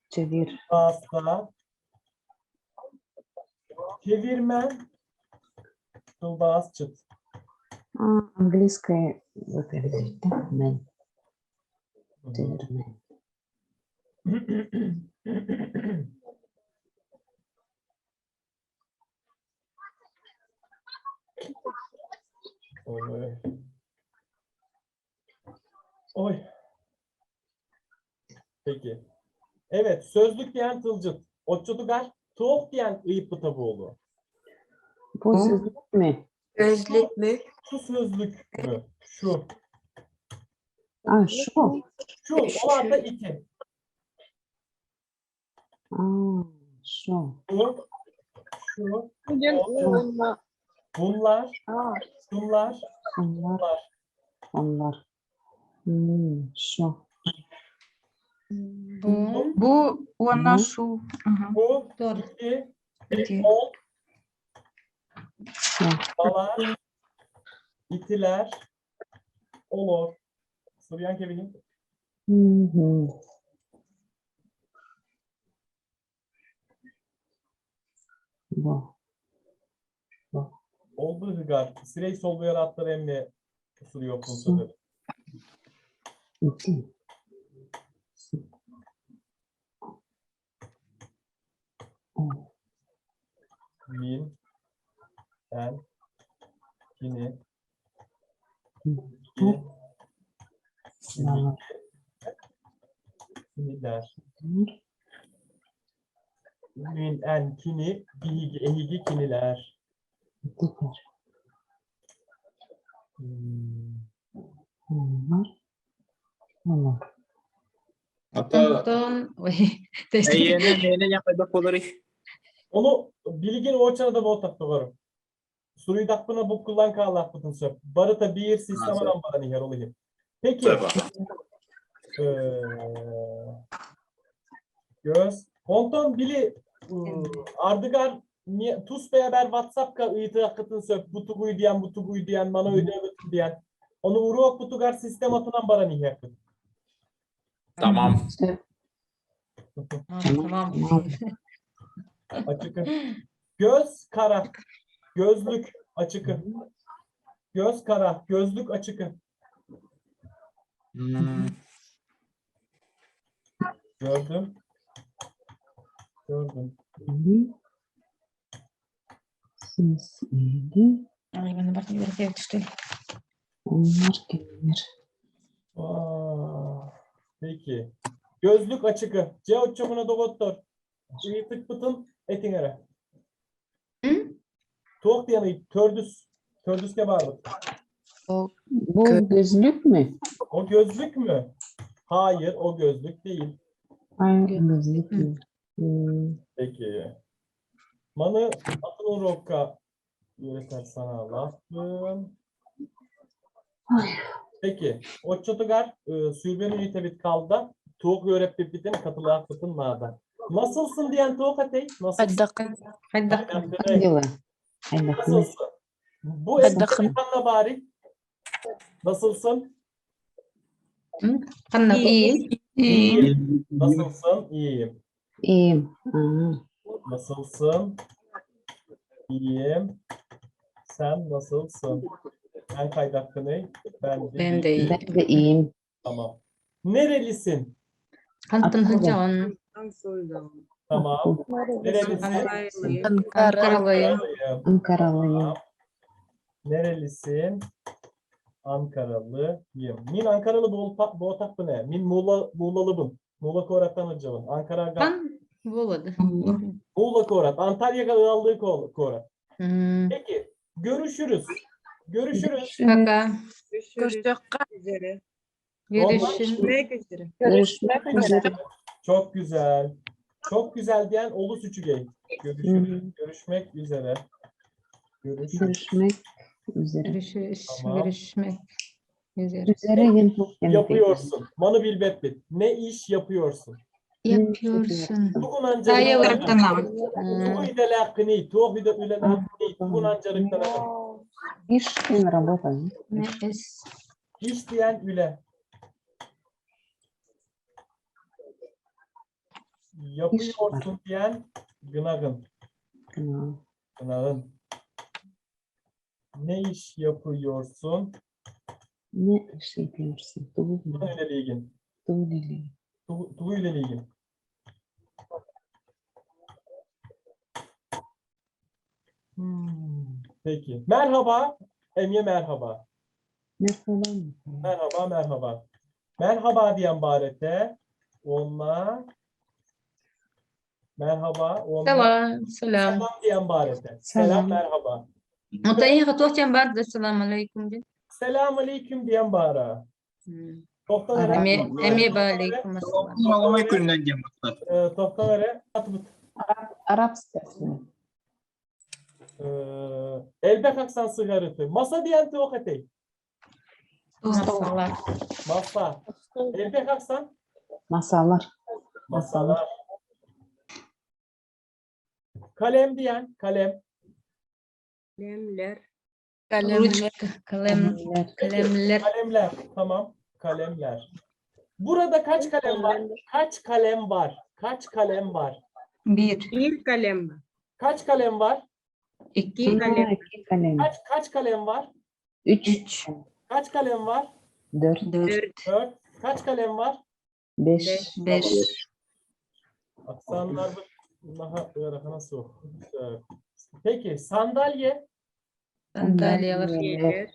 Speaker 10: Çevir.
Speaker 1: Pasta. Çevirmen. Kılbaz çıt.
Speaker 10: Aa, английское вот это да? Мен. Çevirmen.
Speaker 1: Oy oy. Oy. Peki. Evet, sözlük diyen tılcıt. Otçutugar, tuğ diyen ıyıp tabuğlu.
Speaker 10: Bu sözlük mü?
Speaker 8: Özlük mü?
Speaker 1: Şu sözlük mü? Şu.
Speaker 10: А, şu.
Speaker 1: Şu, olan da iki.
Speaker 10: А, şu.
Speaker 1: Bu, şu,
Speaker 2: Bugün
Speaker 1: O. bunlar, şunlar,
Speaker 10: Onlar.
Speaker 1: bunlar.
Speaker 10: Onlar. Şu.
Speaker 3: Bu
Speaker 12: Бу уонна
Speaker 10: Бу.
Speaker 12: шу. Ага.
Speaker 1: Bu,
Speaker 3: Doğru.
Speaker 1: iki,
Speaker 12: Ити.
Speaker 1: ol,
Speaker 10: Şu.
Speaker 1: balar, itiler, olur. Suryan kebihim.
Speaker 10: Hı. Bu.
Speaker 1: Oldu hıgar. Sirey sol bu yaratları emmi sürüyor
Speaker 10: Su. İki. Su. O.
Speaker 1: Min, en, kini,
Speaker 10: Hı.
Speaker 1: ki, kini,
Speaker 10: Var.
Speaker 1: kiniler. Min, en, kini, bihigi, ehigi, kiniler.
Speaker 10: İkiler. Onlar. Onlar.
Speaker 9: Hatta
Speaker 3: Антон. Ой,
Speaker 9: Эйене мэне япайда болары.
Speaker 1: Onu bilgin oçana da bol doğru. Suruydakpına bu kullan kağlakpıtın söp. Barıta bir sistemadan bana niher olayım. Peki. Göz. Onton bili ardıgar tus beraber WhatsApp ka ıyıtı akıtın söp. Butuguy diyen butuguy diyen mana öde diyen. Onu uruok butugar sistem atınan bara niher.
Speaker 9: Tamam.
Speaker 3: Tamam.
Speaker 1: Açıkı. Göz kara. Gözlük açıkı. Göz kara. Gözlük açıkı. Gördüm. Gördüm.
Speaker 10: Siz iyiydi.
Speaker 3: Ой, ben de что ли?
Speaker 10: Onlar gelir.
Speaker 1: Aa, peki. Gözlük açıkı. C uçumuna doktor. Tık pıtın etingere. Tuğ diyen tördüs. Tördüske bağlı.
Speaker 10: Bu gözlük mü?
Speaker 1: O gözlük mü? Hayır, o gözlük değil.
Speaker 10: Hayır, gözlük mü?
Speaker 1: Peki. Manı atın rokka yöreter sana lafım. Peki. Oçotugar sürbenin itebit kalda. Tuğ yörep bitin katılı akıtın mağda. Nasılsın diyen tuğ atey? Nasılsın?
Speaker 10: Дела.
Speaker 1: Nasılsın? Bu esnafla bari. Nasılsın?
Speaker 3: İyiyim.
Speaker 1: İyiyim. Nasılsın? İyiyim.
Speaker 10: İyiyim.
Speaker 1: Nasılsın? İyiyim. Sen nasılsın? Ben kaydakkını. Ben de,
Speaker 3: Ben de iyiyim.
Speaker 10: Ben de iyiyim.
Speaker 1: Tamam. Nerelisin?
Speaker 3: Хантан ханчан.
Speaker 1: Tamam. Nerelisin?
Speaker 3: Ankaralıyım.
Speaker 10: Ankaralıyım.
Speaker 1: Nerelisin? Ankaralıyım. Min Ankaralı bu ne? Min Muğla Muğlalıbın. Muğla Korat'tan acaba. Ankara
Speaker 3: Хан болады.
Speaker 1: Muğla Korat. Antalya Gağallığı Korat. Peki. Görüşürüz. Görüşürüz.
Speaker 3: Пока.
Speaker 11: Görüşmek üzere.
Speaker 3: Görüşürüz.
Speaker 11: Görüşmek üzere.
Speaker 10: Görüşmek üzere.
Speaker 1: Çok güzel. Çok güzel diyen Ulu Süçügey. Görüşürüz. Görüşmek üzere. Görüşürüz.
Speaker 10: Görüşmek üzere.
Speaker 3: Görüşürüz.
Speaker 1: Tamam.
Speaker 3: Görüşmek üzere.
Speaker 10: Üzere yine
Speaker 1: Yapıyorsun. Manı bilbetbit. Ne iş yapıyorsun?
Speaker 3: Yapıyorsun.
Speaker 1: Tugun ancarıktan. Tuğu ide ülelakını. Tugun ancarıktan.
Speaker 10: İş in работа.
Speaker 3: Ne iş?
Speaker 1: İş diyen üle. Yapıyorsun diyen gınagın. Gınagın. Ne iş yapıyorsun?
Speaker 10: Ne iş yapıyorsun? Tuğu
Speaker 1: Tuğu ile ilgin.
Speaker 10: Tuğu ile
Speaker 1: Tuğu ile ilgin. Peki. Merhaba. Emye merhaba.
Speaker 10: Merhaba.
Speaker 1: Merhaba, merhaba. Merhaba diyen barete. Onlar. Merhaba. Onlar.
Speaker 3: Selam, selam.
Speaker 1: Selam diyen barete. Selam,
Speaker 10: Selam.
Speaker 1: merhaba.
Speaker 3: Mutayyi tuğçen var da selam aleyküm. diye.
Speaker 1: Selam aleyküm diyen bara. Tohtan ere.
Speaker 3: Eme eme aleyküm assalam.
Speaker 9: Аламай күннен дем бақта.
Speaker 1: Tohtan ere. Atbıt.
Speaker 10: Arap sitesini.
Speaker 1: Elbek aksan sigareti. Masa diyen tuğatey.
Speaker 3: Masalar.
Speaker 1: Masa. Elbek aksan.
Speaker 10: Masallar.
Speaker 1: Masalar. Kalem diyen kalem.
Speaker 11: Kalemler.
Speaker 3: Ruçka, kalem,
Speaker 10: Kalemler.
Speaker 3: kalemler.
Speaker 1: Kalemler. Tamam. Kalemler. Burada kaç kalem var? Kaç kalem var? Kaç kalem var?
Speaker 12: Bir,
Speaker 11: Bir kalem.
Speaker 1: Kaç kalem var?
Speaker 12: iki,
Speaker 10: Ha, iki kalem.
Speaker 1: Kaç kaç kalem var?
Speaker 10: Üç.
Speaker 12: üç,
Speaker 1: Kaç kalem var?
Speaker 10: Dört.
Speaker 12: dört,
Speaker 1: Dört. Kaç kalem var?
Speaker 10: Beş.
Speaker 12: beş.
Speaker 1: Aksanlar daha nasıl? Evet. Peki sandalye.
Speaker 3: Sandalyeler.
Speaker 10: Sandalyeler.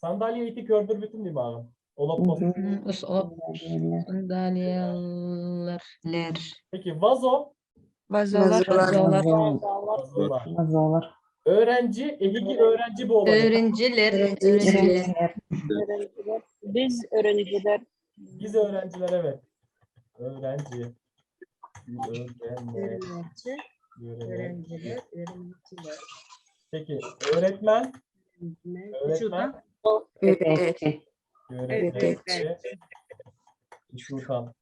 Speaker 1: Sandalye iti kördür bütün dimağım. Olap
Speaker 10: Hı hı.
Speaker 3: Us- o-
Speaker 10: Sandalyeler.
Speaker 3: Sandalyeler.
Speaker 12: Ler.
Speaker 1: Peki vazo.
Speaker 13: Vazolar.
Speaker 3: Vazolar.
Speaker 10: Vazo-
Speaker 1: Vazolar.
Speaker 10: Vazolar.
Speaker 1: Öğrenci, ehigi öğrenci bu olacak.
Speaker 3: Öğrenciler.
Speaker 8: Öğrenciler.
Speaker 3: Öğrenciler.
Speaker 10: Öğrenciler.
Speaker 5: Öğrenciler. Biz öğrenciler.
Speaker 1: Biz öğrenciler evet. Öğrenci. Öğrenci.
Speaker 11: Öğrenci.
Speaker 1: Öğrenci.
Speaker 11: Öğrenciler. Öğrenciler.
Speaker 1: Peki öğretmen, öğretmen,
Speaker 8: Öğretmen.
Speaker 1: öğretmen. Sultan.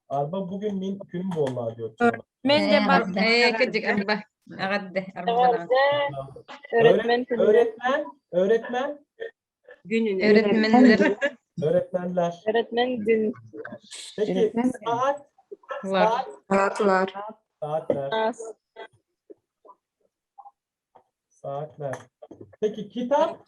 Speaker 1: Arba bugün min gün bollar diyor.
Speaker 13: Men de bak.
Speaker 3: Kıcık arba. Agadde. Arba.
Speaker 5: Öğretmen günü.
Speaker 1: Öğretmen, öğretmen,
Speaker 11: Gününe.
Speaker 3: Öğretmenler.
Speaker 1: öğretmenler.
Speaker 5: Öğretmen gün.
Speaker 1: Peki
Speaker 10: Öğretmen mi?
Speaker 1: saat,
Speaker 3: Var.
Speaker 1: saat,
Speaker 8: Saatler.
Speaker 1: saatler, saatler. Peki kitap,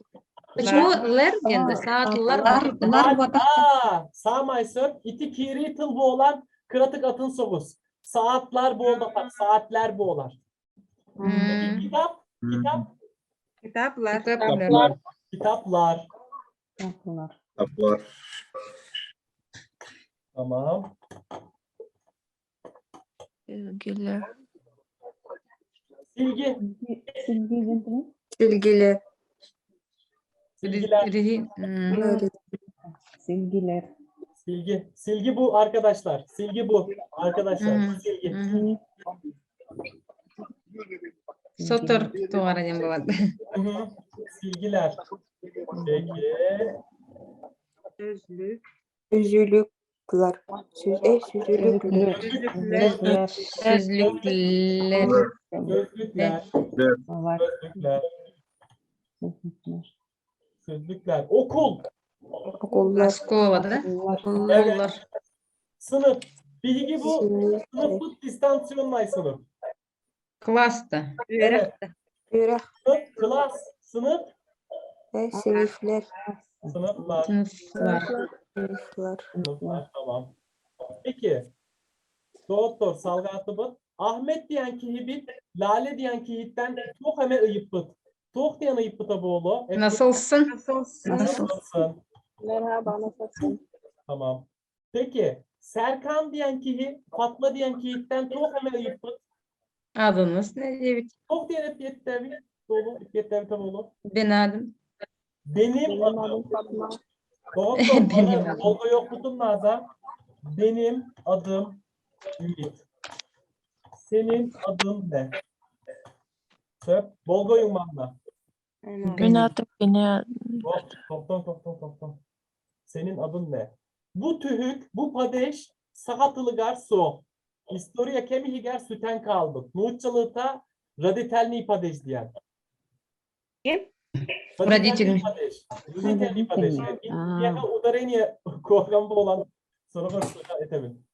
Speaker 3: Почему лер diyen saatler?
Speaker 12: Lar, lar bata.
Speaker 1: Aa, sağ iti kiri tıl bu olan kratık atın soğuz. Saatler bu olar, saatler bu olar. Peki kitap, kitap,
Speaker 11: Kitaplar.
Speaker 3: Kitaplar.
Speaker 1: kitaplar.
Speaker 10: Kitaplar.
Speaker 9: Kitaplar.
Speaker 1: Tamam.
Speaker 13: Sevgiler.
Speaker 1: Silgi,
Speaker 10: Silgi değil mi?
Speaker 8: Silgiler.
Speaker 1: silgiler,
Speaker 10: Silgiler.
Speaker 1: silgi. Silgi bu arkadaşlar. Silgi bu arkadaşlar.
Speaker 3: Hı.
Speaker 1: Silgi.
Speaker 3: Сотор туғара дем болады.
Speaker 1: Hı hı. Silgiler. Peki.
Speaker 11: Sözlük.
Speaker 8: Süzülükler. Süz, e, süzülükler.
Speaker 10: Sözlükler.
Speaker 3: Sözlükler.
Speaker 1: Sözlükler,
Speaker 10: Var.
Speaker 1: sözlükler,
Speaker 10: Sözlükler.
Speaker 1: sözlükler. Okul,
Speaker 8: Okullar.
Speaker 3: Школа, да?
Speaker 8: Okullar.
Speaker 1: Evet. Sınıf. Bilgi bu.
Speaker 8: Sınıf.
Speaker 1: Sınıf distansiyonlay sınıf.
Speaker 3: Класста.
Speaker 1: Evet.
Speaker 8: Öğretmen.
Speaker 1: Sınıf, klas, sınıf,
Speaker 8: E, sınıflar.
Speaker 1: sınıflar.
Speaker 3: Sınıflar.
Speaker 8: Sınıflar.
Speaker 1: Sınıflar, tamam. Peki. Doktor salgatı bıt. Ahmet diyen kihibit, Lale diyen kihitten çok hemen ıyıp bıt. Tok diyen ıyıp bıta boğulu.
Speaker 3: Nasılsın?
Speaker 11: Nasılsın?
Speaker 1: Nasılsın?
Speaker 5: Merhaba nasılsın?
Speaker 1: Tamam. Peki. Serkan diyen kihi, Fatma diyen kihitten çok hemen ıyıp bıt.
Speaker 3: Adınız ne diye
Speaker 1: Tok diyen hep yettevi. Dolu, yettevi tabi oğlu.
Speaker 3: Ben adım.
Speaker 1: Benim
Speaker 5: Benim
Speaker 1: adım.
Speaker 5: adım Fatma.
Speaker 1: Doktor,
Speaker 3: Benim
Speaker 1: bana
Speaker 3: adım.
Speaker 1: Olga yok butunlarda. Benim adım Ümit. Senin adın ne? Söp. Bolga yumanla.
Speaker 13: Мен атым Кене.
Speaker 1: Hop, Toptan toptan toptan. Senin adın ne? Bu tühük, bu padeş, sahatılıgar so. İstoriya kemihiger süten kaldı. Nuççalıta raditelni padeş diyen.
Speaker 11: Kim?
Speaker 3: Родительный.
Speaker 1: Padeş. Raditelni padeş.
Speaker 10: Родительный. Aa.
Speaker 1: Yani udareniye kuakamda olan sonra etebin.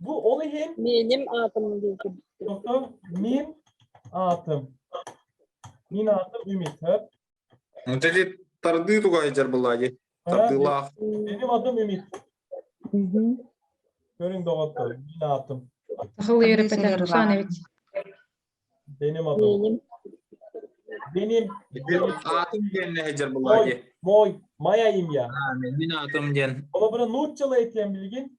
Speaker 1: Bu olihin
Speaker 2: Benim adım diyeceğim.
Speaker 1: doktor min atım. Min atım Ümit. Höp.
Speaker 9: Dedi тарды тугай жарбылади.
Speaker 1: Ha,
Speaker 9: Тардыла.
Speaker 1: Benim adım Ümit.
Speaker 10: Hı hı.
Speaker 1: Görün doktor. Min atım.
Speaker 3: Сахал
Speaker 12: Tabii
Speaker 3: yürüp
Speaker 12: sever
Speaker 3: Şaneviç.
Speaker 1: Benim adım.
Speaker 2: Benim.
Speaker 1: Benim.
Speaker 9: Аатым диэн нэһэдьэр булла
Speaker 1: Мой,
Speaker 9: дии.
Speaker 1: мой, моя имя.
Speaker 9: Мин аатым диэн.
Speaker 1: Ola nurçalı etiyen bilgin.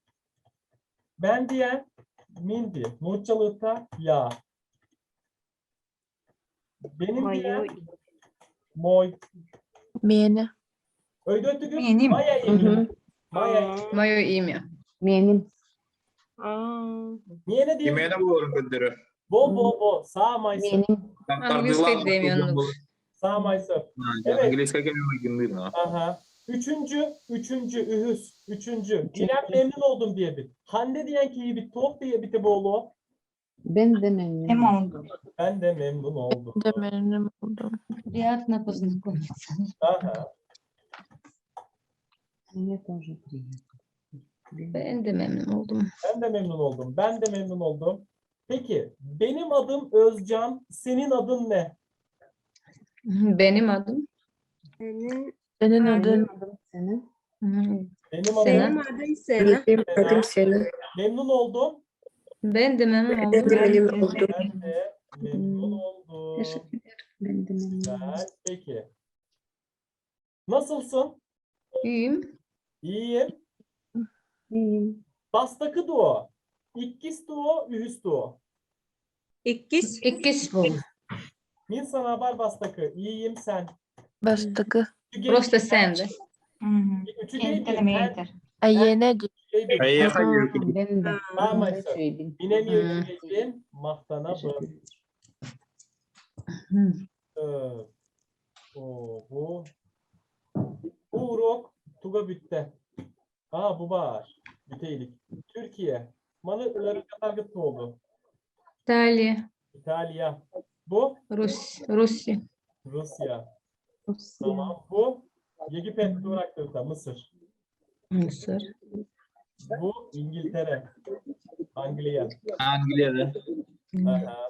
Speaker 1: Ben diyen mindi. Nurçalı'ta ya. Benim diyen moy.
Speaker 13: Миэнэ.
Speaker 1: Öydötügün
Speaker 12: Benim.
Speaker 1: maya imya. Maya imya.
Speaker 3: Мое имя.
Speaker 10: Меним.
Speaker 1: Niye ne diyeyim?
Speaker 9: Кимиэнэ буоларын көрдөрөр.
Speaker 1: Bo bo bo. Sağ maysa.
Speaker 10: Меним.
Speaker 3: Английский демен.
Speaker 1: Sağ maysa. Evet.
Speaker 9: Английская кемиэнэ
Speaker 1: Aha. Üçüncü, üçüncü, ühüs, üçüncü. İrem memnun oldum diye bir. Hande diyen ki bir tok diye bir de bolu.
Speaker 10: Ben de memnunum.
Speaker 12: Hem oldu.
Speaker 1: Ben de memnun oldum.
Speaker 13: Да memnun oldum.
Speaker 3: Приятно познакомиться.
Speaker 1: Aha.
Speaker 10: Мне тоже приятно.
Speaker 3: Ben de memnun oldum.
Speaker 1: Ben de memnun oldum. Ben de memnun oldum. Peki benim adım Özcan, senin adın ne?
Speaker 3: Benim adım.
Speaker 11: Senin
Speaker 13: Senin adın
Speaker 10: Benim adım senin.
Speaker 1: Benim adım
Speaker 3: Sena.
Speaker 11: benim adım Sena.
Speaker 8: Benim adım Sena.
Speaker 1: Memnun oldum.
Speaker 3: Ben de memnun
Speaker 8: Ben de
Speaker 3: oldum.
Speaker 8: memnun oldum.
Speaker 1: Ben de memnun oldum.
Speaker 10: Teşekkürler. Ben de memnunum.
Speaker 1: Güzel. Peki. Nasılsın?
Speaker 3: İyiyim.
Speaker 1: İyiyim.
Speaker 10: İyiyim.
Speaker 1: Bastakı duo. İkkis duo, ühüs duo.
Speaker 11: İkiz.
Speaker 3: İkiz bu.
Speaker 1: Min sana haber bastakı. İyiyim sen.
Speaker 13: бастакы.
Speaker 1: Üçü
Speaker 3: Просто sen de.
Speaker 1: Üçü
Speaker 12: Кентер
Speaker 1: geybi.
Speaker 12: мейтер.
Speaker 13: Айена ди.
Speaker 10: Ben de.
Speaker 1: Tamam,
Speaker 10: Ben de
Speaker 1: Ayşe.
Speaker 10: şöyle.
Speaker 1: Binemiyor ügeybin. Mahtana bı.
Speaker 10: Teşekkürler.
Speaker 1: Evet. O, bu. Bu urok tuga bütte. Aa bu var. Büteylik. Türkiye. Malı ıları kadar oldu.
Speaker 3: İtalya.
Speaker 1: İtalya. Bu
Speaker 3: Rus, Rusya.
Speaker 1: Rusya.
Speaker 10: Rusya.
Speaker 1: Tamam. Bu Yegipet Duraklı'da Mısır.
Speaker 3: Mısır.
Speaker 1: Bu İngiltere. Anglia.
Speaker 9: Англияда.
Speaker 1: Aha.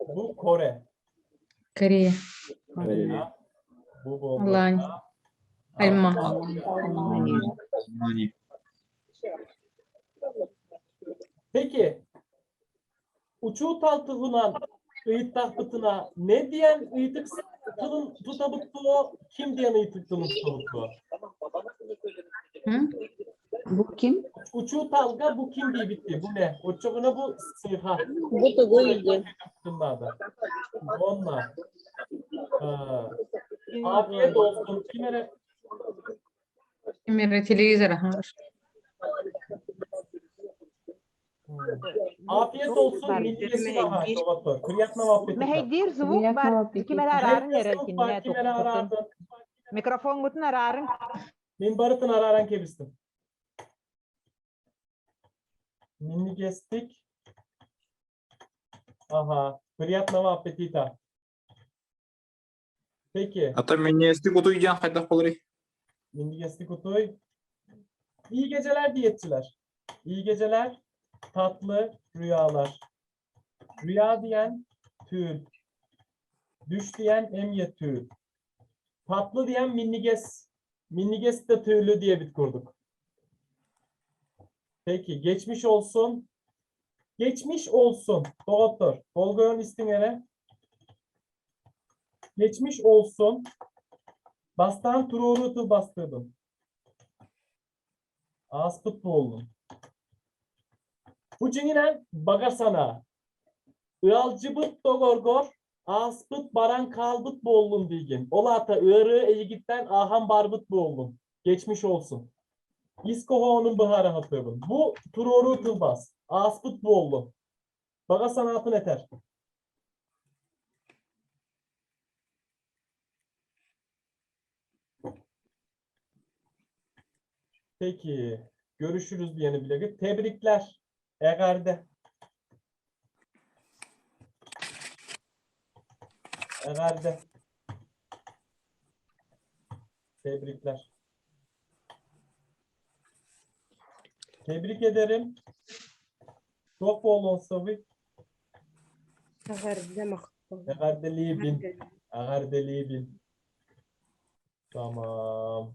Speaker 1: Bu Kore.
Speaker 3: Koreya.
Speaker 1: Kore. Bu Bolgarya.
Speaker 3: Alanya. Alman.
Speaker 10: Almanya.
Speaker 9: Almanya.
Speaker 1: Peki. Uçuğu taltıhınan ıyıttahpıtına ne diyen ıyıtık tılın tutabıttu kim diyen ıyıtık tılın tutabıttu?
Speaker 3: Hı?
Speaker 10: Bu kim?
Speaker 1: Uçuğu talga bu kim diye bitti. Bu ne? Uçuğuna bu sıyha.
Speaker 2: Bu da gıydı.
Speaker 1: Onunla. Ha. Afiyet olsun. Kimere
Speaker 3: Kimere televizor. aha.
Speaker 1: Afiyet olsun. Milliyesi daha. Doktor. Kıyatma muhabbeti.
Speaker 14: Mehedир звук
Speaker 10: Приятного
Speaker 14: бар.
Speaker 10: аппетита.
Speaker 14: Кимер арарын
Speaker 1: Звук var,
Speaker 14: эрэ
Speaker 1: Kimere arardın.
Speaker 14: Микрофон гутун арарын.
Speaker 1: Min barıtın araran kebistim. Minni kestik. Aha. Приятного аппетита. Peki.
Speaker 9: Ата миннести кутуйдян хайдах болары.
Speaker 1: Minni kestik kutuy. İyi geceler diyetçiler. İyi geceler. Tatlı rüyalar. Rüya diyen tül. Düş diyen emye tül. Tatlı diyen minniges. Minniges de tüylü diye bir kurduk. Peki geçmiş olsun. Geçmiş olsun. Doktor. Bolgoyon istingere. Geçmiş olsun. Bastan tururu tıl bastırdım. Aspıt oldum. Bu cinginen bagasana. Ialcıbıt dogorgor. Aspıt baran kalbıt boğuldum bilgin. Olata ığırı eğigitten ahan barbıt boğuldum. Geçmiş olsun. İskoho'nun bıhara hatırın. Bu turoru tılbas. Aspıt boğuldum. Baga sanatın eter. Peki. Görüşürüz diyeni bile. Tebrikler. Eğerde. Eğerde. Tebrikler. Tebrik ederim. Çok bol olsun. Eğerde bin. Eğerde bin. Tamam.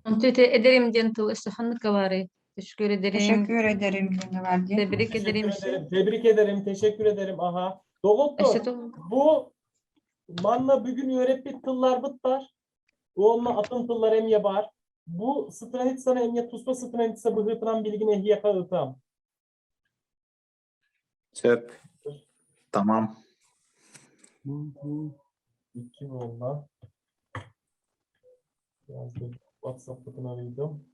Speaker 3: Onu tüte ederim diyen tıl işte hanlık var. Teşekkür ederim.
Speaker 12: Teşekkür ederim Гвардия.
Speaker 3: Tebrik
Speaker 1: Teşekkür
Speaker 3: ederim.
Speaker 1: ederim. Tebrik ederim. Teşekkür ederim. Aha. Doktor.
Speaker 3: Eşit ol.
Speaker 1: Bu manna bugün öğretip tıllar bıttar. Onunla atın tıllar emye var. Bu stranitsana emye tuspa stranitsa bıhıtınan bilgine ehliye kalıtam.
Speaker 9: Сөп. Tamam.
Speaker 1: İki valla. Yazdım. WhatsApp'tan arıyordum.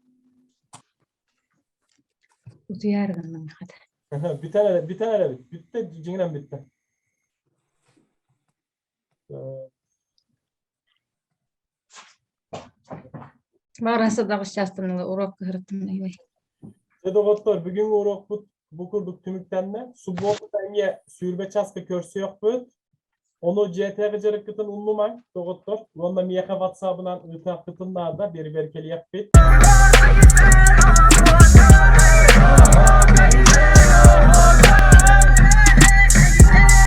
Speaker 3: Утуяргын хата.
Speaker 1: Biten hele, biten hele bit. Bitti, cingren bitti. Ee,
Speaker 3: Барасы дагы частын урок кыртын айбай.
Speaker 1: Doktor, bugün urok bu, bu kurduk tümüktenle. Subbotta emye sürbe çaskı körsü yok bu. Onu CTR cırıkkıtın unlumay doktor. Onda miyehe WhatsApp'ından ıtı da bir berkeli yap bit.